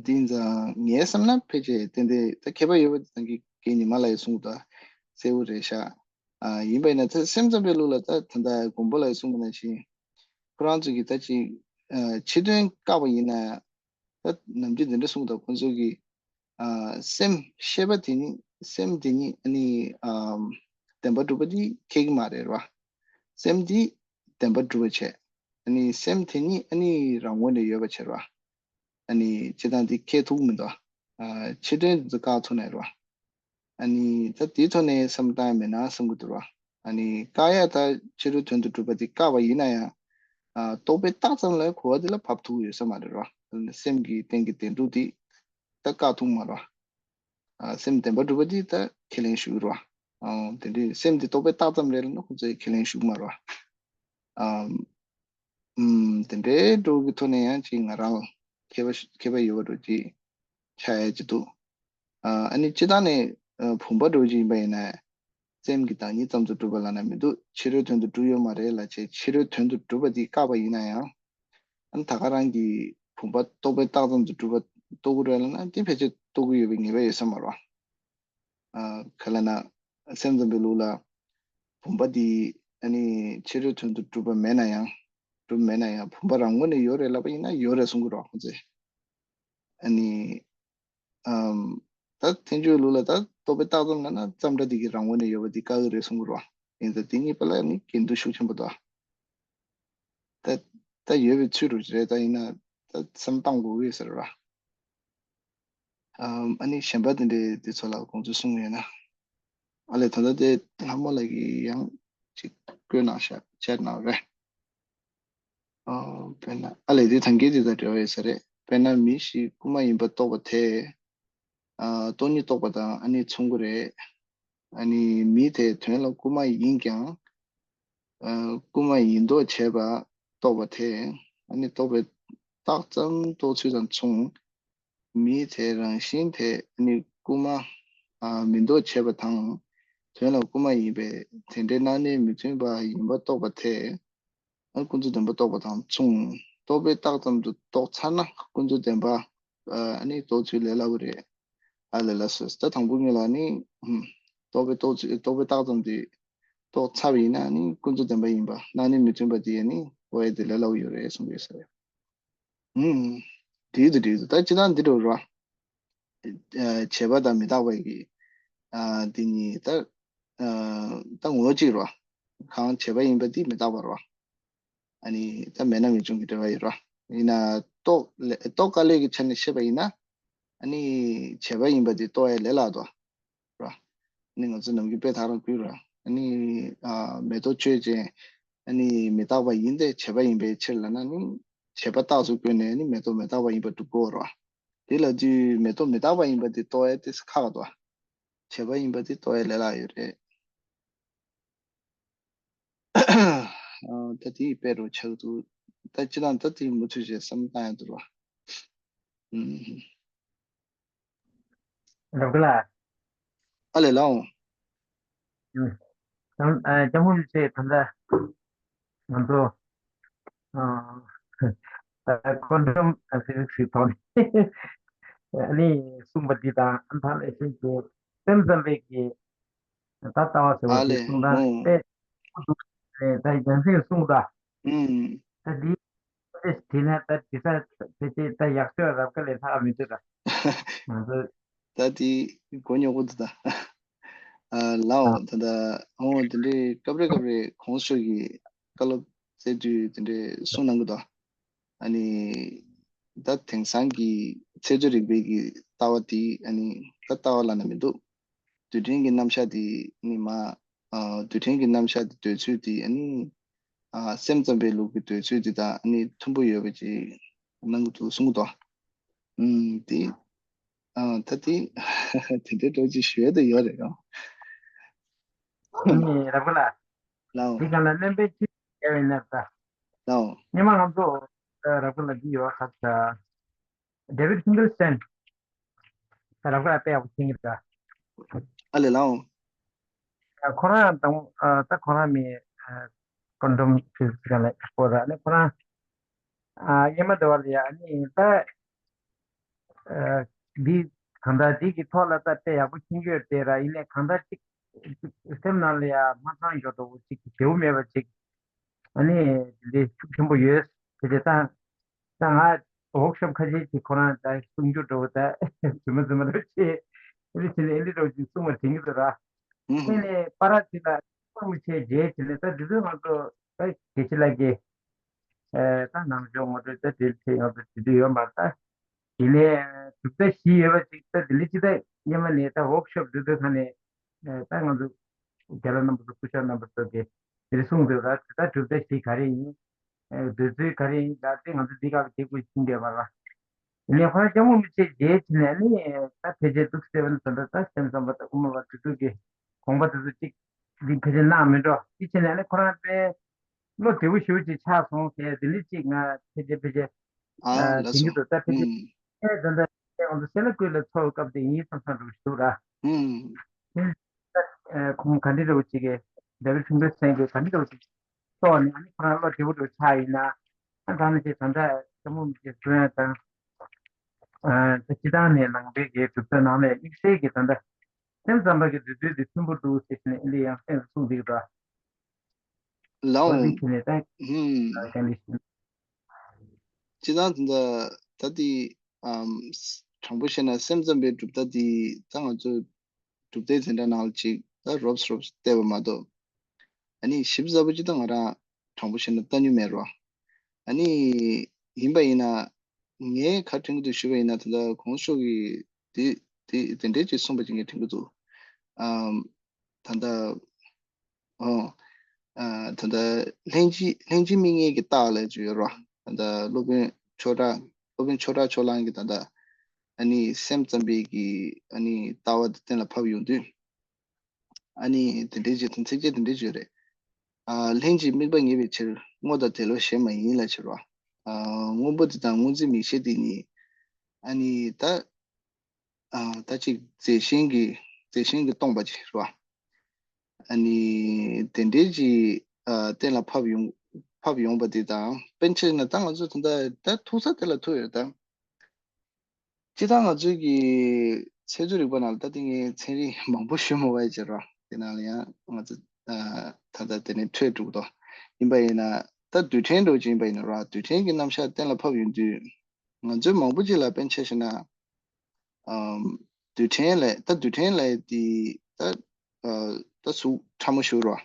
འདི་ཡིན་ཙང་ངའི་བསམ་ན་ཕལ་ཆེར་ཏན་ཏན་ད་ཁྱད་པར་ཡོད་པ་དེ་ཚང་གི་རྒན་ཉི་མ་ལགས་ཀྱིས་གསུངས་པ་གསལ་པོ་རེད་ཤག་ཨ་ཡིན་པ་ཡིན་ན་ད་སེམས་ཙམ་པའི་ལུགས་ལ་ད་ད་ལྟ་མགོན་པོ་ལགས་ཀྱིས་གསུངས་པ་ནང་བཞིན་ཁོ་རང་ཚོ་གིས་ད་ཅིག་ཨ་ཕྱི་དོན་བཀག་པ་ཡིན་ན་ཡང་། ད་ནམ་རྒྱུན་འདི་འདྲ་གསུངས་དང་ཁོང་ཚོ་གིས། ཨ་སེམས་ཤེས་པ་དེ་ཉིད་སེམས་དེ་ཉིད་ཨ་ནི་ཨ་བདེན་པར་གྲུབ་པ་དེ་ཁེགས་ཀྱི་མ་རེད་བ། སེམས་དེ་བདེན་པར་གྲུབ་པ་བྱས། ཨ་ནི་སེམས་དེ་ཉིད་ཨ་ནི་རང་ངོས་ནས་ཡོད་པ་བྱས་རེད་བ། ཨ་ནི་སྤྱིར་བཏང་དེ་ཁེགས་ཐུབ་ཀྱི་མི་འདུག་ཨ་ཕྱི་དོན་དེ་ཚོ་བཀག་ཐུབ་ནའི་རེད་བ། ཨ་ནི་ད་དེའི་ཐོག་ནས་བསམ་བློ་བཏང་ཡ་མེད་ན་བསམ་གྱི་འདུག་ར། ཨ་ནི་བཀག་ཡ་ད་ཕྱི་རོལ་དོན་དུ་གྲུབ་པ་དེ་བཀག་པ་ཡིན་ན་ཡང་། ཨ་རྟོག་པས་བཏགས་ཙམ་ལ་གོ་བ་དེ་ལ་བབས་ཐུབ་ཀྱི་ཡོད་ས་མ་རེད་ར། ཨ་ནི་སེམས་ཀྱི་རྟེན་གྱི་བདེན་གྲུབ་དེ་ད་བཀག་ཐུབ་མ་རེད་ར། ཨ་སེམས་བདེན་པར་གྲུབ་པ་དེ་ད་ཁས་ལེན་ཞུ་གི་རེད་བ། ཨ་དེ་འདྲའི་སེམས་དེ་རྟོག་པས་བཏགས་ཙམ་རེད་ལབ་ན་ཁོ་ཚོས་ཁས་ལེན་ཞུ་གི་མ་རེད་བ། ཨ། ཨུམ། དེ་འདྲའི་འགྲོ་གི་ཐོག་ནས་ཡང་ཅིག་ང་རང་ལ་ཁྱད་པར་ཁྱད་པར་ཡོད་པ་འགྲོ་ཅིག་ཆགས་ཡ་ཅིག་འདུག་ཨ་ཨ་ནི་སྤྱིར་བཏང་ནས་ཨ་བུམ་པ་འགྲོ་ཅིག་ཡིན་པ་ཡིན་ན། སེམས་ཀྱི་བདག་ཉིད་ཙམ་དུ་གྲུབ་པ་ལབ་ན་མི་འདུག་ཕྱི་རོལ་དོན་དུ་གྲུབ་ཡོད་མ་རེད་ལབ་བྱས་ཕྱི་རོལ་དོན་དུ་གྲུབ་པ་འདི་བཀག་པ་ཡིན་ན་ཡང་། ཨ་ནི་ད་ག་རང་གི་བུམ་པ་རྟོག་པས་བཏགས་ཙམ་དུ་གྲུབ་པ་རྟོགས་ཀྱི་རེད་ལབ་ན་དེ་ཕལ་ཆེར་རྟོགས་ཀྱི་ཡོད་པའི་ངེས་པ་ཡོད་ས་མ་རེད། ཨ་ག་ལབ་ན། སེམས་ཙམ་པའི་ལུགས་ལ། བུམ་པ་འདི་ཨ་ནི་ཕྱི་རོལ་དོན་དུ་གྲུབ་པ་མེད་ན་ཡང་། གྲུབ་མེད་ན་ཡང་བུམ་པ་རང་ངོས་ནས་ཡོད་རེད་ལབ་པ་ཡིན་ན་ཡོད་རེད་གསུང་གི་རེད་ཁོང་ཚོས། ཨ་ནི། ཨམ། ད་ཐལ་འགྱུར་ལུགས་ལ་ད་རྟོག་པས་བཏགས་ཙམ་ལབ་ན་ཙམ་སྒྲ་དེ་གི་རང་ངོས་ནས་ཡོད་པ་འདི་བཀག་གི་རེད་གསུང་གི་རེད། ཡིན་ཙང་དེ་གཉིས་བར་ལ་ནི་འགལ་འདུ་ཤུགས་ཆེན་པོ་འདུག་ད་ད་ཡོད་པའི་ཚུལ་རུ་རེད། ད་ཡིན་ན་ད་བསམ་བཏང་དགོས་ཀྱི་ཡོད་ས་རེད་བ། ཨམ། ཨ་ནི་གཞན་པ་དེ་འདྲའི་དེ་ཚོ་ལ་དགོངས་ཚུལ་གསུངས་ཡོད་ན། ཨ་ལས་ད་ལྟ་དེ་ལྷ་མོ་ལགས་ཀྱིས་ཡང་ཅིག་བཀོད་གནང་ཤག་ཆེད་གནང་རེད། ཨ་དཔེར་ན་ཨ་ལས་དེ་ཐང་གི་དེ་དང་འབྲེལ་བ་ཡོད་ས་རེད། དཔེར་ན་མི་ཞིག་རྐུན་མ་ཡིན་པ་རྟོགས་པ་དེ། ཨ་སྟོང་ཉིད་རྟོགས་པ་དང་ཨ་ནི་མཚུངས་ཀྱི་རེད། ཨ་ནི་མི་དེ་དོན་ལ་རྐུན་མ་ཡིན་ཀྱང་། ཨ་རྐུན་མ་ཡིན་མདོག་བྱས་པ་རྟོགས་པ་དེ། ཨ་ནི་རྟོག་པས་བཏགས་ཙམ་རྟོགས་ཚུལ་དང་མཚུངས། མི་དེའི་རང་བཞིན་དེ་ནི་རྐུན་མ་ཨ་མིན་མདོག་བྱས་པ་དང་། དོན་ལ་རྐུན་མ་ཡིན་པས་དེ་འདྲའི་སྣང་གནས་མི་མཐུན་པ་ཡིན་པ་རྟོགས་པ་དེ། ཨ་ཀུན་རྫོབ་བདེན་པ་རྟོགས་པ་དང་མཚུངས། རྟོག་པས་བཏགས་ཙམ་དུ་རྟོགས་ཚར་ན་ཀུན་རྫོབ་བདེན་པ་ཨ་ནི་རྟོགས་ཚུལ་ལས་སླ་པོ་རེད། ཨ་ལས་ལ་སོ་ད་དང་པོ་ཉིད་ལ་ནི་ཧུམ། རྟོག་པས་རྟོགས་ཚུལ་རྟོག་པས་བཏགས་ཙམ་དེ་རྟོགས་ཚར་བ་ཡིན་ན་ནི་ཀུན་རྫོབ་བདེན་པ་ཡིན་པ་སྣང་ནས་མི་མཐུན་པ་དེ་ཡང་ནི་རྟོགས་ཡ་དེ་ལས་སླ་བོ་ཡོད་རེད་གསུང་གི་ཡོད་ས་རེད། ཨུམ། འགྲིག་འདུག་འགྲིག་འདུག་ད་སྤྱིར་བཏང་འདི་འདྲ་རེད་བ། ཨ། བྱས་པ་དང་མི་རྟག་པ་གི། ཨ། འདི་གཉིས་ད། ཨ། ད་ངོ་བོ་གཅིག་རེད་བ། གང་བྱས་པ་ཡིན་པ་དེ་མི་རྟག་པ་རེད་བ། ཨ་ནི་ད་མེད་ན་མི་འབྱུང་གི་འབྲེལ་བ་ཡོད་རེད་བ། ཡིན་ན་རྟོག་ལས་རྟོག་དཀའ་ལས་ཀྱི་ཆ་ནས་བཤད་པ་ཡིན་ན། ཨ་ནི་བྱས་པ་ཡིན་པ་དེ་རྟོགས་ཡ་ལས་སླ་དོ། ར། ནི་ང་ཚོ་ནམ་རྒྱུན་དཔེ་ཐག་རང་བསྐུལ་ར། ནི། ཨ། མེ་ཏོག་གཅོད་ཅིང་། ནི་མི་རྟག་པ་ཡིན་ཏེ་བྱས་པ་ཡིན་པའི་ཕྱིར་ལབ་ན་ནི། བྱས་པ་རྟགས་སུ་བཀོད་ནས་ནི་མེ་ཏོག་མི་རྟག་པ་ཡིན་པ་སྒྲུབ་དགོས་ར། དེ་ལ་དུས་མེ་ཏོག་མི་རྟག་པ་ཡིན་པ་དེ་རྟོགས་ཡ་དེ་ཁག་ག་འདུག་བྱས་པ་ཡིན་པ་དེ་རྟོགས་ཡ་ལས་སླ་ཡོད་རེད། ཨ། ད་དེ་ཡི་དཔེ་རུ་ཆགས་འདུག་ད་སྤྱིར་བཏང་ད་དེ་མུ་མཐུད་བྱས་བསམ་བློ་བཏང་ཡ་འདུག་ར། ཨུམ། རབ་དགའ་ལགས། ཨ་ལས་ལགས་འོང་། ཨུམ། ཨ། ལྕམ་མོ་མི་ཚེ་ད་ལྟ་ང་ཚོ། ཨ། ཀོན་ཌོམ་ཕི་ཟིག་སི་ཐོག་ནས་ཨ་ནི་གསུངས་པ་འདི་དང་ཨ་མཐའ་ལས་ཤིག་གི་སེམས་ཙམ་པའི་གི་ད་ལྟ་བ་ཟེར་བ་ཨ་ཞིག་ལས་གསུངས་དང་འོང་། དཔེ་ད་རྒྱང་སྲིང་གསུངས་དང་། ཨུམ། ད་འདི་དེ་ནས་ད་དེ་ས་དེ་དེ་ད་ཡག་ཤོས་རབ་དགའ་ལས་ལྷག་མི་འདུག་ད། ང་ཚོ་ད་དེ་མགོ་རྙོག་པོ་འདུག་ད། ཨ། ལའོ། ཨ། ད་ད་ཨོ་དེ་འདྲའི་སྐབས་རེ་སྐབས་རེ་གོང་ཞུ་གི་བཀའ་སློབ་སྩལ་དུས་དེ་འདྲའི་གསུང་གནང་གི་འདུག་ཨ་ནི་ད་དེང་སང་གི་ཚད་མཐོ་རིག་པའི་གི་ལྟ་བ་དེ་ཨ་ནི་ད་ལྟ་བ་ལབ་ན་མི་འདུག་རྡུལ་ཕྲན་གྱི་རྣམ་གཞག་དེ་ནི་མ། ཨ། རྡུལ་ཕྲན་གྱི་རྣམ་གཞག་དེ་འདོད་ཚུལ་དེ་ཨ་ནི། ཨ། སེམས་ཙམ་པའི་ལུགས་ཀྱི་འདོད་ཚུལ་དེ་དང་ཨ་ནི་མཐུན་པོ་ཡོད་པ་ཅིག་གནང་གི་འདུག་གསུང་གི་འདུག་ཨུམ། དེ། ཨ། ད་དེ་དེ་འདྲའི་འདྲ་ཅིག་ཞུ་ཡ་ད་ཡོད་རེད་ཡང་། ཨ་ནི་རབ་དགའ་ལགས། ལའོ། དེ་གང་ལ་སྣོན་པའི་ཆེད་དུ་བྱས་པ་ཡིན་ན་ད། ལའོ། སྔོན་མ་ང་ཚོ་རབ་དགའ་ལགས་འདི་ཡོད་ཁ་ཚ། David Finkelstein། ད་རབ་དགའ་དཔེ་ཡག་པོ་མཁྱེན་གྱི་འདུག་ཨ་ལས་ལའོ། ཁོ་རང་དང་ད་ཁོ་རང་མི་ཀོན་ཌོམ་ཕི་ཟིག་ལ་ཡག་པོ་ར་ནི་ཁོ་རང་སྔོན་མ་འདི་བ་ལ་ཡ་ནི་ད་འདི་གང་ལྟར་འདི་གི་ཐོག་ལ་ད་དཔེ་ཡག་པོ་མཁྱེན་གྱི་ཡོད་དེ་ར། ཡིན་ནའི་གང་ལྟར་ཅིག་སེམས་ནང་ལ་ཡ་མ་ཚང་འགྱོ་འགྲོ་བོ་ཅིག་བདེ་བོ་མེད་པ་ཅིག་ཨ་ནི་འདི་ཤུགས་ཆེན་པོ་ཡོད་དེ་དེ་ད། ད་ང་ཝོག་ཤོབ་ཁ་ཤས་ཅིག་ཁོ་རང་ད་གསུང་རྒྱུ་འགྲོ་ད་རྫུན་མ་རྫུན་མ་རེད་ཅེས་ཨེ་ལི་ཆེ་ནས་ཨེ་ལི་རོགས་ཅིག་གསུང་བ་དྲན་གྱི་འདུག་ར། ཨུ་ཧུ། དེ་ནས་པ་ར་ཅིག་ལ་གསུང་མི་བྱེད་རྗེས་དེ་ནས་ད་འདི་ཚོ་ང་ཚོ་ད་དགེ་ཆེ་ལགས་ཀྱིས་ད་ནང་སྦྱོང་ངོ་སྤྲོད་ད་དེ་ལ་བྱེད་ཡོང་ད་དེ་དུས་ཡོད་མ་རེད། ད་དེ་ནས་གྲུབ་མཐའ་བཞི་ཡོད་པ་ཅིག་ད་དེ་ལི་ཅི་ད་སྔོན་མ་ནས་ད་ཝོག་ཤོབ་འགྲོ་དུས་ཁ་ནས་ད་ང་ཚོ་རྒྱ་ལ་རྣམ་པ་ཚོ་སྐུ་ཞབས་རྣམ་པ་ཚོ་གིས་དེ་རེ་གསུངས་འདུག་ར། ད་གྲུབ་མཐའ་བཞི་ག་རེ་ཡིན། འདོད་ཚུལ་ག་རེ་ཡིན་ད་དེ་ང་ཚོ་འདི་ག་ལ་དེ་ཀུན་ཤེས་འདོད་པ་ར། ཡིན་ནའི་ཁོ་རང་སྐྱབས་མགོན་རིན་པོ་ཆེ་རྗེས་ཕྱིན་ནས་ནི་ད་ཕལ་ཆེར་འདུག་སེ་བ་ནི་ད་ད་ད་སེམས་ཙམ་པ་དང་དབུ་མ་པ་དེ་ཚོ་གི་དགོངས་པ་དེ་ཚོ་གཅིག་འདི་ཕལ་ཆེར་གནང་མི་འགྲོ། དེ་ཕྱིན་ནས་ནི་ཁོ་རང་དཔེ་བློ་བདེ་བོ་ཞེ་པོ་ཅིག་ཆགས་སོང་ཟེར་དེ་ལས་གཅིག་ང་ཕལ་ཆེར་ཕལ་ཆེར་ཨ་ལ་དེང་གི་སོང་། འདུག་ད་ཕལ་ཆེར་ཨུམ། ཨེ་ད་ད་ཨེ་ང་ཚོ་སེ་ལ་ཀུན་ལ་འཚོ་བའི་སྐབས་དེ་ཡིན་བསམ་བསམ་འགྲོ་ཞིག་འདུག་ར། ཨུམ། ཁོང་ག་འདྲ་རེད་ཅིག་གི་ཌེ་ཝིཌ་ཕིན་ཀེར་སི་ཊེན་གྱིས་ག་འདྲ་རེད་ཅིག་སོགས་ནས་ཨ་ནི་ཁོ་རང་བློ་བདེ་པོ་འགྲོ་ཆགས་ཡིན་ན་ཨ་ད་ནི་ཅིག་ད་ལྟ་སྐྱབས་མགོན་རིན་པོ་ཆེ་གསུང་ཡ་དང་ད་སྤྱི་བཏང་ནས་ནང་པའི་གི་གྲུབ་མཐའ་ནང་ནས་དམིགས་བསལ་གྱི་ད་ལྟ་སེམས་ཙམ་པ་གི་འདོད་ཚུལ་དེ་མཐུན་པོ་འདུག་ཟེར་ནས་ཨ་ནི་ཡང་སེམས་གསུངས་འདུག་ད། ལའོ། ཨོ་དེ་ཁྱེད་ནས་ད་ཧུམ། ཀན་ཌི་ཤན། སྤྱིར་བཏང་དེ་འདྲ་ད་དེ་ཨམ། དྲང་པོ་བཤད་ན་སེམས་ཙམ་པའི་གྲུབ་མཐའ་དེ་ད་ང་ཚོ་གྲུབ་མཐའི་འཛིན་གྲྭ་ནང་ལ་ཅིག་ད་རོབ་རོབ་བལྟས་པ་མ་གཏོགས། ཨ་ནི་ཞིབ་ཚགས་པོ་ཅིག་ད་ང་རང་དྲང་པོ་བཤད་ན་ལྟ་མྱོང་མེད་རོ། ཨ་ནི་ཡིན་པ་ཡིན་ན་ངས་ག་དྲན་གི་འདུག་ཞུས་པ་ཡིན་ན་ད་ལྟ་གོང་ཞུས་ཀྱི་དེ་དེ་དེ་འདྲའི་ཅིག་གསུངས་པ་ཅིག་ངས་དྲན་གི་འདུག་ཨམ། ད་ལྟ། ཨོ། ཨ། ད་ལྟ་ལྷན་ཅིག་ལྷན་ཅིག་དམིགས་ངེས་ཀྱི་རྟགས་ལབ་ཅིག་ཡོད་རོ། ད་ལྟ་སློབ་དཔོན་ཆོས་གྲགས་སློབ་དཔོན་ཆོས་གྲགས་ཕྱོགས་གླང་གིས་ད་ལྟ་ཨ་ནི་སེམས་ཙམ་པའི་གི་ཨ་ནི་ལྟ་བ་དེ་གཏན་ལ་ཕབ་ཡོང་དུས། ཨ་ནི་དེ་འདྲའི་ཅིག་དང་ཚིགས་བཅད་དེ་འདྲའི་ཅིག་ཡོད་རེད། ཨ། ལྷན་ཅིག་དམིགས་པ་ངེས་པའི་ཕྱིར། སྔོ་དང་དལ་བ་གཞན་མ་ཡིན་ལབ་ཅིག་རོ། ཨ། སྔོན་པོ་དེ་དང་སྔོ་འཛིན་མིག་ཤེས་དེ་གཉིས། ཨ་ནི་ད། ཨ། ད་ཅིག་རྫས་གཞན་གྱིས་རྫས་གཞན་གྱིས་སྟོང་པ་ཅིག་རེད་བ། ཨ་ནི་དེ་འདྲའི་ཅིག་ཨ། གཏན་ལ་ཕབ་ཡོང་ཕབ་ཡོང་པ་དེ་དང་དཔེར་ན་ཆ་བཞག་ན་ད་ང་ཚོ་ད་ལྟ་ད་ཐུག་ས་དེ་ལ་ཐུག་ཡོད་ད། སྤྱིར་བཏང་ང་ཚོའི་གི་ ཚན་རྩལ་རིག་པ་ནང་ལ་ད་ལྟ་ངས་ཚན་རིག་མང་པོ་ཞུ་མ་བས་ཅེས་རོ། དེ་ནང་ལ་ཡང་ང་ཚོ་ད་ལྟ་དེ་ནས་འཕྲོས་འགྲོ་གི་འདུག་ཡིན་པ་ཡིན་ན་ད་རྡུལ་ཕྲན་འགྲོ་ཅིག་ཡིན་པ་ཡིན་ན་རོ། རྡུལ་ཕྲན་གྱི་རྣམ་གཞག་གཏན་ལ་ཕབ་ཡོང་དུས་ང་ཚོའི་མང་པོ་ཅིག་ལ་དཔེར་ན་ཆ་བཞག་ན། ཨམ། རྡུལ་ཕྲན་ལས་ད་རྡུལ་ཕྲན་ལས་དེ་ད་ད་གཟུགས་ཕྲ་མོ་ཞིག་རོ།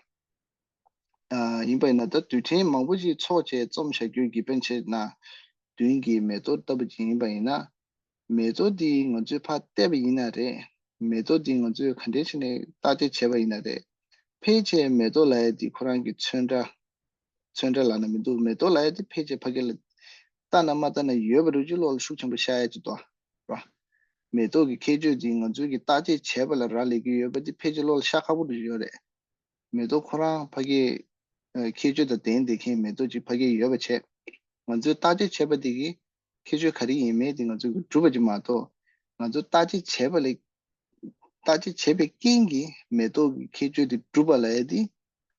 ཨ། ཡིན་པ་ཡིན་ན་ད་རྡུལ་ཕྲན་མང་པོ་ཅིག་ཚོགས་བྱས་རྩོམ་བྱ་རྒྱུ་གི་དཔེར་ན་ཆ་བཞག་ན་མདུན་གྱི་མེ་ཏོག་ལྟ་བུ་ཅིག་ཡིན་པ་ཡིན་ན། མེ་ཏོག་འདི་ང་ཚོས་ཕར་བལྟས་པ་ཡིན་ན་རེད། མེ་ཏོག་འདི་ང་ཚོས་ག་འདྲས་བྱས་ནས་བརྟག་དཔྱད་བྱས་པ་ཡིན་ན་རེད། ཕལ་ཆེར་མེ་ཏོག་ལབ་ཡ་འདི་ཁོ་རང་གི་ཚོན་ཁྲ། ཚོན་ཁྲ་ལབ་ན་མི་འདུག་མེ་ཏོག་ལབ་ཡ་འདི་ཕལ་ཆེར་ཕ་གི་ལ་བལྟ་ན་མ་བལྟ་ན་ཡོད་པ་རུ་ཅིག་བློ་ལ་ཤུགས་ཆེན་པོ་ཤར་ཡ་ཅིག་འདུག་ར། མེ་ཏོག་གི་ཁྱད་ཆོས་འདི་ང་ཚོས་ཀྱི་བརྟག་དཔྱད་བྱས་པ་ལ་རག་ལས་ཀྱི་ཡོད་པ་འདི་ཕལ་ཆེར་བློ་ལ་ཤར་ཁག་པོ་རུ་ཡོད་རེད། མེ་ཏོག་ཁོ་རང་ཕ་གིའི་ཨ་ཁྱད་ཆོས་དང་ལྡན་བསྡད་མཁན་མེ་ཏོག་ཅིག་ཕ་གིར་ཡོད་པ་བྱས། ང་ཚོས་བརྟག་དཔྱད་བྱས་པ་དེ་གི་ཁྱད་ཆོས་ག་རེ་ཡིན་མིན་དེ་ང་ཚོས་ཀྱི་གྲུབ་པ་ཅིག་མ་གཏོགས། ང་ཚོས་བརྟག་དཔྱད་བྱས་པ་ལས། བརྟག་དཔྱད་བྱས་པའི་རྐྱེན་གྱིས་མེ་ཏོག་གི་ཁྱད་ཆོས་དེ་གྲུབ་པ་ལབ་ཡ་དེ་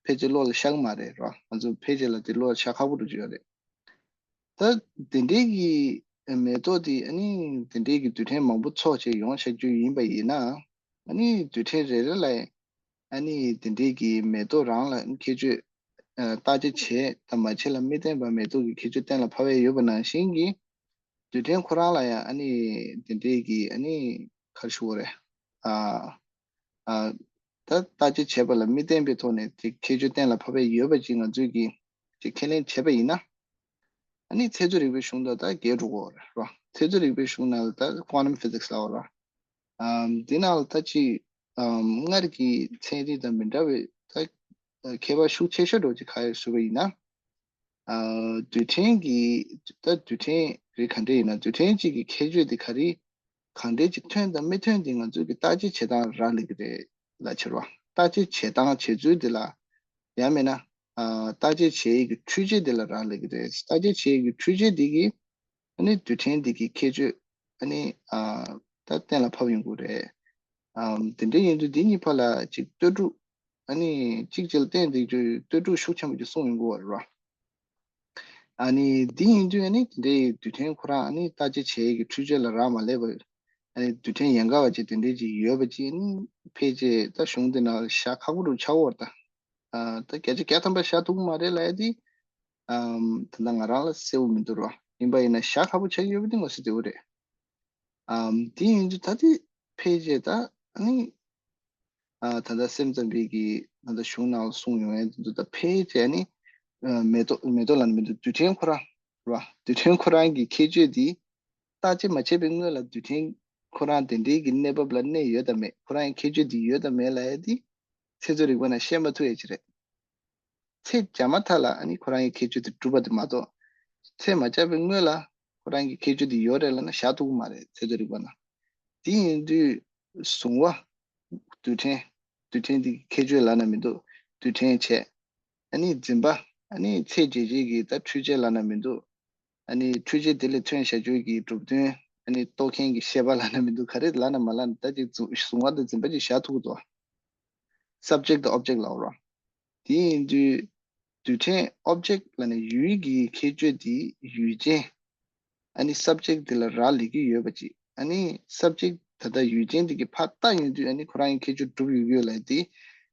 ཕལ་ཆེར་བློ་ལ་ཤར་གི་མ་རེད་རོ། ང་ཚོ་ཕལ་ཆེར་ལ་དེ་བློ་ལ་ཤར་ཁག་པོ་འགྲོ་གི་ཡོད་རེད། ད་དེ་འདྲའི་གི་མེ་ཏོག་དེ་ཨ་ནི་དེ་འདྲའི་གི་རྡུལ་ཕྲན་མང་པོ་ཚོགས་བྱས་ཡོང་བྱ་རྒྱུ་ཡིན་པ་ཡིན་ན། ཨ་ནི་རྡུལ་ཕྲན་རེ་རེ་ལ་ཨ་ནི་དེ་འདྲའི་གི་མེ་ཏོག་རང་ལ་ཁྱད་ཆོས་ཨ་བརྟག་དཔྱད་བྱས་དང་མ་བྱས་ལ་མི་བརྟེན་པར་མེ་ཏོག་གི་ཁྱད་ཆོས་གཏན་ལ་ཕབ་པ་ཡོད་པ་ནང་བཞིན་གྱི། རྡུལ་ཕྲན་ཁོ་རང་ལ་ཡང་ཨ་ནི་དེ་འདྲའི་གི་ཨ་ནི་ག་རེ་ཞུ་དགོས་རེད། ཨ། ཨ། ད་བརྟག་དཔྱད་བྱས་པ་ལ་མི་བརྟེན་པའི་ཐོག་ནས་དེ་ཁྱད་ཆོས་གཏན་ལ་ཕབ་པ་ཡོད་པ་ཅིག་ང་ཚོས་ཀྱིས་དེ་ཁས་ལེན་བྱས་པ་ཡིན་ན། ཨ་ནི་ཚན་རྩལ་རིག་པའི་གཞུང་དང་ད་འགལ་འགྲོ་གི་རེད་རོ། ཚན་རྩལ་རིག་པའི་གཞུང་ནང་ལ་ད་quantum physics ལབ་པ་རོ། ཨམ། འདི་ནང་ལ་ད་ཅིག་ཨམ། སྔར་གྱི་ཚན་རིག་དང་མི་འདྲ་བའི་ད་ཁྱད་པར་ཤུགས་ཆེ་ཤོས་འདྲ་བོ་ཅིག་ག་རེ་ཞུ་བ་ཡིན་ན། ཨ། རྡུལ་ཕྲན་གྱི་ད་རྡུལ་ཕྲན་རིགས་ག་འདྲ་ཡིན་ན་རྡུལ་ཕྲན་གཅིག་གི་ཁྱད་ཆོས་དེ་ག་རེ་གང་འདྲ་ཅིག་ཐོན་དང་མི་ཐོན་དེ་ང་ཚོའི་གི་བརྟག་དཔྱད་བྱེད་སྟངས་རག་ལས་ཀྱི་རེད་ལ་ཕྱིར་བ། བརྟག་དཔྱད་བྱེད་སྟངས་བྱེད་ཚུལ་དེ་ལ་ཡང་མིན་ན། ཨ། བརྟག་དཔྱད་བྱེད་ཡས་ཀྱི་འཕྲུལ་ཆས་དེ་ལ་རག་ལས་ཀྱི་རེད། བརྟག་དཔྱད་བྱེད་ཡས་ཀྱི་འཕྲུལ་ཆས་དེ་གིས་ཨ་ནི་རྡུལ་ཕྲན་དེ་གི་ཁྱད་ཆོས་ཨ་ནི་ཨ་ད་གཏན་ལ་ཕབ་ཡོང་གི་རེད། ཨམ། དེ་འདྲ་ཡིན་དུས་འདི་གཉིས་བར་ལ་ཅིག་ལྟོས་གྲུབ། ཨ་ནི་གཅིག་གཅིག་ལ་བརྟེན་ཏེ་ཅིག་ལྟོས་གྲུབ་ཤུགས་ཆེན་པོ་ཅིག་གསུངས་ཡོང་གི་ཡོད་རེད་བ། ཨ་ནི་འདི་ཡིན་དུས་ཨ་ནི་དེ་འདྲའི་རྡུལ་ཕྲན་ཁོ་རང་ཨ་ནི་བརྟག་དཔྱད་བྱེད་ཡས་ཀྱི་འཕྲུལ་ཆས་ལ་རག་མ་ལས་པ། ཨ་ནི་རྡུལ་ཕྲན་ཡན་གར་བ་ཅིག་དེ་འདྲའི་ཅིག་ཡོད་པ་ཅིག་ཨ་ནི་ཕལ་ཆེར་ད་གཞུང་འདི་ནང་ལ་བཞག་ཁག་པོ་རུ་ཆགས་ཡོད་རེད་ད། ཨ། ད་བརྒྱ་ཆ་བརྒྱ་ཐམ་པ་བཞག་ཐུབ་ཀྱི་མ་རེད་ལབ་ཡ་དེ། ཨམ། ད་ལྟ་ང་རང་ལ་གསལ་པོ་མི་འདུག་རོ། ཡིན་པ་ཡིན་ན་བཞག་ཁག་པོ་ཆགས་ཀྱི་ཡོད་པ་དེ་ངོ་ཤེས་བདེ་པོ་རེད། ཨམ། དེ་ཡིན་དུས་ད་དེ་ཕལ་ཆེར་ད་ཨ་ནི། ཨ། ད་ལྟ་སེམས་ཙམ་པའི་གི་ད་ལྟ་གཞུང་ནང་ལ་གསུངས་ཡོང་ཡ་དེ་ཚོ་ད་ཕལ་ཆེར་ཨ་ནི། ཨ། མེ་ཏོག་མེ་ཏོག་ལབ་ན་མི་འདུག་རྡུལ་ཕྲན་ཁོ་རང་རེད་བ། རྡུལ་ཕྲན་ཁོ་རང་གི་ཁྱད་ཆོས་དེ་བརྟག་དཔྱད་མ་བྱས་པའི་སྔོན་ལ་རྡུལ་ཕྲན་ཁོ་རང་དེ་འདྲའི་གི་གནས་བབ་ལ་གནས་ཡོད་དམ་མེད། ཁོ་རང་གི་ཁྱད་ཆོས་དེ་ཡོད་དམ་མེད་ལབ་ཡ་དེ་ཚན་རྩལ་རིག་པ་ནང་བཤད་མ་ཐུབ་ཡ་ཅིག་རེད། ཚད་བྱས་མ་ཐག་ལ་ཨ་ནི་ཁོ་རང་གི་ཁྱད་ཆོས་དེ་གྲུབ་པ་དེ་མ་གཏོགས། ཚད་མ་བྱས་པའི་སྔོན་ལ་ཁོ་རང་གི་ཁྱད་ཆོས་དེ་ཡོད་རེད་ལབ་ན་བཞག་ཐུབ་ཀྱི་མ་རེད་ཚན་རྩལ་རིག་པ་ནང་། དེ་ཡིན་དུས་གཟུང་བ། རྡུལ་ཕྲན། རྡུལ་ཕྲན་དེ་གི་ཁྱད་ཆོས་ལབ་ན་མི་འདུག་རྡུལ་ཕྲན་བྱས། ཨ་ནི་འཛིན་པ། ཨ་ནི་ཚད་འཇལ་བྱེད་ཀྱི་ད་འཕྲུལ་ཆས་ལབ་ན་མི་འདུག་ཨ་ནི་འཕྲུལ་ཆས་དེ་ལས་ཐོན་བྱ་རྒྱུ་གི་གྲུབ་དོན། ཨ་ནི་རྟོགས་མཁན་གྱི་ཤེས་པ་ལབ་ན་མི་འདུག་ག་རེ་ལབ་ན་མ་ལབ་ན་ད་ཅིག་གཟུང་བ་དང་འཛིན་པ་ཅིག་བཞག་ཐུབ་ཀྱི་འདུག subject དང་object ལབ་རོ། དེ་ཡིན་དུས། རྡུལ་ཕྲན་object ལབ་ནས་ཡུལ་གྱི་ཁྱད་ཆོས་དེ་ཡུལ་ཅན། ཨ་ནི་subject དེ་ལ་རག་ལས་ཀྱི་ཡོད་པ་ཅིག་ཨ་ནི་subject ད་ལྟ་ཡུལ་ཅན་དེ་གི་ཕར་བལྟ་ཡོང་དུས་ཨ་ནི་ཁོ་རང་གི་ཁྱད་ཆོས་གྲུབ་ཡོད་ཀྱི་ཡོད་ལབ་དེ།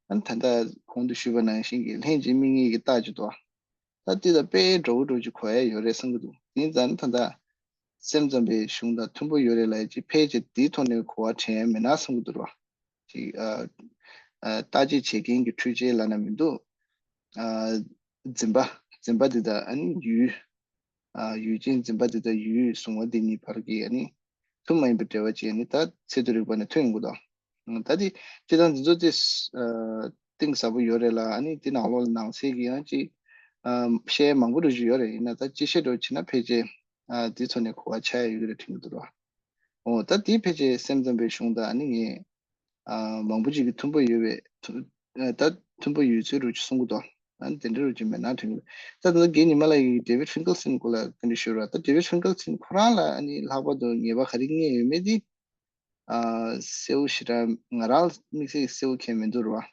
ཨ་ནི་ད་ལྟ་གོང་དུ་ཞུས་པ་ནང་བཞིན་གྱི་ལྷན་ཅིག་དམིགས་ངེས་ཀྱི་རྟགས་ཅིག་འདུག་ད་དེ་ལ་དཔེ་འདྲ་བོ་འདྲ་བོ་ཅིག་གོ་ཡ་ཡོད་རེད་བསམ་གྱི་འདུག་དེ་ཡིན་ཙང་ད་ལྟ་སེམས་ཙམ་པའི་གཞུང་དང་མཐུན་པོ་ཡོད་རེད་ལབ་ཡ་ཅིག་ཕལ་ཆེར་དེའི་ཐོག་ནས་གོ་བ་དྲན་ཡ་མེད་ན་བསམ་གྱི་འདུག་རོ། ཅིག་ཨ། ཨ། བརྟག་དཔྱད་བྱེད་མཁན་གྱི་འཕྲུལ་ཆས་ལབ་ན་མི་འདུག་ཨ། འཛིན་པ། འཛིན་པ་འདི་དག་ཨ་ནི་ཡུལ། ཨ། ཡུལ་ཅན་འཛིན་པ་འདི་དག་ཡུལ་གཟུང་བ་འདི་གཉིས་བར་གྱི་ཨ་ནི་ཐུན་མ་ཡིན་པའི་འབྲེལ་བ་ཅིག་ཨ་ནི་ད་ཚད་མཐོའི་རིག་པ་ནས་ཐོན་ཡོང་གི་འདུག་ད་དེ་སྤྱིར་བཏང་འདི་ཚོ་དེ་ཨ། གཏིང་ཟབ་པོ་ཡོད་རེད་ལ་ཨ་ནི་དེ་ནང་ལོགས་ལ་ནང་གསེས་ཀྱི་ཡང་ཅིག་ཨ། བཤད་མང་པོ་འདྲ་ཅིག་ཡོད་རེད། ཡིན་ན་ད་སྤྱི་བཤད་འདྲ་བྱས་ན་ཕལ་ཆེར་ཨ། དེ་ཚོ་ནས་གོ་བ་ཆགས་ཡ་ཡོད་ཀྱི་རེད་དྲན་གྱི་འདུག་ར། འོ་ད་དེ་ཕལ་ཆེར་སེམས་ཙམ་པའི་གཞུང་དང་ཨ་ནི་ངས། ཨ། མང་པོ་ཅིག་གིས་མཐུན་པོ་ཡོད་པའི་ཐུ- ཨ། ད་མཐུན་པོ་ཡོད་ཚུལ་རུ་ཅིག་གསུང་གི་འདུག་ཨ་ནི་དེ་འདྲ་རུ་ཅིག་མེད་ན་དྲན་གི། ད་ད་ལྟ་རྒན་ཉི་མ་ལགས་ཀྱིས་David Finkelstein སྐོར་ལ་ག་འདྲ་ཞུ་ར། ད་David Finkelstein ཁོ་རང་ལ་ཨ་ནི་ལྷག་པར་དུ་ངེས་པ་ག་རེ་རྙེད་ཡོད་མེད་དེ། ཨ། གསལ་པོ་ཞེ་དྲག་ང་རང་དམིགས་བསལ་གྱི་གསལ་པོ་མཁྱེན་མི་འདུག་ར།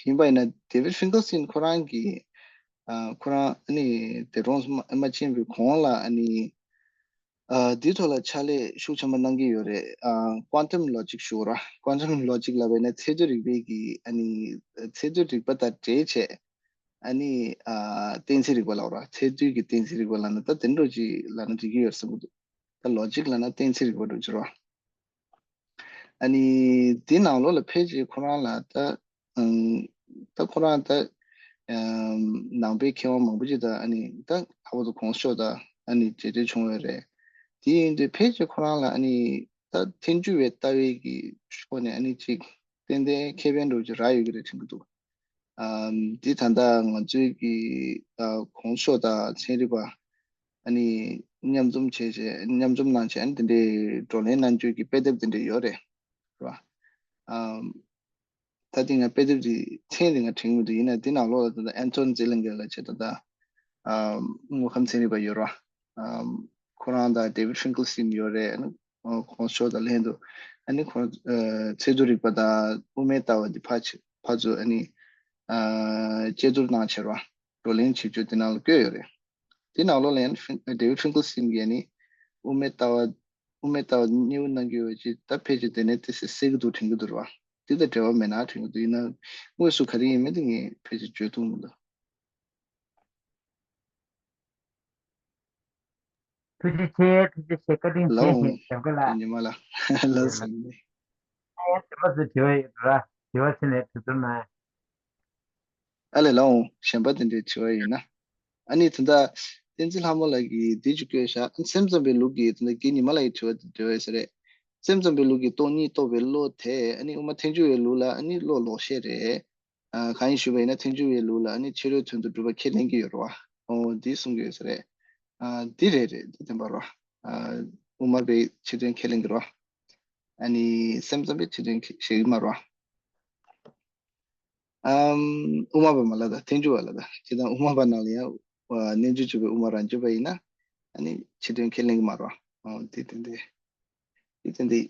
ཡིན་པ་ཡིན་ན་David Finkelstein ཁོ་རང་གིས། ཨ། ཁོ་རང་ཨ་ནི་འདས་གྲོངས་མ་མ་ཕྱིན་པའི་གོང་ལ་ཨ་ནི། ཨ། འདིའི་ཐོག་ལ་ཕྱག་ལས་ཤུགས་ཆེན་པོ་གནང་གི་ཡོད་རེད། ཨ། Quantum Logic ཞུ་ར། Quantum Logic ལབ་པ་ཡིན་ན་ཚད་རྫས་རིག་པའི་གི་ཨ་ནི་ཚད་རྫས་རིག་པ་དང་འབྲེལ་བྱས། ཨ་ནི། ཨ། གཏན་ཚིགས་རིག་པ་ལབ་ར། ཚད་རྫས་ཀྱི་གཏན་ཚིགས་རིག་པ་ལབ་ན་ད་དེ་འདྲ་ཅིག་ལབ་ན་འགྲིག་གི་ཡོད་བསམ་གྱི་འདུག་ད་Logic ལབ་ན་གཏན་ཚིགས་རིག་པ་འདྲ་ཅིག་ར། ཨ་ནི། འདི་ནང་ལོགས་ལ་ཕལ་ཆེར་ཁོ་རང་ལ་ད། ཨང་། ད་ཁོ་རང་ད། ཨམ། ནང་པའི་མཁས་དབང་མང་པོ་ཅིག་དང་ཨ་ནི་ད་ལྷག་པར་དུ་གོང་ས་མཆོག་དང་ཨ་ནི་མཇལ་འཕྲད་བྱུང་ཡོད་རེད། དེ་ཡིན་དུས་ཕལ་ཆེར་ཁོ་རང་ལ་ཨ་ནི་ད་ཐལ་འགྱུར་བའི་ལྟ་བའི་གི་ཕྱོགས་ནས་ཨ་ནི་ཅིག་ཏན་ཏན་ཁེ་ཕན་འདྲ་བོ་ཅིག་རག་ཡོད་ཀྱི་རེད་དྲན་གྱི་འདུག་ཨམ། འདི་ད་ལྟ་ང་ཚོའི་གི་ཨ། གོང་ས་མཆོག་དང་ཚན་རིག་པ་ཨ་ནི་མཉམ་འཛོམས་བྱས་བྱས་མཉམ་འཛོམས་གནང་བྱས་ཨ་ནི་དེ་འདྲའི་བགྲོ་གླེང་གནང་རྒྱུའི་གི་དཔེ་དེབ་དེ་འདྲ་ཡོད་རེད། རེད་བ། ཨམ། ད་ལྟ་ང་དཔེ་དེབ་དེ་མཚན་དེ་ང་དྲན་གྱི་མི་འདུག་ཡིན་ན་འདི་ནང་ལོགས་ལ་ད་ལྟ་Anton Zeilinger ལབ་བྱས་ད་ལྟ། ཨམ། དངོས་ཁམས་ཚན་རིག་པ་ཡོད་རེད་བ། ཨམ། ཁོ་རང་དང་David Finkelstein ཡོད་རེད། ཨ་ནི་ཁོང་ཚོ་དང་ལྷན་དུ་ཨ་ནི་ཁོང་། ཨ། ཚད་རྫས་རིག་པ་དང་དབུ་མའི་ལྟ་བ་འདི་ཕར་ཕྱིར་ཕར་ཚུར་ཨ་ནི། ཨ། དཔྱད་བསྡུར་གནང་བྱས་རེད་བ། བགྲོ་གླེང་བྱེད་རྒྱུ་དེ་ནང་ལ་བཀོད་ཡོད་རེད། དེ་ནང་ལོགས་ལ་ཡང་ཕིན་David Finkelstein གིས་ནི་དབུ་མའི་ལྟ་བ་དབུ་མའི་ལྟ་བ་སྙན་པོ་གནང་གི་ཡོད་ཅེས་ད་ཕལ་ཆེར་དེ་ནས་ཏོག་ཙམ་གསལ་གྱི་འདུག་དྲན་གྱི་འདུག་རེད་བ། དེ་དང་འབྲེལ་བ་མེད་ན་དྲན་གྱི་འདུག་ཡིན་ན་དངོས་སུ་ག་རེ་ཡིན་མིན་དེ་ངས་ཕལ་ཆེར་བརྗོད་ཐུབ་མི་འདུག་ཐུགས་རྗེ་ཆེ། ཐུགས་རྗེ་ཆེ། བཀའ་དྲིན་ཆེ། ལའོ། ཞེས་ཞབས་དགའ་ལགས། ཉི་མ་ལགས། ལགས་སོ། ཨ་ཡ་ཞེན་པ་ཚོས་དྲི་བ་ཡོད་ར། དྲི་བ་ཕྱི་ནས་དྲི་ཚུལ་གནང་། ཨ་ལས་ལའོ། ཞེན་པ་དེ་འདྲའི་དྲི་བ་ཡོད་ན། ཨ་ནི་ད་ལྟ་བསྟན་འཛིན་ལྷ་མོ་ལགས་ཀྱིས་འདི་ཅིག་བཀོད་བཞག་སེམས་ཙམ་པའི་ལུགས་ཀྱི་ད་ལྟ་རྒན་ཉི་མ་ལགས་ཀྱི་དྲི་བ་དེ་འདྲ་ཡོད་ས་རེད། སེམས་ཙམ་པའི་ལུགས་ཀྱི་སྟོང་ཉིད་རྟོགས་པའི་བློ་དེ་ཨ་ནི་དབུ་མ་ཐལ་འགྱུར་བའི་ལུགས་ལ་ཨ་ནི་བློ་ལོག་ཤེས་རེད། ཨ། གང་ཡིན་ཞུས་པ་ཡིན་ན་ཐལ་འགྱུར་བའི་ལུགས་ལ་ཨ་ནི་ཕྱི་རོལ་དོན་དུ་གྲུབ་པ་ཁས་ལེན་གྱི་ཡོད་རེད་བ། ཨོ་འདི་གསུང་གི་ཡོད་ས་རེད། ཨ། འདི་རེད་རེད་འདི་བདེན་པ་རེད་བ། ཨ། དབུ་མ་པའི་ཕྱི་དོན་ཁས་ལེན་གྱི་རེད་བ། ཨ་ནི་སེམས་ཙམ་པའི་ཕྱི་དོན་ཁས་བཞེས་ཀྱི་མ་རེད་བ། ཨམ། དབུ་མ་པ་མ་ལ་ད་ཐལ་འགྱུར་བ་ལ་ད་སྤྱིར་བཏང་དབུ་མ་པ་ནང་ལ་ཡང་རྣལ་འབྱོར་སྤྱོད་པའི་དབུ་མ་རང་རྒྱུད་པ་ཡིན་ན་ཨ་ནི་ཕྱི་དོན་ཁས་ལེན་གྱི་མ་རེད་བ། ཨོ་འདི་དེ་འདི་འདི་དེ་འདི་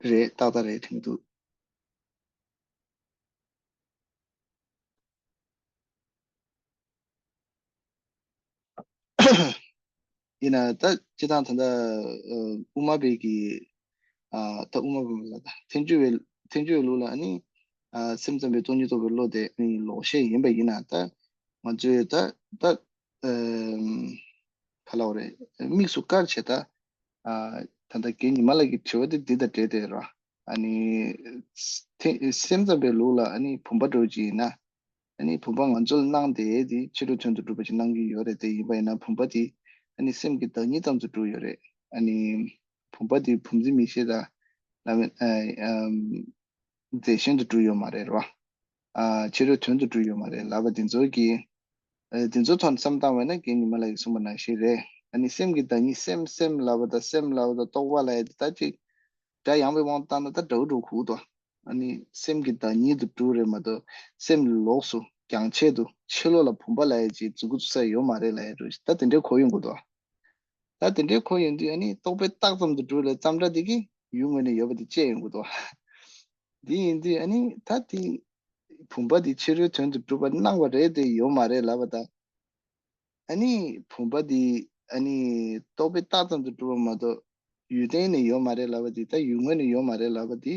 རེད་ཏག་ཏག་རེད་དྲན་གྱི་འདུག་ཡིན་ན་ད་སྤྱིར་བཏང་ད་ལྟ་ཨ་དབུ་མ་པའི་གི་ཨ་ད་དབུ་མ་པ་ལ་ད་ཐལ་འགྱུར་བའི་ཐལ་འགྱུར་བའི་ལུགས་ལ་ཨ་ནི་ཨ་སེམས་ཙམ་པའི་སྟོང་ཉིད་རྟོགས་པའི་བློ་དེ་ཨ་ནི་ལོག་ཤེས་ཡིན་པ་ཡིན་ན་ད་ང་ཚོས་ད་ད་ཨམ་ག་ལབ་རེད། དམིགས་སུ་བཀར་བྱས་ད། ཨ་ད་ལྟ་རྒན་ཉི་མ་ལགས་ཀྱི་དྲི་བ་དེ་འདི་དང་འབྲེལ་ཏེ་ར། ཨ་ནི་ཐེ་སེམས་ཙམ་པའི་ལུགས་ལ་ཨ་ནི་བུམ་པ་འདྲ་བོ་ཅིག་ཡིན་ན། ཨ་ནི་བུམ་པ་ང་ཚོ་ལ་སྣང་དེ་དེ་ཕྱི་རོལ་དོན་དུ་གྲུབ་པ་ཅིག་སྣང་གི་ཡོད་རེད་དེ་ཡིན་པ་ཡིན་ན་བུམ་པ་དེ་ཨ་ནི་སེམས་ཀྱི་བདག་ཉིད་ཙམ་དུ་གྲུབ་ཡོད་རེད། ཨ་ནི་བུམ་པ་དེ་བུམ་འཛིན་མིག་ཤེས་དང་ལ་མེ་ཨ་ཨམ། རྫས་གཞན་དུ་གྲུབ་ཡོད་མ་རེད་རོ། ཨ་ཕྱི་རོལ་དོན་དུ་གྲུབ་ཡོད་མ་རེད་ལབ་པ་འདི་ཚོ་གིས། ཨ་འདི་ཚོ་ཐོག་ནས་བསམ་བཏང་བས་ན་རྒན་ཉི་མ་ལགས་ཀྱིས་གསུངས་པ་ནང་བཞིན་རེད། ཨ་ནི་སེམས་ཀྱི་བདག་ཉིད་སེམས་སེམས་ལབ་པ་དང་སེམས་ལབ་པ་དང་རྟོག་པ་ལབ་ཡ་དེ་ད་ཅིག་སྒྲ་ཡངས་པའི་དབང་དུ་བཏང་ན་ད་འདྲ་བོ་འདྲ་བོ་གོ་གི་འདུག་ཨ་ནི་སེམས་ཀྱི་བདག་ཉིད་དུ་གྲུབ་རེད་མ་གཏོགས་སེམས་ལོགས་སུ་རྒྱང་ཆད་དུ་ཕྱི་ལོགས་ལ་བུམ་པ་ལབ་ཡ་ཅིག་འཛུགས་འགོ་ཚུགས་ས་ཡོད་མ་རེད་ལབ་ཡ་འདྲ་བོ་ཞིག་ད་དེ་འདྲའི་གོ་ཡོང་གི་འདུག་ད་དེ་འདྲའི་གོ་ཡོང་དུས་ཨ་ནི་རྟོག་པས་བཏགས་ཙམ་དུ་གྲུབ་ལས་ཙམ་སྒྲ་དེ་གིས་ཡུལ་ངོས་ནས་ཡོད་པ་དེ་དཔྱད་ཡོང་གི་འདུག་འདི་ཡིན་དུས་ཨ་ནི་ད་དེ་བུམ་པ་དེ་ཕྱི་རོལ་དོན་དུ་གྲུབ་པ་སྣང་བ་རེད་དེ་ཡོད་མ་རེད་ལབ་པ་དང་། ཨ་ནི་བུམ་པ་དེ་ཨ་ནི་རྟོག་པས་བཏགས་ཙམ་དུ་གྲུབ་པ་མ་གཏོགས་ཡུལ་གཏན་ནས་ཡོད་མ་རེད་ལབ་པ་དེ་ད་ཡུལ་ངོས་ནས་ཡོད་མ་རེད་ལབ་པ་དེ།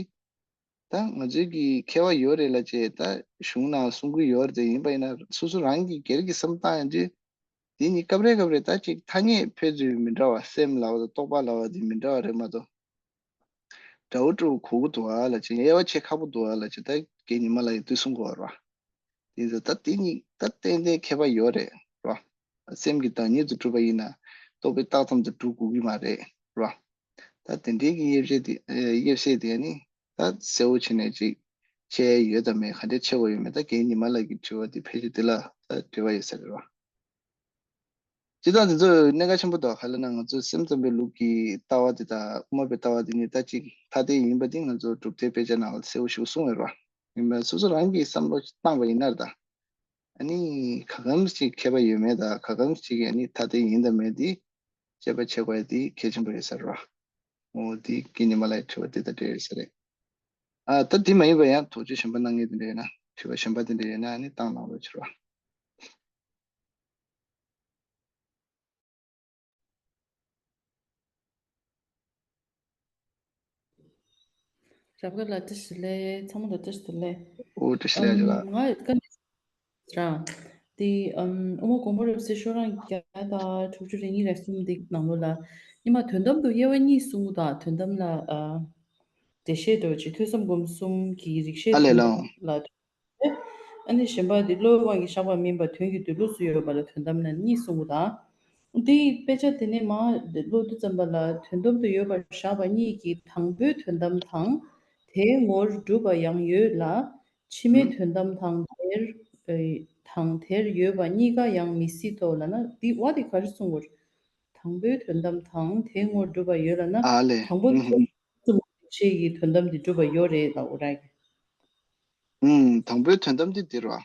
ད་ང་ཚོའི་གི་མཁས་པ་ཡོད་རེད་ལ་བྱས་ད་གཞུང་ནང་གསུང་གི་ཡོད་རེད་དེ་ཡིན་པ་ཡིན་ན་སོ་སོ་རང་གི་སྒེར་གྱི་བསམ་སྟངས་ཡང་དེ་དེ་ནི་སྐབས་རེ་སྐབས་རེ་ད་ཅིག་ཐ་སྙད་ཕལ་ཆེར་མི་འདྲ་བ་སེམས་ལབ་པ་དང་རྟོག་པ་ལབ་པ་དེ་མི་འདྲ་བ་རེད་མ་གཏོགས་འདྲ་བོ་འདྲ་བོ་གོ་གི་འདུག་ཨ་ལ་ཅིག་དབྱེ་བ་ཕྱེ་ཁག་པོ་འདུག་ཨ་ལ་ཅིག་ད་རྒན་ཉི་མ་ལགས་ཀྱིས་འདི་གསུང་གི་ཡོད་རེད་བ། དེ་ཚོ་ད་དེ་གཉིས་ད་ཏན་ཏན་ཁྱད་པར་ཡོད་རེད་ར། སེམས་ཀྱི་བདག་ཉིད་དུ་གྲུབ་པ་ཡིན་ན་རྟོག་པས་བཏགས་ཙམ་དུ་གྲུབ་དགོས་ཀྱི་མ་རེད་ར། ད་དེ་འདྲའི་གི་དབྱེ་བཤད་དེ་དབྱེ་བཤད་དེ་ནི་ད་གསལ་བོ་བྱས་ནས་ཅིག་ཕྱེ་ཡ་ཡོད་དམ་མེད་ག་འདྲ་ཕྱེ་དགོས་ཡོད་མེད་ད་རྒན་ཉི་མ་ལགས་ཀྱི་དྲི་བ་དེ་ཕལ་ཆེར་དེ་ལ་ད་འབྲེལ་བ་ཡོད་ས་རེད་ར། སྤྱིར་བཏང་དེ་ཚོ་གནད་འགག་ཆེན་པོ་འདུག་ག་ལབ་ན་ང་ཚོ་སེམས་ཙམ་པའི་ལུགས་ཀྱི་ལྟ་བ་དེ་དང་དབུ་མ་པའི་ལྟ་བ་དེ་གཉིས་ད་ཅིག་ཐ་དད་ཡིན་པ་དེ་ང་ཚོ་གྲུབ་མཐའི་དཔེ་ཆ་ནང་ལ་གསལ་བོ་ཞིག་གསུངས་ཡོད་རེད་བ། ཡིན་པས་སོ་སོ་རང་གིས་བསམ་བློ་བཏང་བ་ཡིན་ན་རེད་ད། ཨ་ནི་ག་གམ་ཞིག་ཁྱད་པར་ཡོད་མེད་དང་ག་གམ་ཞིག་གིས་ཨ་ནི་ཐ་དད་ཡིན་དང་མེད་དེ་དཔྱད་པ་བྱེད་དགོས་ཡ་དེ་གལ་ཆེན་པོ་རེད་ཟེར་བ། འོ་དེ་རྒན་ཉི་མ་ལགས་དྲི་བ་དེ་དང་འབྲེལ་ཡོད་ས་རེད། ཨ་ད་དེ་མ་ཡིན་པ་ཡང་དོགས་གཅོད་གཞན་པ་གནང་མཁན་དེ་འདྲ་ཡོད་ན་དྲི་བ་གཞན་པ་དེ་འདྲ་ཡོད་ན་ཨ་ནི་བཏང་གནང་རོགས་བྱེད་རོགས། རབ་དགའ་ལགས་བཀྲ་ཤིས་བདེ་ལེགས། ཚང་མ་ལ་བཀྲ་ཤིས་བདེ་ལེགས། ཨོ་བཀྲ་ཤིས་བདེ་ལེགས་ལགས། ང་དཀའ་ལས་རང་། དེ་ཨམ་དབུ་མ་དགོངས་པ་རབ་གསལ་ཤོག་གྲངས་བརྒྱ་དང་དྲུག་ཅུ་རེ་གཉིས་རེ་གསུམ་འདི་ནང་ལོགས་ལ། ཉི་མ་དོན་དམ་དུ་དབྱེ་བ་གཉིས་གསུངས་དང་དོན་དམ་ལ་ཨ་འགྲེལ་བཤད་འདྲ་བོ་ཅིག་ཐོས་བསམ་སྒོམ་གསུམ་གྱི་རིགས་ཤེས་ཨ་ལས་དོན་ལགས། ལ། ཨ་ནི་གཞན་པ་འདི་བློའི་དབང་གིས་བཞག་པ་མིན་པར་དོན་གྱི་འདོད་ལུགས་སུ་ཡོད་པ་ལ་དོན་དམ་ལ་གཉིས་གསུངས་པ་དང་། འདིའི་དཔེ་ཆ་དེ་ནས་མར་ཀློག་དུས་ཙམ་པ་ལ་དོན་དམ་དུ་ཡོད་པར་བཞག་པ་གཉིས་ཀྱི་དང་པོའི་དོན་དམ་དང་དེའི་ངོར་གྲུབ་པ་ཡང་ཡོད་ལ། ཕྱི་མའི་དོན་དམ་དང་དེར་དང་དེར་ཡོད་པ་གཉིས་ཀ་ཡང་མི་སྲིད་དོ་ལབ་ན་འདི་བ་དེ་ག་རེ་གསུངས་དགོས། དང་པོའི་དོན་དམ་དང་དེའི་ངོར་གྲུབ་པ་ཡོད་ལབ་ན། ཨ་ལས། དང་པོ་ཨུ་ཧུ། ཐོས་བསམ་སྒོམ་གསུམ་ཡིན་ཞེས་ཀྱི་དོན་དམ་དེ་གྲུབ་པ་ཡོད་རེད་ལབ་འོ་ར་གི། ཨུམ། དང་པོའི་དོན་དམ་དེ་འདི་རེད་བ།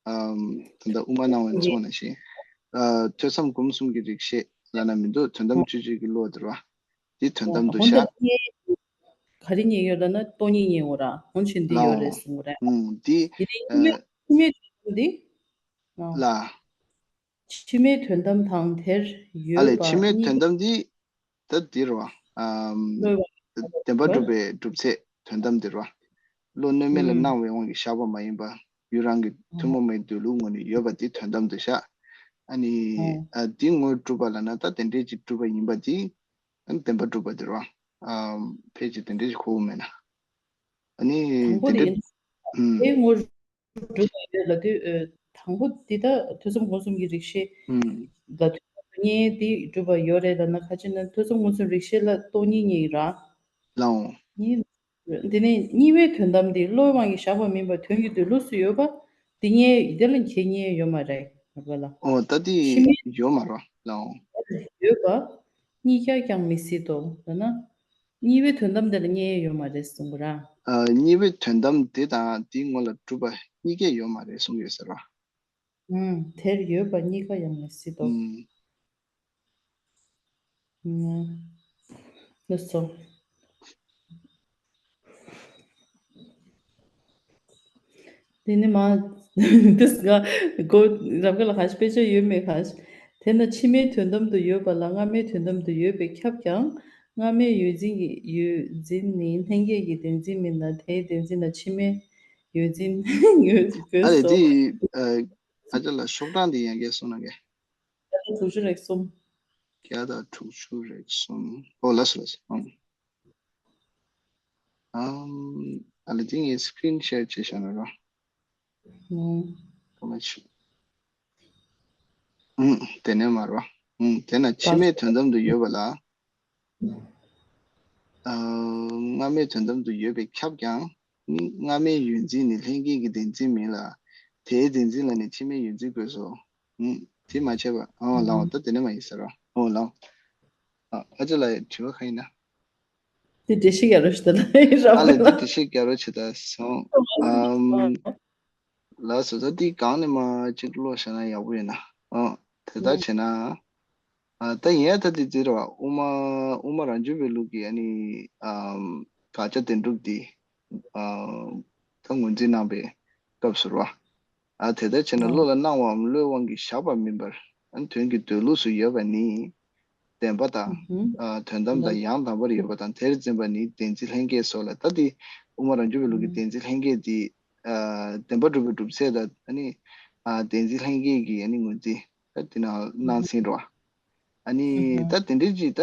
ཨམ། ད་ལྟ་དབུ་མ་སྣང་བའི་གཙོ་བོ་ནང་བཞིན། ཨ། ཐོས་བསམ་སྒོམ་གསུམ་གྱི་རིགས་ཤེས་ལབ་ན་མི་འདུག་དོན་དམ་དཔྱོད་བྱེད་ཀྱི་བློ་དེ་རེད་བ། འདི་དོན་དམ་དུ་བཞག་ག་རེ་རྙེད་ཡོད་ལབ་ན་སྟོང་ཉིད་རྙེད་འོ་ར། འོ་བྱས་འདི་ཡོད་རེད་གསུང་གི་རེད། ཨུམ། འདི། ཨ། ཕྱི་མའི་དོན་དམ་འདི། ལ། ཕྱི་མའི་དོན་དམ་དང་དེར་ཨ་ཡོད་ལས་པ་ཕྱི་མའི་གཉིས་དོན་དམ་འདི་ད་འདི་རེད་བ། ཨམ། བློའི་དབང་བདེན་པ་གྲུབ་པའི་གྲུབ་ཚད་དོན་དམ་འདི་རེད་བ། བློ་གནོད་མེད་ལ་ཨུམ། སྣང་བའི་དབང་གིས་བཞག་པ་མ་ཡིན་པ། ཡུལ་རང་གི་ཐུན་མོང་མའི་འདོད་ལུགས་ངོས་ནས་ཡོད་པ་འདི་དོན་དམ་དུ་བཞག་ཨ་ནི། ཨུམ། ཨ། འདི་ངོས་གྲུབ་པ་ལབ་ན་ད་དེ་འདྲས་ཅིག་གྲུབ་པ་ཡིན་པ་འདི། ཨ་ནི་བདེན་པ་གྲུབ་པ་འདི་རེད་བ། ཨམ། ཕལ་ཆེར་དེ་འདྲས་ཅིག་གོ་གི་མེད་ན། ཨ་ནི་དང་པོ་དེ་དེ་འདྲས། ཡིན། ཨུམ། དེའི་ངོར་གྲུབ་པ་ཡོད་ལབ་དུས། ཨ། དང་པོ་འདི་ད་ཐོས་བསམ་སྒོམ་གསུམ་གྱི་རིགས་ཤེས་ཨུམ། ལ་དོན་དམ་དུ་གཉིས་དེ་གྲུབ་པ་ཡོད་རེད་ལབ་ན། ཁ་ཅིག་ན་ཐོས་བསམ་སྒོམ་གསུམ་རིགས་ཤེས་ལ་སྟོང་ཉིད་རྙེད་ཡིན་ར། ལའོ། གཉིས། དེ་ནས་གཉིས་པའི་དོན་དམ་དེ་བློའི་དབང་གིས་བཞག་པ་མིན་པར་དོན་གྱི་འདོད་ལུགས་སུ་ཡོད་པ་འདི་རྙེད་དེ་ལ་ཁྱེད་རྙེད་ཡོད་མ་རེད་ལབ་པ་ལ། ཨོ་ད་དེ་ཕྱི་མའི་ཡོད་མ་རེད་ལའོ། ཡོད་པ་གཉིས་ཀ་ཀྱང་མི་སྲིད་དོ་ལབ་ན། གཉིས་པའི་དོན་དམ་དེ་ལ་རྙེད་ཡོད་མ་རེད་གསུང་གི་ར། ཨ། གཉིས་པའི་དོན་དམ་དེ་དང་དེའི་ངོ་ལ་གྲུབ་པ་གཉིས་ཀ་ཡོད་མ་རེད་གསུང་གི་ཡོད་ཟེར་བ། ཨུམ། དེར་ཡོད་པ་གཉིས་ཀ་ཡང་མི་སྲིད་དོ། ཨུམ། ཨུམ། ལགས་སོ། དེ་ནི་མ། དེས་ང་གོ་རབ་དགའ་ལགས་ཁ་ཤས་དཔེ་ཆ་ཡོད་མེད་ག་དེས་ན་ཕྱི་མའི་དོན་དམ་དུ་ཡོད་པ་ལ་སྔ་མའི་དོན་དམ་དུ་ཡོད་པས་ཁྱབ་ཀྱང་། སྔ་མའི་ཡོད་འཛིན་གྱི་ཡོད་འཛིན་ནི་ལྷན་སྐྱེས་ཀྱི་བདེན་འཛིན་མིན་ལ་དེའི་བདེན་འཛིན་ལ་ཕྱི་མའི་ཡོད་འཛིན་ཡོད་དགོས་ཨ་ལས། སོ། དེ་ཨ་ཅག་ལགས་ཤོག་གྲངས་དེ་ཡང་བསྐྱར་གསུང་གནང་གས། བརྒྱ་དང་དྲུག་ཅུ་རེ་གསུམ། བརྒྱ་དང་དྲུག་ཅུ་རེ་གསུམ། ཨོ་ལགས་སོ་ལགས་སོ། ཨང་། ཨང་། ཨ་ལས། དེ་ངས་སི་ཀི་རིན་ཤེར་བྱས་བཞག་ན་རོ། ཨང་། ཨང་། དེ་ནས་མར་བ། ཨང་། དེས་ན་ཕྱི་མའི་དོན་དམ་དུ་ཡོད་པ་ལ། ཨ། སྔ་མའི་དོན་དམ་དུ་ཡོད་པས་ཁྱབ་ཀྱང་། སྔ་མའི་ཡོད་འཛིན་ནི་ལྷན་སྐྱེས་ཀྱི་བདེན་འཛིན་མིན་ལ། དེའི་བདེན་འཛིན་ལ་ནི་ཕྱི་མའི་ཡོད་འཛིན་དགོས་སོ། ཨང་། དེ་མ་བྱས་པ། ཨང་། ལའོ། ད་དེ་ནས་མ་ཡིན་ཟེར་རོ། ཨོ་ལའོ། ཨ། ཨ་ཅག་ལགས་དྲི་བ་ག་ཡིན་ན། དེ་འགྲེལ་བཤད་རྒྱག་རོགས་ཞུ་ད་ལ། ཨ་ལས། འདི་འགྲེལ་བཤད་རྒྱག་རོགས་བྱེད་ད་སོང་། ཨམ། ལགས་སོ། ད་འདི་གང་ནས་མ་གཅིག་ཀློག་བྱས་ན་ཡག་པོ་ཡོད་ན། ཨོ། དེ་ལྟར་བྱས་ན། ཨ། ད་ཡིན་ཡ་ད་འདི་འདི་རེད་བ། དབུ་མ་དབུ་མ་རང་རྒྱུད་པའི་ལུགས་ཀྱི་ཨ་ནི། ཨམ། དགག་བྱ་བདེན་གྲུབ་འདི། ཨ། ད་ངོས་འཛིན་གནང་པའི་སྐབས་སུ་རེད་བ། ཨ། དེ་ལྟར་བྱས་ན་བློ་ལ་སྣང་བའམ་བློའི་དབང་གིས་བཞག་པ་མིན་པར། ཨ། དོན་གྱི་འདོད་ལུགས་སུ་ཡོད་པ་ནི། བདེན་པ་དང་། ཨ། དོན་དམ་དང་ཡང་དག་པར་ཡོད་པ་དང་དེར་འཛིན་པ་ནི་བདེན་འཛིན་ལྷན་སྐྱེས་སོ་ལ། ད་འདི་དབུ་མ་རང་རྒྱུད་པའི་ལུགས་ཀྱི་བདེན་འཛིན་ལྷན་སྐྱེས་འདི། ཨ། བདེན་པ་གྲུབ་པའི་གྲུབ་ཚད་དང་ཨ་ནི། ཨ། བདེན་འཛིན་ལྷན་སྐྱེས་ཀྱི་ཨ་ནི་ངོས་འཛིན་ད་འདི་ནང་སྣང་ཟིན་འགྲོ་བ། ཨ་ནི་ད་དེ་འདྲའི་ཅིག་ད་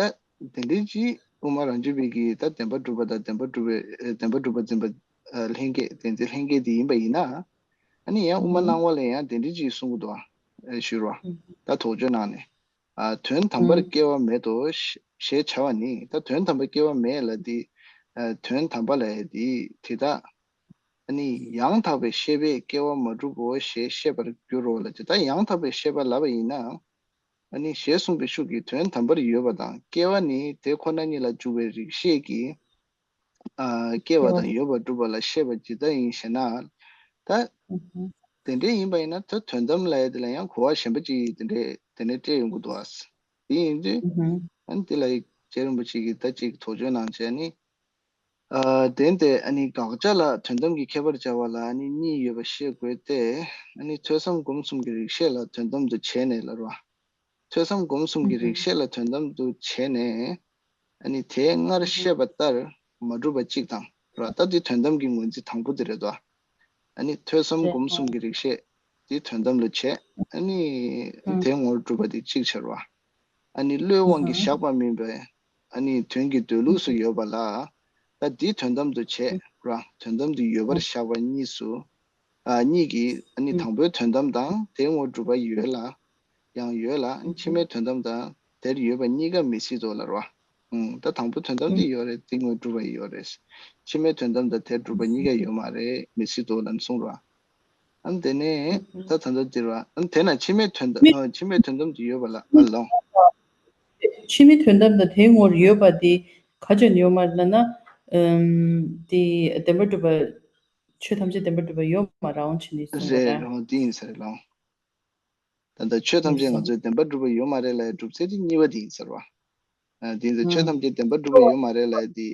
དེ་འདྲའི་ཅིག་དབུ་མ་རང་རྒྱུད་པའི་གི་ད་བདེན་པ་གྲུབ་པ་དང་བདེན་པ་གྲུབ་པའི་ཨ། བདེན་པ་གྲུབ་པ་འཛིན་པ། ཨ། ལྷན་སྐྱེས་བདེན་འཛིན་ལྷན་སྐྱེས་དེ་ཡིན་པ་ཡིན་ན། ཨ་ནི་ཡང་དབུ་མ་སྣང་བ་ལ་ཡང་དེ་འདྲའི་ཅིག་གསུང་གི་འདུག་ཨ། ཞུ་རོགས། ད་དོགས་གཅོད་གནང་ནས། ཨ། དོན་དམ་པར་སྐྱེ་བ་མེད་དོ་ཞེས་བྱ་བ་ནི། ད་དོན་དམ་པར་སྐྱེ་བ་མེད་ལ་དེ། ཨ། དོན་དམ་པ་ལ་དེ་དེ་དག་ཨ་ནི་ཡང་དག་པའི་ཤེས་པས་སྐྱེ་བ་མ་གྲུབ་བོ་ཞེས་བཤད་པར་འགྱུར་རོ་ལ། ཇི་ལྟར་ཡང་དག་པའི་ཤེས་པ་ལབ་པ་ཡིན་ན། ཨ་ནི་ཞེས་གསུངས་པའི་ཤུགས་ཀྱིས་དོན་དམ་པར་ཡོད་པ་དང་སྐྱེ་བ་ནི་དེ་ཁོ་ན་ཉིད་ལ་འཇུག་པའི་རིགས་ཤེས་ཀྱིས། ཨ། སྐྱེ་བ་དང་ཡོད་པར་སྒྲུབ་པ་ལ་བཤད་པ་ཇི་ལྟ་ཡིན་ཞེ་ན། ད་དེ་འདྲའི་ཡིན་པ་ཡིན་ན་ད་དོན་དམ་ལ་ཡ་དེ་ལ་ཡང་གོ་བ་གཞན་པ་ཅིག་དེ་འདྲའི་དེ་ནས་སྤྲད་ཡོང་གི་འདུག་ཨ། དེ་ཡིན་དུས། ཨ་ནི་དེ་ལ་རྗེ་རིན་པོ་ཆེ་གིས་ད་ཅིག་དོགས་གཅོད་གནང་བྱས་ནི། ཨ། དེ་ནས་ཨ་ནི་དགག་བྱ་ལ་དོན་དམ་གྱི་ཁྱད་པར་སྦྱར་བ་ལ་ཨ་ནི་གཉིས་ཡོད་པ་ཤེས་དགོས་ཏེ། ཨ་ནི་ཐོས་བསམ་སྒོམ་གསུམ་གྱི་རིགས་ཤེས་ལ་དོན་དམ་དུ་བྱས་ནས་ལབ་རོ། ཐོས་བསམ་སྒོམ་གསུམ་གྱི་རིགས་ཤེས་ལ་དོན་དམ་དུ་བྱས་ནས། ཨ་ནི་དེས་སྔར་བཤད་པ་ལྟར་མ་གྲུབ་པ་གཅིག་དང་ ར། ད་འདི་དོན་དམ་གྱི་ངོས་འཛིན་དང་པོ་དེ་རེད་དོ། ཨ་ནི་ཐོས་བསམ་སྒོམ་གསུམ་གྱི་རིགས་ཤེས་དེ་དོན་དམ་ལ་བྱས། ཨ་ནི་དེའི་ངོར་གྲུབ་པ་དེ་གཅིག་ཆར་བ། ཨ་ནི་བློའི་དབང་གིས་བཞག་པ་མིན་པའི་ཨ་ནི་དོན་གྱི་འདོད་ལུགས་སུ་ཡོད་པ་ལ། ད་འདི་དོན་དམ་དུ་བྱས་ར། དོན་དམ་དུ་ཡོད་པར་བཞག་པ་གཉིས་སུ། ཨ་གཉིས་ཀྱི་ཨ་ནི་དང་པོའི་དོན་དམ་དང་དེའི་ངོར་གྲུབ་པ་ཡོད་ལ། ཡང་ཡོད་ལ། ཕྱི་མའི་དོན་དམ་དང་དེར་ཡོད་པ་གཉིས་ཀ་མི་སྲིད་དོ་ལབ་ར། ཨུམ། ད་དང་པོའི་དོན་དམ་དེ་ཡོད་རེད། དེ་ངོར་གྲུབ་པ་ཡོད་རེད། ཕྱི་མའི་དོན་དམ་དང་དེར་གྲུབ་པ་གཉིས་ཀ་ཡོད་མ་རེད། མི་སྲིད་དོ་ལབ་གསུངས་ར། ཨ་ནི་དེ་ནས་ད་ད་ལྟ་འདིར་བ། ཨ་ནི་དེ་ན་ཕྱི་མའི་དོན་དམ། ཕྱི་མའི་དོན་དམ་དུ་ཡོད་པ་ལ། ཨ་ལོ། ཕྱི་མའི་དོན་དམ་དང་དེའི་ངོར་ཡོད་པ་དེ་ག་ཅན་ཡོད་མ་རེད་ལབ་ན། ཨམ། དེ་བདེན་པར་གྲུབ་པ། ཆོས་ཐམས་ཅད་བདེན་པར་གྲུབ་པ་ཡོད་མ་རེད་ཟེར་ནས་གསུངས་པ་རེད། རེད། ཨོ་དེ་ཡིན་ས་རེད་ལོ། ད་ལྟ་ཆོས་ཐམས་ཅད་ང་ཚོས་བདེན་པར་གྲུབ་པ་ཡོད་མ་རེད་ལབ་ཡ་གྲུབ་ཚུལ་དེ་གཉིས་པ་དེ་ཡིན་ས་རེད་བ། ཨ་དེ་ཡིན་ཙང་ཆོས་ཐམས་ཅད་བདེན་པར་གྲུབ་པ་ཡོད་མ་རེད་ལབ་ཡ་དེ།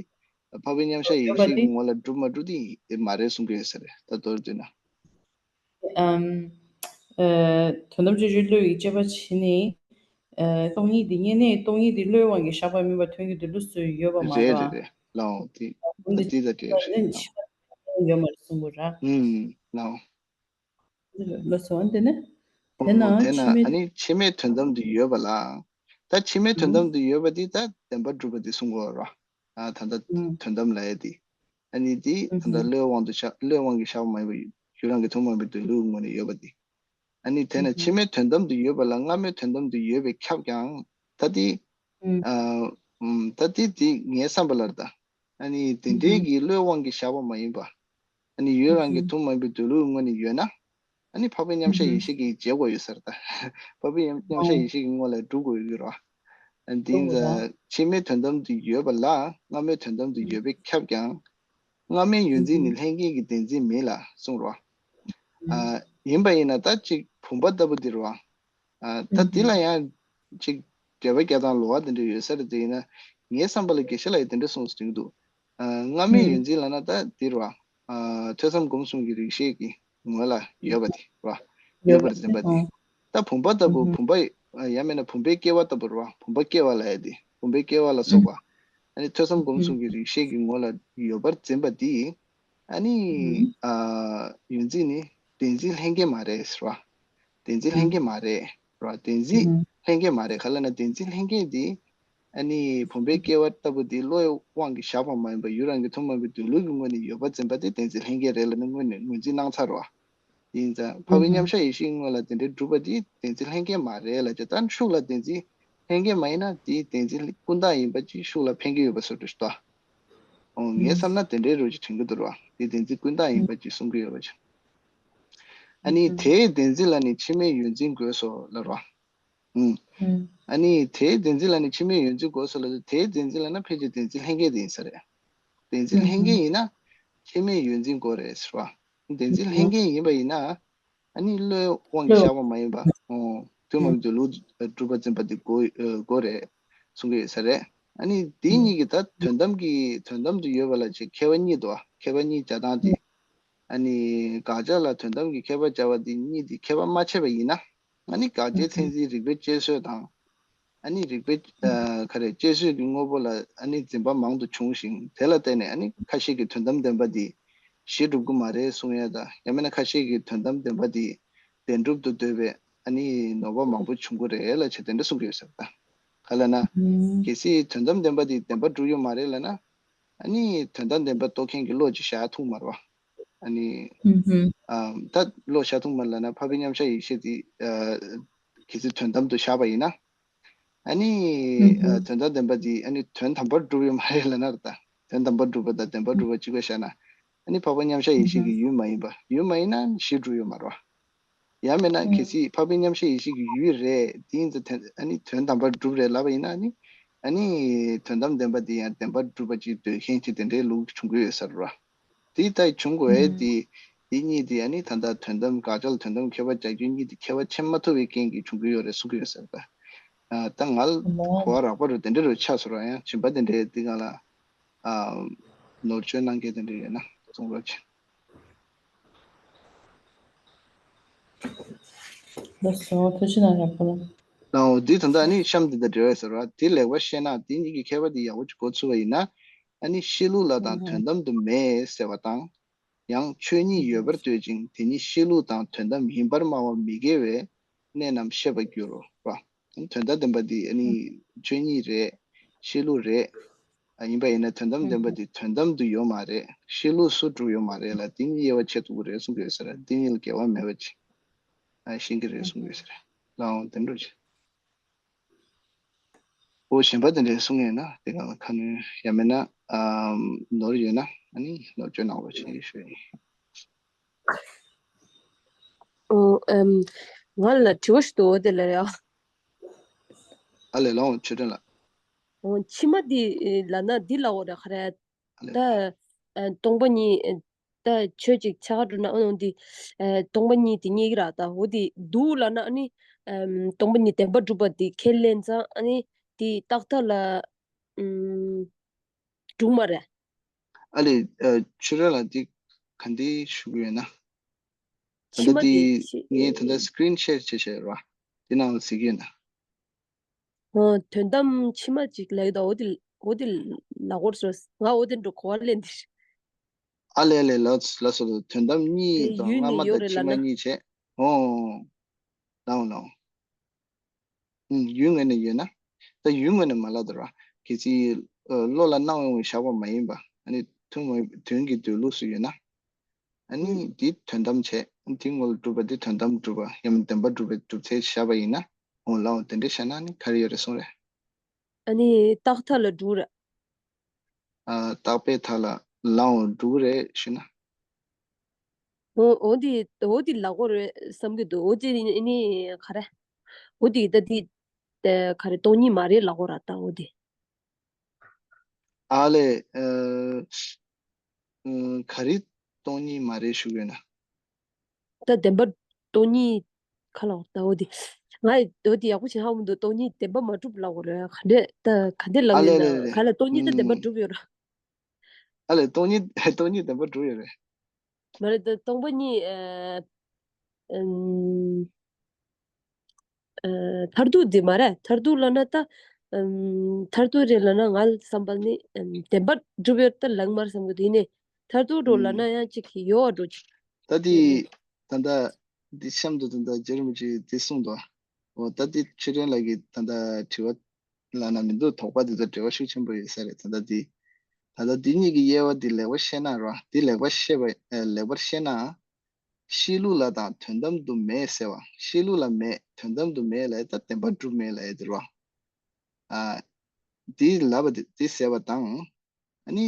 འཕགས་པའི་མཉམ་གཞག་ཡེ་ཤེས་ཀྱི་ངོ་ལ་གྲུབ་མ་གྲུབ་དེ་མ་རེད་གསུང་གི་ཡོད་ས་རེད། ད་མདོར་བསྡུས་ན། ཨམ། ཨ་དོན་དམ་དཔྱོད་བྱེད་བློ་ཡི་དཔྱད་པ་བྱས་ནས། ཨ་སྟོང་ཉིད་འདི་ཉིད་ནས་སྟོང་ཉིད་འདི་བློའི་དབང་གིས་བཞག་པ་མིན་པར་དོན་གྱི་འདོད་ལུགས་སུ་ཡོད་པ་མ་རེད། རེད་རེད་རེད་ལོ། དེ་ད་དེ་ད་དེ་རེད་ལོ། ཡོད་མ་རེད་གསུང་གི་ར། ཨུམ་ལོ། ལོ་སོང་དེ་ནས། དེ་ན་དེ་ན་ཕྱི་མའི། ཨ་ནི་ཕྱི་མའི་དོན་དམ་དུ་ཡོད་པ་ལ། ད་ཕྱི་མའི་དོན་དམ་དུ་ཡོད་པ་དེ་ད་བདེན་པར་གྲུབ་པ་དེ་གསུང་གི་ཡོད་ར། ཨ་ད་ལྟ་དོན་དམ་ལབ་ཡ་དེ། ཨ་ནི་དེ་ད་ལྟ་བློའི་དབང་དུ་བཞག་བློའི་དབང་གིས་བཞག་པ་མ་ཡིན་པ་ཡུལ་རང་གི་ཐུན་མོང་མ་ཡིན་པའི་འདོད་ལུགས་ངོས་ནས་ཡོད་པ་དེ། ཨ་ནི་དེ་ན་ཕྱི་མའི་དོན་དམ་དུ་ཡོད་པ་ལ་སྔ་མའི་དོན་དམ་དུ་ཡོད་པས་ཁྱབ་ཀྱང་། ད་དེ། ཨ་ཨུམ། ད་དེ་དེ་ངའི་བསམ་པ་ལ་ད། ཨ་ནི་དེ་འདྲའི་གི་བློའི་དབང་གིས་བཞག་པ་མ་ཡིན་པ། ཨ་ནི་ཡུལ་རང་གི་ཐུན་མོང་མ་ཡིན་པའི་འདོད་ལུགས་ངོས་ནས་ཡོད་ན། ཨ་ནི་འཕགས་པའི་མཉམ་གཞག་ཡེ་ཤེས་ཀྱི་བྱེད་དགོས་ཡོད་ས་རེད་ད། འཕགས་པའི་མཉམ་གཞག་ཡེ་ཤེས་ཀྱི་ངོ་ལ་གྲུབ་དགོས་ཡོད་ཀྱི་རེད། ཨ་འདི་ཡིན་ཙང་ཕྱི་མའི་དོན་དམ་དུ་ཡོད་པ་ལ་སྔ་མའི་དོན་དམ་དུ་ཡོད་པས་ཁྱབ་ཀྱང་། སྔ་མའི་ཡོད་འཛིན་ནི་ལྷན་སྐྱེས་ཀྱི་བདེན་འཛིན་མིན་ལ་གསུངས་རོ། ཨ་ཡིན་པ་ཡིན་ན་ད་ཅིག་བུམ་པ་ལྟ་བུ་འདི་རོ། ཨ་ད་འདི་ལ་ཡང་ཅིག་འགྲེལ་པ་རྒྱག་སྟངས་ལོགས་ཀ་དེ་འདྲ་ཡོད་ས་རེད། དེ་ཡིན་ན་ངའི་བསམ་པ་ལ་དགེ་བཤེས་ལགས་ཀྱིས་དེ་འདྲ་གསུངས་ཟིན་འདུག་ཨ་སྔ་མའི་ཡོད་འཛིན་ལབ་ན་ད་འདི་རོ། ཨ་ཐོས་བསམ་སྒོམ་གསུམ་གྱི་རིགས་ཤེས་ཀྱི་ངོ་ལ་ཡོད་པ་དེ་རོ། ཡོད་པར་འཛིན་པ་དེ། ད་བུམ་པ་ལྟ་བུ། བུམ་པ་ཡང་མིན་ན་བུམ་པའི་སྐྱེ་བ་ལྟ་བུ་རོ། བུམ་པ་སྐྱེ་བ་ལབ་ཡ་དེ། བུམ་པའི་སྐྱེ་བ་ལ་སོགས་པ། ཨ་ནི་ཐོས་བསམ་སྒོམ་གསུམ་གྱི་རིགས་ཤེས་ཀྱི་ངོ་ལ་ཡོད་པར་འཛིན་པ་དེ། ཨ་ནི་ཨ་ཡོད་འཛིན་ནི་བདེན་འཛིན་ལྷན་སྐྱེས་མ་རེད་ཟེར་བ། བདེན་འཛིན་ལྷན་སྐྱེས་མ་རེད་ཟེར་བ། བདེན་འཛིན་ལྷན་སྐྱེས་མ་རེད། ག་ལ་ན་བདེན་འཛིན་ལྷན་སྐྱེས་དེ། ཨ་ནི་བུམ་པའི་སྐྱེ་བ་ལྟ་བུ་དེ་བློའི་དབང་གིས་བཞག་པ་མ་ཡིན་པར་ཡུལ་རང་གི་ཐུན་མོང་མ་ཡིན་པའི་འདོད་ལུགས་ཀྱི་ངོས་ནས་ཡོད་པར་འཛིན་པ་དེ་བདེན་འཛིན་ལྷན་སྐྱེས་རེད་ལབ་ནས་ངོས་ནས་ངོས་འཛིན་གནང་ཚར་བ། ཡིན་ཙང་འཕགས་པའི་མཉམ་གཞག་ཡེ་ཤེས་ངོ་ལ་དེ་འདྲའི་གྲུབ་པ་དེ་བདེན་འཛིན་ལྷན་སྐྱེས་མ་རེད་ལབ་ཀྱི། ད་ཤུགས་ལ་བདེན་འཛིན་ལྷན་སྐྱེས་མ་ཡིན་ན་དེ་བདེན་འཛིན་ཀུན་བཏགས་ཡིན་པ་ཅིག་ཤུགས་ལ་འཕེན་གྱི་ཡོད་པ་བཟོ་འདྲ་ཞིག་འདུག་ཨོ་ངས་བསམ་ན་དེ་འདྲའི་རོ་ཅིག་དྲན་གྱི་འདུག་རོ། དེ་བདེན་འཛིན་ཀུན་བཏགས་ཡིན་པ་ཅིག་གསུང་གི་ཡོད་པ་ཅིག་ཨ་ནི་དེའི་བདེན་འཛིན་ལ་ནི་ཕྱི་མའི་ཡོད་འཛིན་དགོས་སོ་ལབ་རོ། ཨ་ནི་དེའི་བདེན་འཛིན་ལ་ནི་ཕྱི་མའི་ཡོད་འཛིན་དགོས་སོ་ལབ་དུས། དེའི་བདེན་འཛིན་ལ་ན་ཕལ་ཆེར་བདེན་འཛིན་ལྷན་སྐྱེས་དེ་ཡིན་ས་རེད། བདེན་འཛིན་ལྷན་སྐྱེས་ཡིན་ན་ཕྱི་མའི་ཡོད་འཛིན་དགོས་རེད་ཟེར་བ། བདེན་འཛིན་ལྷན་སྐྱེས་ཡིན་པ་ཡིན་ན། ཨ་ནི་བློའི་དབང་གིས་བཞག་པ་མ་ཡིན་པ། ཨོ་ཐུན་མོང་གི་འདོད་ལུགས་གྲུབ་པར་འཛིན་པ་དེ་དགོས་དགོས་རེད་གསུང་གི་ཡོད་ས་རེད། ཨ་ནི་དེ་གཉིས་ཀྱི་ད་དོན་དམ་གྱི་དོན་དམ་དུ་ཡོད་པ་ལ་ཅིག་ཁྱད་པར་གཉིས་འདུག་ཨ་ཁྱད་པར་གཉིས་སྦྱར་སྟངས་དེ། ཨ་ནི་དགག་བྱ་ལ་དོན་དམ་གྱི་ཁྱད་པར་སྦྱར་བ་དེ་གཉིས་དེ་ཁྱད་པར་མ་ཕྱེ་བ་ཡིན་ན། ཨ་ནི་དགག་བྱའི་མཚན་འཛིན་རིགས་པའི་དཔྱད་བཟོད་དང་། ཨ་ནི་རིགས་པའི་ཨ་ག་རེ་དཔྱད་བཟོད་ཀྱི་དངོས་པོ་ལ་ཨ་ནི་འཛིན་པ་མང་དུ་འབྱུང་ཞིང་། དེ་ལ་བརྟེན་ནས་ཨ་ནི་ཁ་ཤས་ཀྱིས་དོན་དམ་བདེན་པ་འདི་གཞི་གྲུབ་ཀྱི་མ་རེད་གསུང་ཡ་དང་། ཡང་མིན་ན་ཁ་ཤས་ཀྱིས་དོན་དམ་བདེན་པ་འདི་བདེན་གྲུབ་ཏུ་འདོད་པའི་ཨ་ནི་ནོར་བ་མང་པོ་འབྱུང་གི་རེད་ལབ་བྱས་དེ་འདྲ་གསུང་གི་ཡོད་ཟེར་ད། ག་ལབ་ན། གལ་སྲིད་དོན་དམ་བདེན་པ་འདི་བདེན་པར་གྲུབ་ཡོད་མ་རེད་ལབ་ན། ཨ་ནི་དོན་དམ་བདེན་པ་རྟོགས་མཁན་གྱི་བློ་ཅིག་བཞག་ཐུབ་མ་རེད་བ། ཨ་ནི། ཨ་ད་བློ་བཞག་ཐུབ་མ་ལབ་ན་འཕགས་པའི་མཉམ་གཞག་ཡེ་ཤེས་དེ་ཨ་གལ་སྲིད་དོན་དམ་དུ་བཞག་པ་ཡིན་ན། ཨ་ནི་ཨ་དོན་དམ་བདེན་པ་དེ་ཨ་ནི་དོན་དམ་པར་གྲུབ་ཡོད་མ་རེད་ལབ་ན་རེད་ད། དོན་དམ་པར་གྲུབ་པ་དང་བདེན་པར་གྲུབ་པ་གཅིག་པ་བཞག་ན། ཨ་ནི་འཕགས་པ་མཉམ་གཞག་ཡེ་ཤེས་ཀྱི་ཡུལ་མ་ཡིན་པ། ཡུལ་མ་ཡིན་ན་གཞི་གྲུབ་ཡོད་མ་རེད་བ། ཡང་མིན་ན་གལ་སྲིད་འཕགས་པའི་མཉམ་གཞག་ཡེ་ཤེས་ཀྱི་ཡུལ་རེད། དེ་ཡིན་ཙང་དོན་ཨ་ནི་དོན་དམ་པར་གྲུབ་རེད་ལབ་པ་ཡིན་ན། ཨ་ནི་ཨ་ནི་དོན་དམ་བདེན་པ་དེ་ཡང་བདེན་པར་གྲུབ་པ་ཅིག་འདོད་མཁན་གྱི་དེ་འདྲའི་ལུགས་བྱུང་གི་ཡོད་ས་རེད་བ། དེ་ལྟར་བྱུང་དགོས་ཨེ་དེ། དེ་གཉིས་དེ་ཨ་ནི་ད་ལྟ་དོན་དམ་དགག་བྱ་ལ་དོན་དམ་ཁྱད་པར་སྦྱར་རྒྱུ་གཉིས་དེ་ཁྱད་པར་ཕྱེ་མ་ཐུབ་པའི་རྐྱེན་གྱིས་བྱུང་གི་ཡོད་རེད་གསུང་གི་ཡོད་ཟེར་ད། ཨ་ད་ང་ལ་གོ་བ་རག་པ་རུ་དེ་འདྲ་རུ་ཆགས་སོང་ར། ཡང་སྦྱིན་པ་དེ་འདྲའི་དེ་སྒང་ལ་ཨ་ནོར་བཅོས་གནང་མཁན་དེ་འདྲ་ཡོད་ན་གསུང་རོགས་བྱེད། ལགས་སོ། ཐུགས་རྗེ་གནང་ར་པོ་ལགས། ཨོ་དེ་ད་ལྟ་ཨ་ནི་གཤམ་དེ་དང་འབྲེལ་བ་ཟེར་བ་དེ་ལེགས་པར་ཤེས་ན། དེ་གཉིས་ཀྱི་ཁྱད་པར་དེ་ཡག་པོ་ཅིག་གོ་ཚུལ་བ་ཡིན་ན། ཨ་ནི་གཤིས་ལུགས་ལ་དང་དོན་དམ་དུ་མེད་ཟེར་བ་དང་། ཡང་ཆོས་ཉིད་ཡོད་པར་འདོད་ཅིང་དེ་ཉིད་གཤིས་ལུགས་དང་དོན་དམ་ཡིན་པར་སྨྲ་བ་མི་དགེ་བའི་གནས་རྣམས་བཤད་པར་འགྱུར་རོ། བ། དོན་དམ་བདེན་པ་འདི་ཨ་ནི་ཆོས་ཉིད་རེད། གཤིས་ལུགས་རེད། ཨ་ཡིན་པ་ཡིན་ན་དོན་དམ་བདེན་པ་འདི་དོན་དམ་དུ་ཡོད་མ་རེད། གཤིས་ལུགས་སུ་གྲུབ་ཡོད་མ་རེད་ལ། དེ་གཉིས་དབྱེ་བ་ཕྱེ་ཐུབ་ཀྱི་རེད་གསུང་གི་ཡོད་ས་རེད། དེ་གཉིས་ལ་འགལ་བ་མེད་པ་ཅིག་ཨ་ཤེས་ཀྱི་རེད་གསུང་གི་ཡོད་ས་རེད། ལའང་དེ་འདྲ་ཅིག་འོ་གཞན་པ་དེ་འདྲའི་གསུང་ཡོད་ན་དེ་ག་ལ་ཁ་སྣོན་ཡང་མིན་ན་ཨམ་ནོར་ཡོད་ན་ཨ་ནི་ནོར་བཅོས་གནང་རོགས་བྱེད་ཞུ་ཡིན། ཨོ་ཨམ་ང་ལ་དྲི་བ་ཞིག་འདུག་འོ་དེ་ལ་ཡ། ཨ་ལས་ལོང་ཆོས་སྒྲོན་ལགས། ཨོ་ཕྱི་མ་འདི་ལ་ན་འདི་ལ་འོ་ར་ཁ་ར། ཨ་ལས། ད་ཨ་སྟོང་པ་ཉིད་ད་ཆོས་ཅིག་ཆ་ག་འགྲོ་ན་ཨོ་འདི་ཨ་སྟོང་པ་ཉིད་དེ་རྙེད་ཀྱི་ར། ད་འོ་དེ་འདུག་ལ་ན་ཨ་ནི་ཨམ་སྟོང་པ་ཉིད་བདེན་པ་སྒྲུབ་པ་དེ་ཁས་ལེན་ཙང་ཨ་ནི་དེ་རྟག་མཐའ་ལ་ཨམ་འགྲུབ་མ་རེད། ཨ་ལས། ཨ་ཆོས་སྒྲོན་ལགས་འདི་ག་འདི་ཞུ་གི་ཡོད་ན། ད་ཕྱི་ལྟ་མ་དེ་དེ་ངས་ད་ལྟ་screen share བྱེད་བྱས་ར། དེ་ནང་ལ་གཟིགས་ཀྱི་ཡོད་ན། ཨོ་དོན་དམ་ཕྱི་མ་ཅིག་ལེགས་དང་འོ་དེ་འོ་དེ་ལ་གོར་སོ་ང་འོ་དེ་འགྲོ་གོ་བ་ལེན་དེ། ཨ་ལས་ལས་ལགས་ལགས་སོ། དོན་དམ་གཉིས་དང་སྔ་མ་དང་ཕྱི་མ་གཉིས་བྱས། ཨོ། ལའང་ལའང་། ཡུལ་ངོས་ནས་ཡོད་ན། ད་ཡུལ་ངོས་ནས་མ་ལབ་དོ་ར། གལ་སྲིད་བློ་ལ་སྣང་བའི་ངོས་བཞག་པ་མ་ཡིན་པ། ཨ་ནི་ཐུན་མོང་དོན་གྱི་སྡོད་ལུགས་སུ་ཡོད་ན། ཨ་ནི་འདི་དོན་དམ་བྱས། དེ་ངོ་ལ་གྲུབ་པ་འདི་དོན་དམ་གྲུབ་པ་ཡང་བདེན་པ་གྲུབ་པའི་གྲུབ་ཚུལ་བཞག་པ་ཡིན་ན། འོང་ལའང་དེ་འདྲ་བྱས་ན་ནི་ག་རེ་ཡོད་རེད་གསུངས་རེད། ཨ་ནི་རྟག་མཐའ་ལ་འགྲོ་རེད། ཨ་རྟག་པའི་མཐའ་ལ་ལའང་འགྲོ་རེད་ཞུ་ན། འོ་འོ་དེ་འོ་དེ་ལ་གོ་རེད་བསམ་གྱི་འདུག་འོ་དེ་ནི་ག་རེ། འོ་དེ་ད་དེ་ག་རེ་སྟོང་ཉིད་མ་རེད་ལ་གོ་ར་ད་འོ་དེ། ཨ་ལས། ཨ་ག་རེ་སྟོང་ཉིད་མ་རེད་ཞུ་གི་ཡོད་ན། ད་བདེན་པ་སྟོང་ཉིད་ག་ལ་འོ་ད་འོ་དེ། ང་འོ་དེ་ཡག་པོ་ཞིག་ཧ་གོ་མི་འདུག་སྟོང་ཉིད་བདེན་པ་མ་གྲུབ་ལ་གོ་རེད། ག་འདྲས་ད་ག་འདྲས་ལབ་ཡོད་ན་ག་ལ་སྟོང་ཉིད་ད་བདེན་པ་གྲུབ་ཡོད་ར། ཨ་ལས། སྟོང་ཉིད་སྟོང་ཉིད་བདེན་པ་གྲུབ་ཡོད་རེད། མ་རེད་ད་སྟོང་པ་ཉིད་ཨ་ཨམ་ཨ་མཐར་ཐུག་འདི་མ་རེད། མཐར་ཐུག་ལབ་ན་ད་ཨམ་མཐར་ཐུག་རེད་ལབ་ན་ང་ལ་བསམ་པ་ནི་ཨམ་བདེན་པ་གྲུབ་ཡོད་ད་ལབ་མ་རེད་བསམ་གི་འདུག་ཡིན་ནའི་མཐར་ཐུག་འགྲོ་ལབ་ན་ཡང་ཅིག་ཡོད་འགྲོ་ཅིག་ད་དེ་ད་ལྟ་འདི་གཤམ་དུ་ད་ལྟ་རྗེ་རིན་པོ་ཆེས་འདི་གསུངས་འདུག་འོ་ད་འདི་ཆོས་སྒྲོན་ལགས་ཀྱིས་ད་ལྟ་དྲི་བ་ལབ་ན་མི་འདུག་དོགས་པ་འདི་ཚོ་འབྲེལ་བ་ཤུགས་ཆེན་པོ་ཡོད་ས་རེད། ད་ལྟ་འདི་ད་ལྟ་འདི་གཉིས་ཀྱི་དབྱེ་བ་འདི་ལེགས་པར་ཤེས་ན་ར། འདི་ལེགས་པར་ཤེས་པ་ཨ་ལེགས་པར་ཤེས་ན། གཤིས་ལུགས་ལ་དང་དོན་དམ་དུ་མེད་ཟེར་བ། གཤིས་ལུགས་ལ་མེད། དོན་དམ་དུ་མེད་ལབ་ཡ་ད་བདེན་པ་གྲུབ་མེད་ལབ་ཡ་དེ་རེད་བ། ཨ་འདི་ལབ་པ་འདི་འདི་ཟེར་བ་དང་། ཨ་ནི་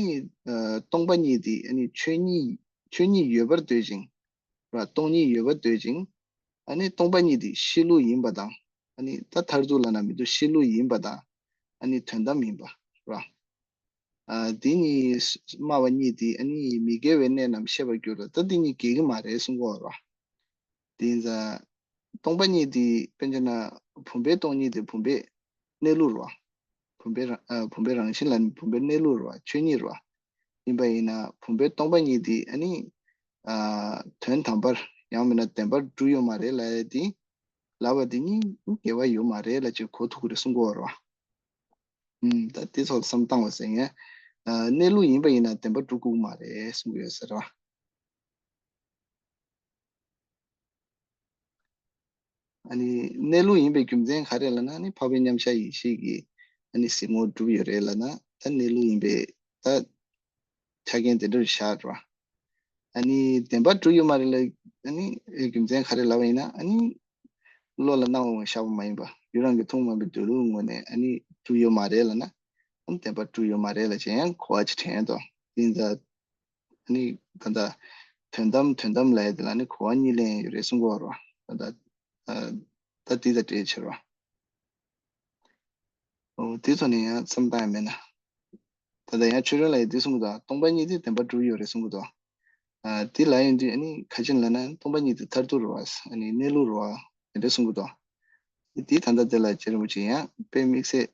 ཨ་སྟོང་པ་ཉིད་དེ་ཨ་ནི་ཆོས་ཉིད་ཆོས་ཉིད་ཡོད་པར་འདོད་ཅིང་། ར་སྟོང་ཉིད་ཡོད་པར་འདོད་ཅིང་། ཨ་ནི་སྟོང་པ་ཉིད་དེ་གཤིས་ལུགས་ཡིན་པ་དང་། ཨ་ནི་ད་མཐར་ཐུག་ལབ་ན་མི་འདུག་གཤིས་ལུགས་ཡིན་པ་དང་། ཨ་ནི་དོན་དམ་ཡིན་པ་ར། ཨ་འདི་གཉིས་སྨྲ་བ་གཉིས་དེ་ཨ་ནི་མི་འགལ་བའི་གནས་རྣམས་བཤད་པར་འགྱུར་རོ། ད་འདི་གཉིས་འགལ་གྱི་མ་རེད་གསུང་གི་ཡོད་རེད་བ། དེ་ཡིན་ཙང་སྟོང་པ་ཉིད་དེ་དཔེར་བྱས་ན་བུམ་པའི་སྟོང་ཉིད་དེ་བུམ་པའི་གནས་ལུགས་རེད་བ། བུམ་པའི་རང་ཨ་བུམ་པའི་རང་བཞིན་ལ་ནི་བུམ་པའི་གནས་ལུགས་རེད་བ། ཆོས་ཉིད་རེད་བ། ཡིན་པ་ཡིན་ན་བུམ་པའི་སྟོང་པ་ཉིད་དེ་ཨ་ནི་ཨ་དོན་དམ་པར་ཡང་མིན་ན་བདེན་པར་གྲུབ་ཡོད་མ་རེད་ལབ་ཡ་དེ་ལབ་པ་དེ་གཉིས་འགལ་བ་ཡོད་མ་རེད་ལབ་ཅིག་གོ་ཐུབ་ཀྱི་རེད་གསུང་གི་ཡོད་རེད་བ། ཨུམ། ད་དེ་ཚོ་ལ་བསམ་བཏང་བ་ཟེར་ཡིན། ཨ་གནས་ལུགས་ཡིན་པ་ཡིན་ན་བདེན་པ་གྲུབ་ཀྱི་མ་རེད་གསུང་གི་ཡོད་ཟེར་བ། ཨ་ནི་གནས་ལུགས་ཡིན་པའི་རྒྱུ་མཚན་ག་རེ་ལབ་ན། ཨ་ནི་འཕགས་པའི་མཉམ་གཞག་ཡེ་ཤེས་ཀྱི་ཨ་ནི་གཟིགས་ངོར་གྲུབ་ཡོད་རེད་ལབ་ན། ད་གནས་ལུགས་ཡིན་པའི་ད་ཆ་རྐྱེན་དེ་འདྲ་བཞག་འགྲོ། ཨ་ནི་བདེན་པ་གྲུབ་ཡོད་མ་རེད་ལ། ཨ་ནི་རྒྱུ་མཚན་ག་རེ་ལབ་པ་ཡིན་ན། ཨ་ནི་བློ་ལ་སྣང་བའི་ངོས་བཞག་པ་མ་ཡིན་པ། ཡུལ་རང་གི་མཐོང་མ་མྱོང་བའི་འདོད་ལུགས་ངོས་ནས་ཨ་ནི་གྲུབ་ཡོད་མ་རེད་ལབ་ན། ཨ་ནི་བདེན་པ་གྲུབ་ཡོད་མ་རེད་ལབ་བྱས་ཡང་གོ་བ་ཅིག་དྲན་ཡོད་དོ། ཡིན་ད། ཨ་ནི་ད་ལྟ་དོན་དམ་དོན་དམ་ལབ་ཡ་དེ་ལ་ནི་གོ་བ་གཉིས་ལེན་ཡོད་རེད་གསུང་གི་ཡོད་རེད་བ། ད་ལྟ་ཨ་ད་འདི་དང་འབྲེལ་བྱེད་རོགས། འོ་དེ་ཚོ་ནི་ཡང་བསམ་བཏང་ཡ་མེད་ན། ད་ལྟ་ཡང་ཆོས་སྒྲོན་ལགས་ཀྱིས་འདི་གསུང་གི་འདུག་སྟོང་པ་ཉིད་དེ་བདེན་པར་གྲུབ་ཡོད་རེད་གསུང་གི་འདུག་ཨ་དེ་ལབ་ཡོང་དུས་ཨ་ནི་ག་ཅི་ལབ་ན་སྟོང་པ་ཉིད་དེ་མཐར་ཐུག་རེད་བ། ཨ་ནི་གནས་ལུགས་རེད་བ། དེ་འདྲ་གསུང་གི་འདུག་དེ་ད་ལྟ་དེ་ལ་རྗེ་རིན་པོ་ཆེ་ཡང་དཔེ་དམིགས་བསལ་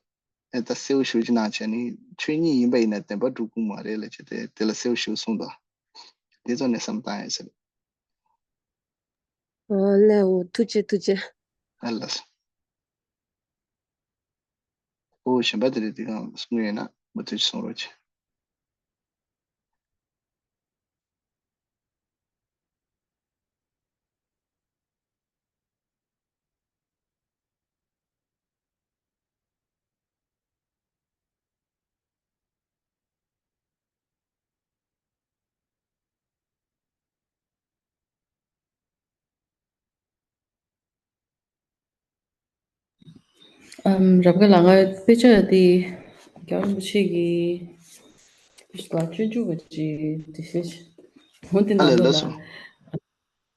ཨེ་ད་གསལ་པོ་ཞེ་པོ་ཅིག་གནང་བྱས་ནི་ཆོས་ཉིད་ཡིན་པ་ཡིན་ན་བདེན་པར་གྲུབ་ཀྱི་མ་རེད་ལབ་བྱས་ཏེ་དེ་ལ་གསལ་པོ་ཞེ་པོ་གསུངས་འདུག་དེ་ཚོ་ནས་བསམ་བཏང་ཡོད་ཟེར། ཨ་ལེའོ་ཐུགས་རྗེ་ཐུགས་རྗེ། ཨ་ལགས་སོ། ཨོ་གཞན་པ་དེ་རིགས་དེ་གང་གསུང་ཡོད་ན་མུ་མཐུད་གསུང་རོགས་གྱིས། ཨམ། རབ་དགའ་ལགས། ང་དཔེ་ཆ་དེ་རྒྱལ་བ་རིན་པོ་ཆེ་གི་དཔེ་ཆ་སྤྱོད་འཇུག་གི་འགྲེལ་བཤད་ཧོན་དེ་ཨ་ནང་ལས་ལོགས་ལ་སོང་།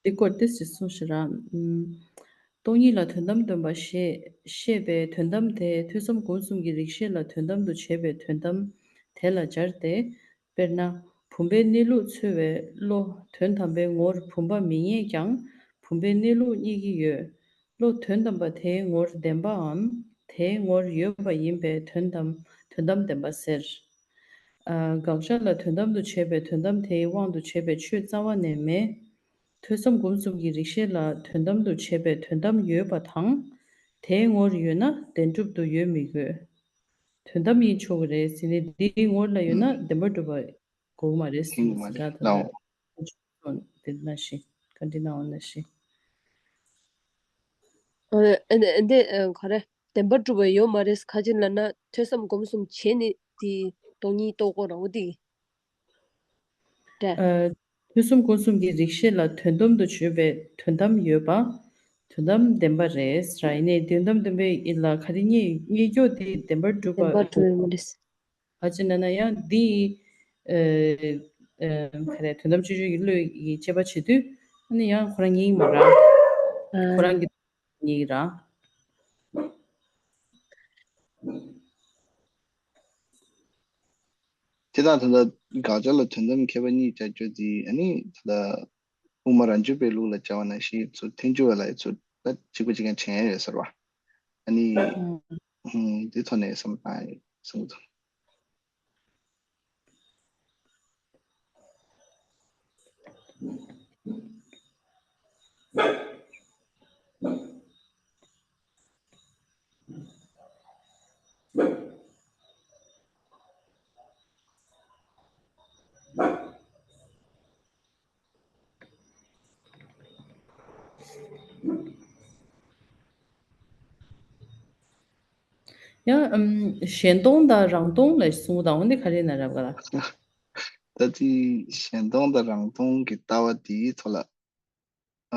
དེ་སྐོར་ཏོག་ཙམ་གསུངས་ཤིག་ར། ཨམ། སྟོང་ཉིད་ལ་དོན་དམ་སྟོན་པ་ཞེས་བཤད་པའི་དོན་དམ་དེ་ཐོས་བསམ་སྒོམ་གསུམ་གྱི་རིགས་ཤེས་ལ་དོན་དམ་དུ་བྱེད་པའི་དོན་དམ་དེ་ལ་སྦྱར་ཏེ། དཔེར་ན། བུམ་པའི་གནས་ལུགས་འཚོལ་བའི་བློ་དོན་དམ་པའི་ངོར་བུམ་པ་མི་རྙེད་ཀྱང་བུམ་པའི་གནས་ལུགས་རྙེད་ཀྱི་ཡོད། བློ་དོན་དམ་པ་དེའི་ངོར་བདེན་པའམ་དེའི་ངོར་ཡོད་པ་ཡིན་པས་དོན་དམ་དོན་དམ་བདེན་པ་ཟེར། ཨ། དགག་བྱ་ལ་དོན་དམ་དུ་བྱེད་པའི་དོན་དམ་དེའི་དབང་དུ་བྱས་པའི་ཆོས་རྩ་བ་ནས་མེད། ཐོས་བསམ་སྒོམ་གསུམ་གྱི་རིགས་ཤེས་ལ་དོན་དམ་དུ་བྱེད་པའི་དོན་དམ་ཡོད་པ་དང་། དེའི་ངོར་ཡོད་ན་བདེན་གྲུབ་ཏུ་ཡོད་མི་དགོས། དོན་དམ་ཡིན་ཆོག་གི་རེད་ཟེར་ནས་འདིའི་ངོར་ལ་ཡོད་ན་ཨུམ། བདེན་པར་གྲུབ་པ་དགོས་མ་རེད་ཟེར་ཡིན་ནས་གི་མ་ཟེར་རེད་ད་ལའོ། ལྟ། དེ་ན་ཤི། ག་འདྲི་ནའང་ན་ཤི། ཨ་ཨ་འདི་ཨ་ག་རེ། བདེན་པར་གྲུབ་པ་ཡོད་མ་རེད་ཁ་ཅིག་ལབ་ན་ཐོས་བསམ་སྒོམ་གསུམ་བྱས་ནས་དེ་སྟོང་ཉིད་རྟོགས་དགོས་རང་འོ་དེ། རེད། ཨ། ཐོས་བསམ་སྒོམ་གསུམ་གྱི་རིགས་ཤེས་ལ་དོན་དམ་དུ་བརྗོད་པའི་དོན་དམ་ཡོད་པ། དོན་དམ་བདེན་པ་རེད་ར། ཡིན་ནའི་དོན་དམ་བདེན་པའི་ཡིད་ལ་ག་རེ་རྙེད་རྙེད་རྒྱུ་དེ་བདེན་པར་གྲུབ་པ། བདེན་པར་གྲུབ་ཡོད་མ་རེད། ག་ཅི་ན་ན་ཡང་འདི་ཨ་ཨ་ག་རེ་དོན་དམ་དཔྱོད་བརྗོད་ཀྱི་བློ་ཡི་དཔྱད་པ་བྱེད་དུས་ཨ་ནི་ཡང་ཁོ་རང་རྙེད་མ་ར། ཨ། ཁོ་རང་གི་རྙེད་ར། དེ་དང་ད་ལྟ་དགག་བྱ་ལ་དོན་དམ་ཁྱད་པར་གཉིས་བྱ་རྒྱུ་དེ་ཨ་ནི་ད་ལྟ་དབུ་མ་རང་རྒྱུད་པའི་ལུགས་ལ་བྱ་བ་ནང་བཞིན་ཚུར་ཐལ་འགྱུར་བ་ལ་ཚུར་ད་གཅིག་པ་གཅིག་རྐྱང་དྲན་ཡ་ཡོད་ཟེར་བ། ཨ་ནི་ཨུམ། དེ་ཐོག་ནས་བསམ་བློ་བཏང་ཡ་ཡོད་བསམ་གྱི་འདུག་ཡང་ཨམ། གཞན་སྟོང་དང་རང་སྟོང་ལ་གསུངས་དང་འོ་འདི་ག་རེ་ན་རབ་ག་ལ། ད་དེ་གཞན་སྟོང་དང་རང་སྟོང་གི་ལྟ་བ་དེའི་ཐོག་ལ།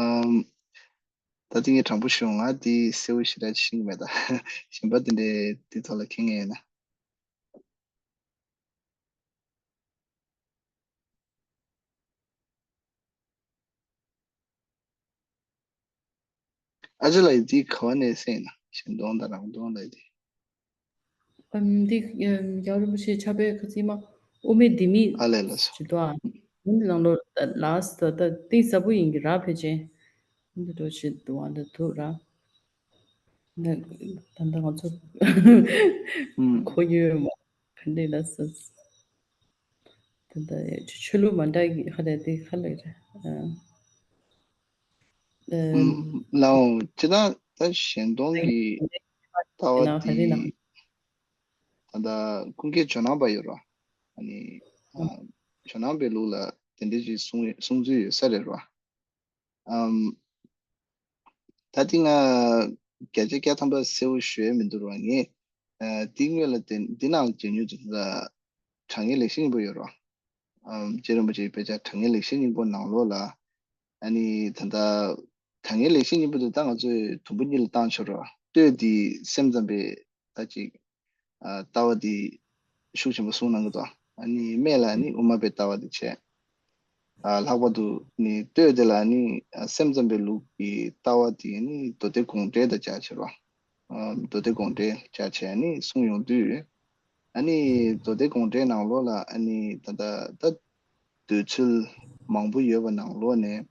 ཨམ། ད་དེ་ངས་དྲང་པོ་ཞུ་ང་དེ་གསལ་བོ་ཞེ་དྲག་ཤེས་ཀྱི་མེད་ད། གཞན་པ་དེ་འདྲའི་དེ་ཐོག་ལ་མཁྱེན་མཁན་ཡོད་ན། ཨ་ཅེ་ལགས་ཡིན་དེ་ག་བ་ནས་གསན་ཡིན་ན་གཞན་སྟོང་དང་རང་སྟོང་ལ་ཡིན་དེ། ཨམ་འདི་ཨམ་རྒྱལ་བ་རིན་པོ་ཆེ་ཕྱག་དཔེ་ཁ་ཚིག་མ་དབུ་མའི་ལྡེ་མིག་ཨ་ལས་ལ་སོ། ཅི་ཏོ་ཨ། འདི་ནང་ལོ་ལ་སི་ད་ད་ཏིང་ཟབ་པོ་ཡིན་གྱི་ར་ཕལ་ཆེར། འདི་འགྲོ་ཆེ་དུ་བ་འདི་ཐུག་ར། ད་ད་ང་ཚོ་ཨུམ། གོ་ཡོད་མ་ག་འདྲ་ལ་སི། ད་ད་ཆོས་ལུགས་མ་འདྲ་གི་ཧ་རེ་དེ་ཧ་ལས་རེད། ཨ། ཨུམ། ལའོ་ཅི་ད་ད་གཞན་སྟོང་གི་ལྟ་བ་དེ་ད་ད་ཀུན་མཁྱེན་ཇོ་ནང་པ་ཡོད་ར། ཨ་ནི་ཨ་ཇོ་ནང་པའི་ལུགས་ལ་དེ་འདྲ་ཞིག་གསུང་གསུང་ཚུལ་ཡོད་ས་རེད་ར། ཨམ། ད་དེ་ང་བརྒྱ་ཆ་བརྒྱ་ཐམ་པ་གསལ་བོ་ཞུ་ཡ་མི་འདུག་ར་ངས། ཨ་དེ་སྔོན་ལ་དེ་འདི་ནང་ལ་མཇལ་མྱོང་བྱུང་ད། དྲང་ངེས་ལེགས་བཤད་སྙིང་པོ་ཡོད་ར། ཨམ། རྗེ་རིན་པོ་ཆེའི་དཔེ་ཆ་དྲང་ངེས་ལེགས་བཤད་སྙིང་པོ་ནང་ལོགས་ལ། ཨ་ནི་ད་ལྟ་དྲང་ངེས་ལེགས་བཤད་སྙིང་པོ་དེ་ད་ང་ཚོས་དུམ་བུ་གཉིས་ལ་བཏང་ཆོག་ར། ལྟོས་དེ་སེམས་ཙམ་པའི་ད་ཅིག་ཨ་ལྟ་བ་དེ་ཤུགས་ཆེན་པོ་གསུངས་གནང་གི་འདུག་ཨ་ནི་སྨད་ལ་ནི་དབུ་མ་པའི་ལྟ་བ་དེ་བྱས། ཨ་ལྷག་པར་དུ་ནི་ལྟོས་དེ་ལ་ནི་ཨ་སེམས་ཙམ་པའི་ལུགས་ཀྱི་ལྟ་བ་དེ་ནི་མདོ་སྡེ་དགོངས་འགྲེལ་དང་སྦྱར་བྱས་རོ། ཨ་མདོ་སྡེ་དགོངས་འགྲེལ་སྦྱར་བྱས་ནི་གསུངས་ཡོང་དུས། ཨ་ནི་མདོ་སྡེ་དགོངས་འགྲེལ་ནང་ལོགས་ལ་ཨ་ནི་ད་ལྟ་ད་འདོད་ཚུལ་མང་པོ་ཡོད་པ་ནང་ལོགས་ནས།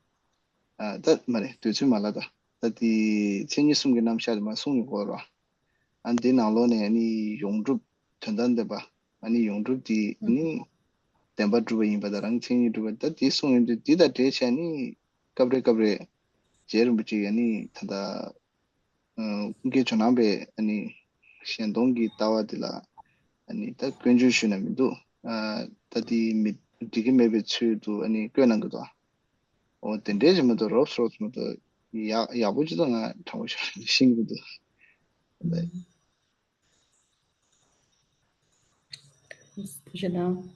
ཨ་ད་མ་རེད་འདོད་ཚུལ་མ་ལ་ད་ད་དེ་མཚན་ཉིད་གསུམ་གྱི་རྣམ་གཞག་དེ་མ་གསུངས་ཡོད་གོ་རོ། ཨ་འདི་ནང་ལོགས་ནས་ཨ་ནི་ཡོངས་གྲུབ་དོན་དམ་བདེན་པ་ཨ་ནི་ཡོངས་གྲུབ་དེ་ཨ་ནི་བདེན་པ་གྲུབ་པ་ཡིན་པ་དང་རང་མཚན་ཉིད་གྲུབ་པ་ད་དེ་གསུངས་ཡོང་དུས་དེ་དང་འབྲེལ་བྱས་ནི་སྐབས་རེ་སྐབས་རེ་རྗེ་རིན་པོ་ཆེ་ཨ་ནི་ད་ལྟ། ཀུན་མཁྱེན་ཇོ་ནང་པས་ཨ་ནི་གཞན་སྟོང་གི་ལྟ་བ་དེ་ལ་ཨ་ནི་ད་སྐྱོན་བརྗོད་ཞུས་ན་མི་འདུག་ཨ་ད་དེ་མི་འགྲིག་གི་མེད་པའི་ཚུལ་དུ་ཨ་ནི་བཀོད་གནང་གི་འདུག་འོ་དེ་འདྲའི་བྱེད་མི་འདུག་རོབ་རོབ་མི་འདུག་ཡག་ཡག་པོ་ཅི་ཙམ་ང་དྲང་པོ་ཤོད་ཤེས་ཀྱི་མི་འདུག་ཐུགས་རྗེ་གནང་།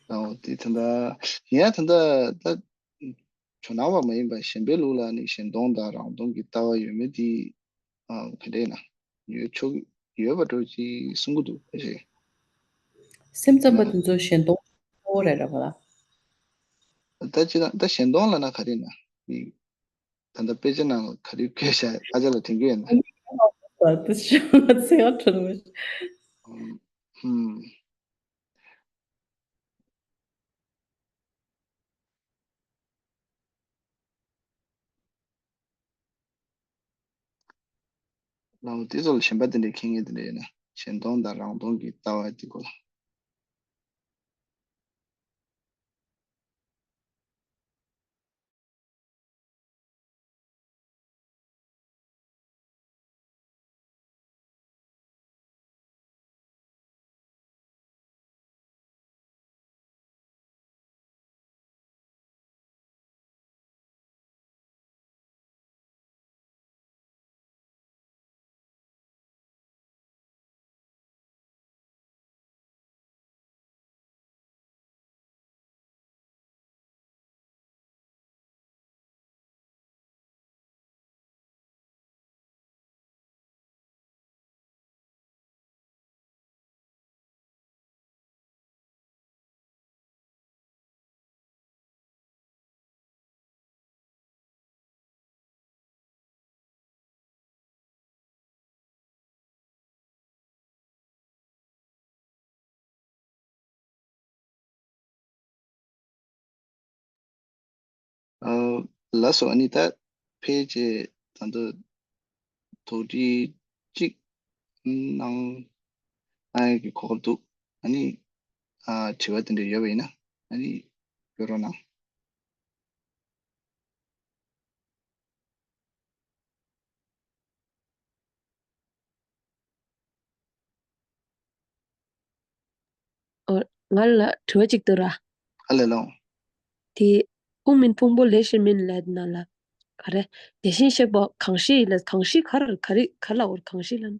འོ་དེ་ད་ལྟ་ཡིན་ཡང་ད་ལྟ་ད། ཇོ་ནང་པ་མ་ཡིན་པ་གཞན་པའི་ལུགས་ལ་ནི་གཞན་སྟོང་དང་རང་སྟོང་གི་ལྟ་བ་ཡོད་མེད་དེ་ཨ་ག་འདྲ་ཡིན་ན། ཡོད་ཆོག་ཡོད་པ་འདྲ་ཅིག་གསུང་གི་འདུག་ཨ་ཞེ། སེམས་ཙམ་པ་དེ་ཚོ་གཞན་སྟོང་གཙོ་བོ་རེད་ར་བ་ལ། ད་ཅི་ད་ད་གཞན་སྟོང་ལ་ན་ག་རེ་ན་ཡིན། ད་ལྟ་དཔེ་ཆ་ནང་ལ་ག་རེ་བཀོད་བཞག་ཨ་ཅག་ལ་དྲན་གྱི་ཡོད་ན། ད་དུ་ཤོད་ན་ཚེ་བ་དྲན་མི། ཧུམ། ལའོ་དེ་ཚོ་ལ་གཞན་པ་དེ་འདྲའི་མཁྱེན་མཁན་དེ་འདྲ་ཡོད་ན་གཞན་སྟོང་དང་རང་སྟོང་གི་ལྟ་བ་དེ་སྐོར་ལ། ལགས་སོ། ཨ་ནི་ད་ཕལ་ཆེར་ད་ལྟ་དོགས་འདྲི་གཅིག་གནང་གནང་ཡག་གི་གོ་སྐབས་འདུག་ཨ་ནི་དྲི་བ་དེ་འདྲ་ཡོད་པ་ཡིན་ན་ཨ་ནི་བཀོད་རོགས་གནང་། ང་ལ་དྲི་བ་གཅིག་འདུག་ར། ཨ་ལས་ལོ། དེ་ཕུང་མིན་ཕུང་པོ་ལས་གཞན་མིན་ལབ་ན་ལ། ག་རེ། དེ་བཞིན་གཤེགས་པ་གང་ཞིག་ལ་གང་ཞིག་ག་རེ་ག་རེ་ག་ལ་འོར་གང་ཞིག་ལ།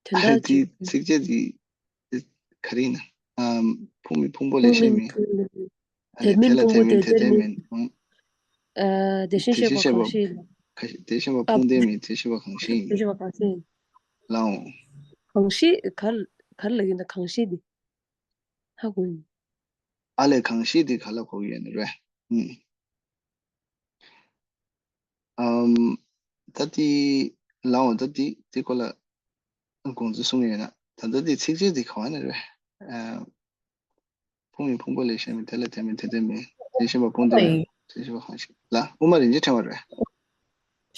དོན་དག་ཅིག་ཚིགས་བཅད་འདི་ག་རེ་ཡིན་ན། ཨམ། ཕུང་མིན་ཕུང་པོ་ལས་གཞན་མིན། ཨ་ནི་དེ་ལ་དེ་མིན་ཕུང་པོ་དེ་དེ་ལ་དེ་མིན། ཨང་། ཨ། དེ་བཞིན་གཤེགས་པ་གང་ཞིག་ཡིན། དེ་བཞིན་གཤེགས་པ་ཕུང་ལྡན་མིན་དེ་བཞིན་གཤེགས་པ་གང་ཞིག་ཡིན། དེ་བཞིན་གཤེགས་པ་གང་ཞིག་ཡིན། ལའོ། གང་ཞིག་ག་ག་ལ་ཡིན་ན་གང་ཞིག་འདི། ཧ་གོ་ཡིན། ཨ་ལས་གང་ཞིག་འདི་ག་ལ་གོ་ཡོད་ནི་རེད། ཨང་། ཨམ། ད་ལྟའི་ལའོ་ད་ལྟའི་དེ་སྐོར་ལ་དགོངས་ཚུལ་གསུང་ཡོད་ན་ད་ལྟ་དེ་ཚིགས་བཅད་དེ་ག་བ་ནས་རེད། ཨ། ཕུང་མིན་ཕུང་པོ་ལས་གཞན་མིན་དེ་ལ་དེ་མིན་དེ་དེ་མིན་དེ་བཞིན་པ་ཕུང་དེ་མིན་དེ་བཞིན་པ་གང་ཞིག་ལ་དབུ་མ་རིན་ཆེན་ཕྲེང་བ་རེད།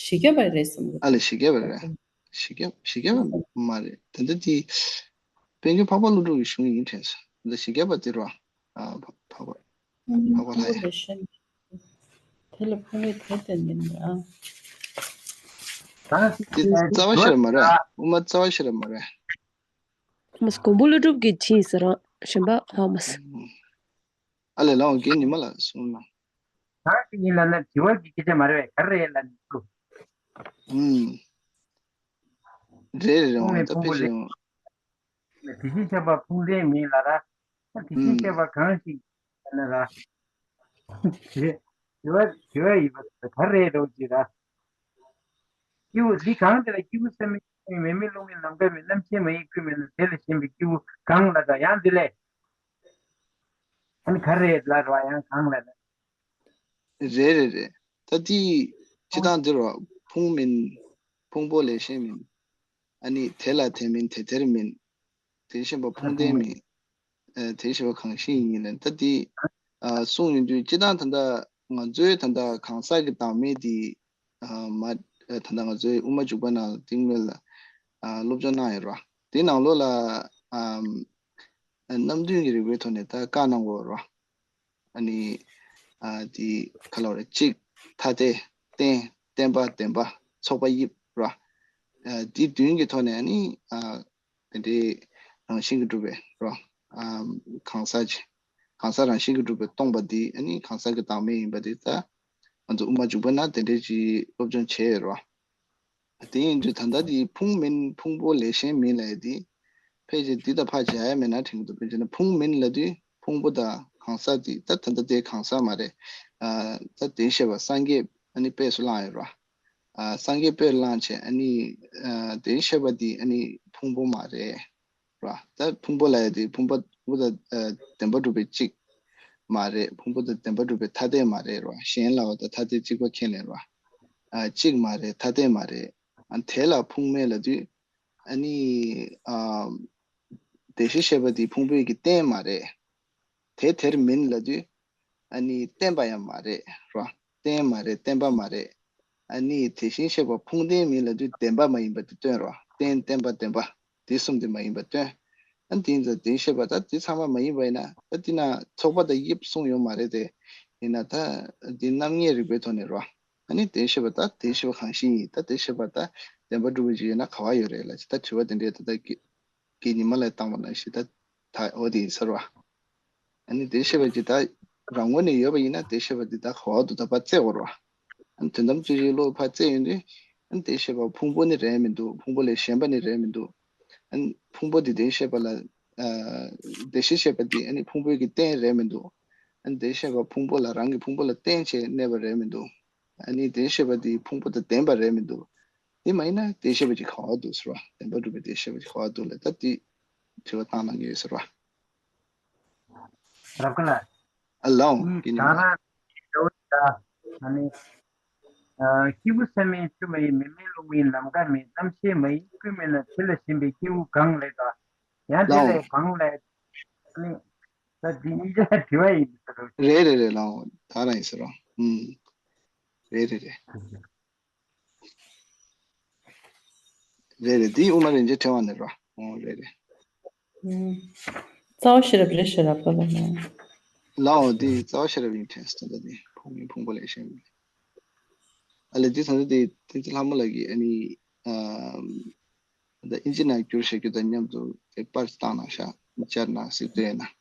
ཞིག་རྒྱབ་པ་རེད་བསམ་གི། ཨ་ལས་ཞིག་རྒྱབ་པ་རེད། ཞིག་རྒྱབ་ཞིག་རྒྱབ་པ་མ་རེད་དེ་འདྲ་དེ། དཔལ་མགོན་འཕགས་པ་ཀླུ་སྒྲུབ་ཀྱི་གཞུང་ཡིན་དྲན་སོང་། འདི་ཞིག་རྒྱབ་པ་དེ་རོ། ཨ་འཕགས་པ། འཕགས་པ་ལྷ་ཡ། དེ་ལ་ཕུང་པོའི་དོན་དེ་མིན་ཨ། དེ་རྩ་བ་ཤེས་ར་མ་རེད། དབུ་མ་རྩ་བ་ཤེས་ར་མ་རེད། མ་མགོན་པོ་ཀླུ་སྒྲུབ་ཀྱི་ཕྱིས་སུ་རང་གཞན་པ་ཧ་མ་སི། ཨ་ལས་ལའོ་རྒན་ཉི་མ་ལགས་གསུངས་ན། གང་ཞིག་ཡིན་ལབ་ན་དྲི་བ་གི་སྐད་ཆ་མ་རེད་པས་ག་རེ་རེད་ལབ་ནས་ཞུ། ཨུམ། རེད་རེད་རེད་འོང་ད་ཕེབས་ཤིང་། དེ་བཞིན་གཤེགས་པ་ཕུང་ལྡན་མིན་ལ་ར། དེ་བཞིན་གཤེགས་པ་གང་ཞིག་ལབ་ན་ར། དྲི་བ་དྲི་བ་ཡིན་པ་ག་རེ་རེད་འོ་ཅི་ར། སྐྱེས་བུ་འདི་གང་དེ་ལ་སྐྱེས་བུ་སེམས་མེད་མེ་མེ་རླུང་མེ་ནམ་མཁའ་མེ་རྣམ་ཤེས་མ་ཡིན་ཀུན་མེད་ན་དེ་ལས་གཞན་པའི་སྐྱེས་བུ་གང་ལ་དང་ཡང་དེ་ལས། ཨ་ནི་ག་རེ་ལ་ར་ཡང་གང་ལ་ལ། རེད་རེད་རེད། ད་དེ་སྤྱི་བཏང་འདིར་བ་ཕུང་མིན། ཕུང་པོ་ལས་གཞན་མིན། ཨ་ནི་དེ་ལ་དེ་མིན་དེ་དེར་མིན། དེ་བཞིན་པ་ཕུང་ལྡན་མིན། ཨ་དེ་བཞིན་པ་གང་ཞིག་ཡིན་ལ་ད་དེ་ཨ་གསུངས་ཡོང་དུས་སྤྱི་བཏང་ད་ལྟ་ང་ཚོའི་ད་ལྟ་གང་ཟག་གི་བདག་མེད་དེ་ཨ་མ་ད་ལྟ་ང་ཚོའི་དབུ་མ་འཇུག་པ་ནང་རྟིང་མེད་ལ་ཨ་སློབ་སྦྱོང་གནང་ཡོད་ར། དེ་ནང་ལོགས་ལ་ཨ་རྣམ་བདུན་གྱི་རིགས་པའི་ཐོག་ནས་ད་བཀའ་གནང་དགོས་ར། ཨ་ནི། ཨ་དེ་ག་ལ་རེད་གཅིག་ཐ་དད་རྟེན་བརྟེན་པ་བདེན་པ་ཚོགས་པ་དབྱིབས་ར། ཨ་དེ་བདུན་གྱི་ཐོག་ནས་ཨ་ནི་ཨ་དེ་འདྲའི་རང་བཞིན་གྱིས་གྲུབ་པའི་ར། ཨ་གང་ཟག་ཅིག་གང་ཟག་རང་བཞིན་གྱིས་གྲུབ་པའི་སྟོང་པ་འདི་ཨ་ནི་གང་ཟག་གི་བདག་མེད་ཡིན་པ་འདི་ད་ང་ཚོ་དབུ་མ་འཇུག་པ་ན་དེ་འདྲའི་ཅིག་སློབ་སྦྱོང་བྱས་ཡོད་ར། དེ་ཡིན་དུས་ད་ལྟ་འདི་ཕུང་མིན་ཕུང་པོ་ལས་གཞན་མིན་ལབ་ཡ་འདི། ཕལ་ཆེར་འདི་དང་ཕར་སྦྱར་ཡ་མེད་ན་དྲན་གྱི་འདུག་ཕལ་ཆེར་ན་ཕུང་མིན་ལབ་དུས་ཕུང་པོ་དང་གང་ཟག་འདི་ད་ད་ལྟ་དེ་གང་ཟག་མ་རེད། ཨ་ད་དེ་བཤད་པ་སངས་རྒྱས་ཨ་ནི་དཔེ་སུ་བླངས་ཡོད་ར། ཨ་སངས་རྒྱས་དཔེར་བླངས་བྱས་ཨ་ནི་ཨ་དེ་བཤད་པ་འདི་ཨ་ནི་ཕུང་པོ་མ་རེད། ར། ད་ཕུང་པོ་ལ་ཡ་དེ་ཕུང་པོ་ཕུང་པོ་དང་ཨ་བདེན་པ་གྲུབ་པའི་གཅིག་མ་རེད། ཕུང་པོ་དང་བདེན་པ་གྲུབ་པའི་ཐ་དད་མ་རེད་ར། གཞན་ལ་བ་དང་ཐ་དད་གཅིག་པ་ཁས་ལེན་ར། ཨ་གཅིག་མ་རེད། ཐ་དད་མ་རེད། ཨ་དེ་ལ་ཕུང་མེད་ལབ་དུས་ཨ་ནི་ཨ་དེ་བཞིན་གཤེགས་པ་དེ་ཕུང་པོའི་གི་རྟེན་མ་རེད། དེ་དེར་མིན་ལབ་དུས་ཨ་ནི་བརྟེན་པ་ཡང་མ་རེད་ར། རྟེན་མ་རེད། བརྟེན་པ་མ་རེད། ཨ་ནི་དེ་བཞིན་གཤེགས་པ་ཕུང་རྟེན་མིན་ལབ་དུས་བདེན་པ་མ་ཡིན་པ་དེ་སྟོན་རོགས། རྟེན་བརྟེན་པ་བདེན་པ་དེ་གསུམ་དེ་མ་ཡིན་པ་སྟོན། ཨ་ནི་དེ་ཡིན་ཙང་དེ་བཤད་པ་ད་དེ་ཚང་མ་མ་ཡིན་པ་ཡིན་ན་ད་དེ་ན་ཚོགས་པ་དང་དབྱིབས་གསུངས་ཡོད་མ་རེད་དེ། ཡིན་ན་ད་དེ་རྣམ་ངེས་རིག་པའི་ཐོག་ནས་རོགས། ཨ་ནི་དེ་བཤད་པ་ད་དེ་བཤད་པ་གང་ཞིག་ཡིན། ད་དེ་བཤད་པ་ད་བདེན་པ་གྲུབ་པ་ཅིག་ཡོད་ན་ག་བ་ཡོད་རེད་ལ་ད་དྲི་བ་དེ་འདྲས་ད་ད་གི་ཉི་མ་ལ་བཏང་བ་ནང་བཞིན་ད་ད་འོ་དེ་ཡིན་ཟེར་བ། ཨ་ནི་དེ་བཤད་པ་ཅིག་ད་རང་ངོས་ནས་ཡོད་པ་ཡིན་ན་དེ་བཤད་པ་འདི་ད་ག་བ་དུ་ད་ཕར་བཙལ་དགོས་རེད་བ། ཨ་ནི་དོན་དམ་དཔྱོད་བྱེད་བློ་ཕར་བཙལ་ཡོང་དུས་ཨ་ནི་དེ་བཤད་པ་ཕུང་པོ་ནི་རེད་མི་འདུག་ཕུང་པོ་ལས་གཞན་པ་ནི་རེད་མི་འདུག་ཨ་ནི་ཕུང་པོ་འདི་དེ་བཤད་པ་ལ་ཨ་དེ་བཞིན་གཤེགས་པ་འདི་ཨ་ནི་ཕུང་པོའི་གི་རྟེན་རེད་མི་འདུག་ཨ་ནི་དེ་བཤད་པ་ཕུང་པོ་ལ་རང་གི་ཕུང་པོ་ལ་བརྟེན་བྱས་གནས་པ་རེད་མི་འདུག་ཨ་ནི་དེ་བཤད་པ་འདི་ཕུང་པོ་དང་ལྡན་པ་རེད་མི་འདུག་དེ་མ་ཡིན་ན་དེ་བཤད་པ་ཅིག་ག་བ་འདུག་ཟེར་བ། བདེན་པ་གྲུབ་པའི་དེ་བཤད་པ་ཅིག་ག་བ་འདུག་ལ་ད་དེ་དྲི་བ་བཏང་གནང་གི་ཡོད་ཟེར་བ། རབ་ཁ་ལ། ཨ་ལའོ་ཡིན་གི་ཉི་ད་མ། རང་འདྲ་བོ་ད། ཨ་ནི། ཨ་སྐྱེས་བུ་སེམས་མེད་ཆུ་མ་ཡིན། མི་མེད་རླུང་མ་ཡིན། ནམ་མཁའ་མེད། རྣམ་ཤེས་མ་ཡིན། ཀུན་མེད་ན་དེ་ལ་ཞེན་པའི་སྐྱེས་བུ་གང་ལས་དང་། ཡང་དེ་ལའོ། ལས་གང་ལས། ཨ་ནི། ད་འདི་གཉིས་ཀ་དྲི་བ་ཡིན་ཟེར་རོ། རེད་རེད་རེད་ལའོ། ད་རང་ཡིན་ཟེར་རོ། ཨུམ། རེད་རེད་རེད། རེད་རེད། འདི་དབུ་མ་རིན་ཆེན་ཕྲེང་བ་ནས་རོ། ཨོ་རེད་རེད། ཨུམ། རྩ་བ་ཤེས་རབ་རེད་ཤེས་རབ་པ་ལ་ནི། ལའོ་འདི་རྩ་བ་ཤེས་རབ་ཡིན་དྲན་སོང་ད་འདི་ཕུང་པོ་ཕུང་པོ་ལས་གཞན་མིན། ཨ་ལས་འདི་ད་ལྟ་འདི་བསྟན་འཛིན་ལྷ་མོ་ལགས་ཀྱིས་ཨ་ནི་ཨམ། ད་ཨིན་ཇི་ནང་བསྒྱུར་བྱ་རྒྱུ་དང་མཉམ་དུ་དེ་པར་བཏང་གནང་ཤག་བཅར་གནང་སྲིད་དོན་ཡིན་ན།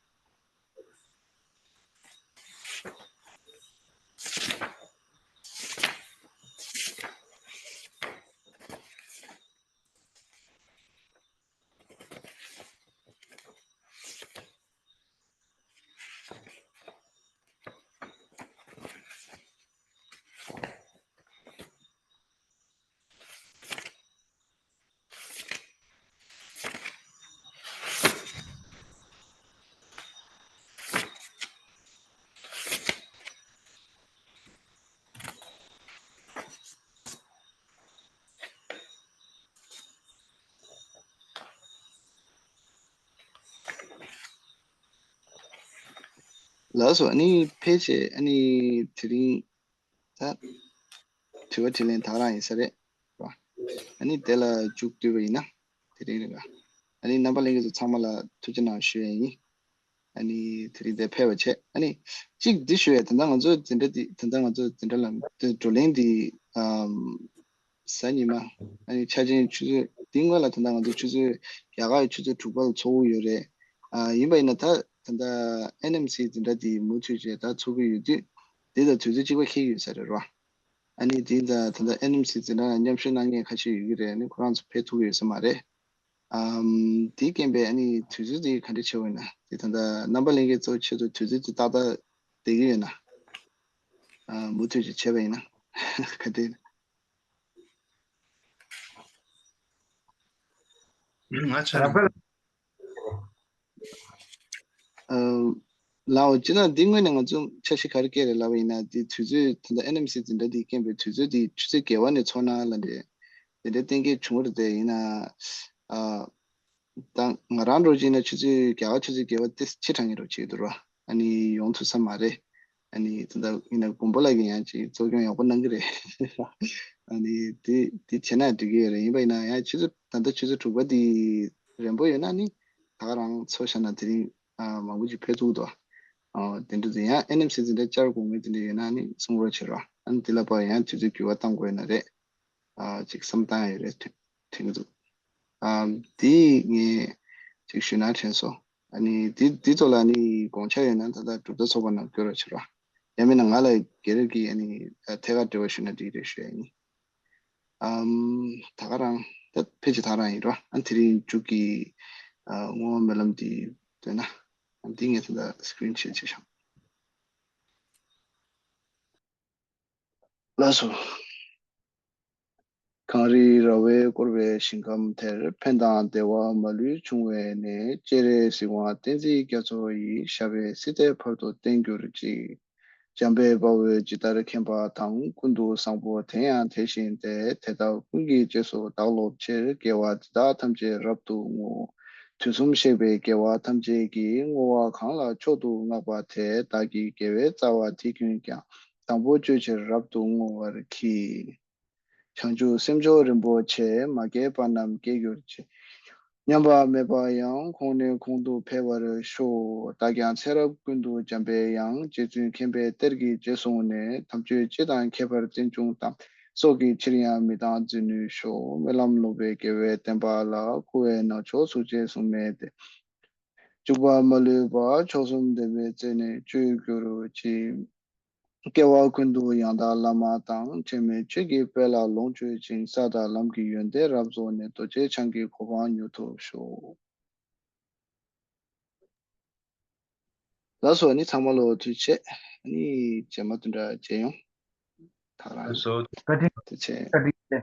ལགས་སོ། ཨ་ནི་ཕལ་ཆེར་ཨ་ནི་དེ་རིང་ད་དྲི་བ་དྲིས་ལན་ད་ག་རང་ཡིན་ས་རེད། ཨ་ནི་དེ་ལ་མཇུག་བསྡུས་པ་ཡིན་ན་དེ་རིང་རེད་པ། ཨ་ནི་རྣམ་པ་ལྷན་རྒྱས་ཚོ་ཚང་མ་ལ་ཐུགས་རྗེ་གནང་ཞུ་ཡ་ཡིན། ཨ་ནི་དེ་རིང་འདིར་ཕེབས་པ་བྱས། ཨ་ནི་གཅིག་འདི་ཞུ་ཡ། ད་ལྟ་ང་ཚོ་འཛིན་གྲྭ་འདི་ད་ལྟ་ང་ཚོ་འཛིན་གྲྭ་ལ་འདི་བགྲོ་གླེང་འདི་ཨམ། གཟའ་ཉི་མ། ཨ་ནི་འཆར་ཅན་ཆུ་ཚོད་འདི་སྔོན་ལ་ད་ལྟ་ང་ཚོ་ཆུ་ཚོད་རྒྱ་གར་ཆུ་ཚོད་དྲུག་པ་ལ་ཚོགས་ཀྱི་ཡོད་རེད། ཨ་ཡིན་པ་ཡིན་ན་ད་ད་ལྟ་ཨེན་ཨེམ་སི་འཛིན་གྲྭ་འདི་མུ་མཐུད་བྱས་ད་ཚོགས་ཀྱི་ཡོད་དུས་འདི་དང་དུས་ཚོད་གཅིག་པ་འཁེལ་གྱི་ཡོད་ས་རེད་རོ། ཨ་ནི་འདི་ད་ད་ལྟ་ཨེན་ཨེམ་སི་འཛིན་གྲྭ་ལ་མཉམ་ཞུགས་གནང་མཁན་ཁ་ཤས་ཡོད་ཀྱི་རེད། ཨ་ནི་ཁོ་རང་ཚོ་ཕེབས་ཐུབ་ཀྱི་ཡོད་ས་མ་རེད། ཨམ། དེའི་རྐྱེན་པས་ཨ་ནི་དུས་ཚོད་དེ་ག་འདྲ་བྱེད་དགོས་ན་དེ་ད་ལྟ་རྣམ་པ་ལྷན་རྒྱས་ཚོ་ཆེད་དུ་དུས་ཚོད་དེ་ཏག་ཏག་བསྡད་ཀྱི་ཡོད་ན། ཨ་མུ་མཐུད་ཅིག་བྱས་པ་ཡིན་ན་ག་འདྲ་ཡིན། ང་ཆ་ར་ལའོ་སྤྱིར་ན་འདི་སྔོན་ནས་ང་ཚོ་འཆར་གཞི་ག་རེ་བཀལ་རེད་ལབ་པ་ཡིན་ན། འདི་དུས་ཚོད་ད་ལྟ་ཨེན་ཨེམ་སི་འཛིན་གྲྭ་འདིའི་རྐྱེན་པས་དུས་ཚོད་འདི་ཆུ་ཚོད་བརྒྱད་པ་ནས་ཚོགས་གནང་ལབ་ནས་དེ་འདྲའི་གཏན་འཁེལ་བྱུང་བ་རེད། དེ་ཡིན་ན་ཨ་ད་ང་རང་འདྲ་བོ་ཅིག་ཡིན་ན་ཆུ་ཚོད་བརྒྱད་པ་ཆུ་ཚོད་བརྒྱད་པ་དེ་ཕྱི་དྲགས་ངེས་རོགས་བྱེད་འདུག་ར། ཨ་ནི་ཡོང་ཐུབ་ས་མ་རེད། ཨ་ནི་ད་ལྟ་ཡིན་ན་མགོན་པོ་ལགས་ཀྱིས་ཡང་ཅིག་གཙོ་སྐྱོང་ཡག་པོ་གནང་གི་རེད། ཨ་ནི་དེ་དེ་བྱས་ན་འགྲིག་གི་ཡོད་རེད། ཡིན་པ་ཡིན་ན་ཡང་ཆུ་ཚོད་ད་ལྟ་ཆུ་ཚོད་དྲུག་པ་འདི་རན་པོ་ཡོད་ན་ནི་ད་ག་རང་ཚོ་བཞག་ན་དེ་རིང་ཨ་མང་པོ་ཅིག་ཕེབས་ཐུབ་འདུག་ཨ་དེ་འདྲ་དུ་ཡང་ཨེན་ཨེམ་སི་འཛིན་གྲྭ་བཅར་དགོས་མཁན་དེ་འདྲ་ཡོད་ན་ནི་གསུང་རོགས་བྱེད་རོགས། ཨ་ནི་དེ་ལ་དཔག་ཡང་དུས་ཚོད་འགྱུར་བ་གཏང་དགོས་ན་རེད། ཨ་ཅིག་བསམ་བཏང་ཡ་ཡོད་རེད་དྲན་གྱི་འདུག་ཨ་དེ་ངས་ཅིག་ཞུ་ན་དྲན་སོང་། ཨ་ནི་དེ་དེ་ཚོ་ལ་ནི་དགོངས་འཆར་ཡོད་ན་ད་ལྟ་གྲུབ་མཐའ་ཚོགས་པ་ནང་བསྐྱོན་རོགས་བྱེད་རོགས། ཡང་མིན་ན་ང་ལ་སྒེར་གྱི་ཨ་ནི་ཐད་ཀར་འབྲེལ་བ་ཞུས་ན་འགྲིག་རེད་ཞུ་ཡ་ཡིན། ཨམ། ད་ག་རང་ད་ཕལ་ཆེར་ད་ག་རང་ཡིན་རོ། ཨ་དེ་རིང་མཇུག་གི་ཨ་བསྔོ་བ་སྨོན་ལམ་འདི་འདོན་ན། ཨ་འདི་ངས་ད་ལྟ་སི་ཀི་རིན་ཤེར་བྱས་ཤག་ལགས་སོ། གངས་རིའི་ར་བས་བསྐོར་བའི་ཞིང་ཁམས་དེར། ཕན་དང་བདེ་བ་མ་ལུས་འབྱུང་བའི་གནས། སྤྱན་རས་གཟིགས་དབང་བསྟན་འཛིན་རྒྱ་མཚོ་ཡི། ཞབས་པད་སྲིད་མཐའི་བར་དུ་བརྟན་གྱུར་ཅིག་འཇམ་དཔལ་དཔའ་བོས་ཇི་ལྟར་མཁྱེན་པ་དང་། ཀུན་ཏུ་བཟང་པོ་དེ་ཡང་དེ་བཞིན་ཏེ། དེ་དག་ཀུན་གྱི་རྗེས་སུ་བདག་སློབ་ཕྱིར། དགེ་བ་འདི་དག་ཐམས་ཅད་རབ་ཏུ་བསྔོ། དུས་གསུམ་གཤེགས་པའི་རྒྱལ་བ་ཐམས་ཅད་ཀྱིས། བསྔོ་བ་གང་ལ་མཆོག་ཏུ་བསྔགས་པ་དེ། བདག་གི་དགེ་བའི་རྩ་བ་དེ་ཀུན་ཀྱང་། དང་པོ་སྤྱོད་ཕྱིར་རབ་ཏུ་བསྔོ་བར་བགྱི། བྱང་ཆུབ་སེམས་མཆོག་རིན་པོ་ཆེ། མ་སྐྱེས་པ་རྣམས་སྐྱེ་གྱུར་ཅིག་ཉམས་པ་མེད་པ་ཡང་། གོང་ནས་གོང་དུ་འཕེལ་བར་ཤོག་བདག་ཀྱང་ཚེ་རབས་ཀུན་ཏུ་འཇམ་པའི་དབྱངས། རྗེ་བཙུན་མཁྱེན་པའི་གཏེར་གྱིས་རྗེས་བཟུང་ནས། དམ་ཆོས་སྤྱི་དང་ཁྱད་པར་རྩལ་འབྱུང་དང་། སྲོག་གི་ཕྱིར་ཡང་མི་གཏང་འཛིན་ནུས་ཤོག་སྨོན་ལམ་ལོག་པའི་དགེ་བའི་བསྟན་པ་ལ། འཁོར་བའི་ནག་ཕྱོགས་ཚུགས་ཆེན་བཟུང་མེད་དེ། འཇུག་པ་མ་ལུས་པ། མཆོག་གསུམ་བདེན་པའི་རྩེ་ནས་སྤྱོད་གྱུར་ཅིག་སྐྱེ་བ་ཀུན་ཏུ་ཡང་དག་བླ་མ་དང་། དྲན་མེད་ཆོས་ཀྱི་དཔལ་ལ་ལོངས་སྤྱོད་ཅིང་། ས་དང་ལམ་གྱི་ཡོན་ཏན་རབ་རྫོགས་ནས། རྡོ་རྗེ་འཆང་གི་གོ་འཕང་མྱུར་ཐོབ་ཤོག་ལགས་སོ། ཨ་ནི་ཚང་མ་ལོ་དུས་ཆེ། ཨ་ནི་རྗེས་མ་དུ་འདྲ་མཇལ་ཡོང་། ད་རང་ལགས་སོ། བཀའ་དྲིན། དུས་ཆེ། བཀའ་དྲིན་ཆེ།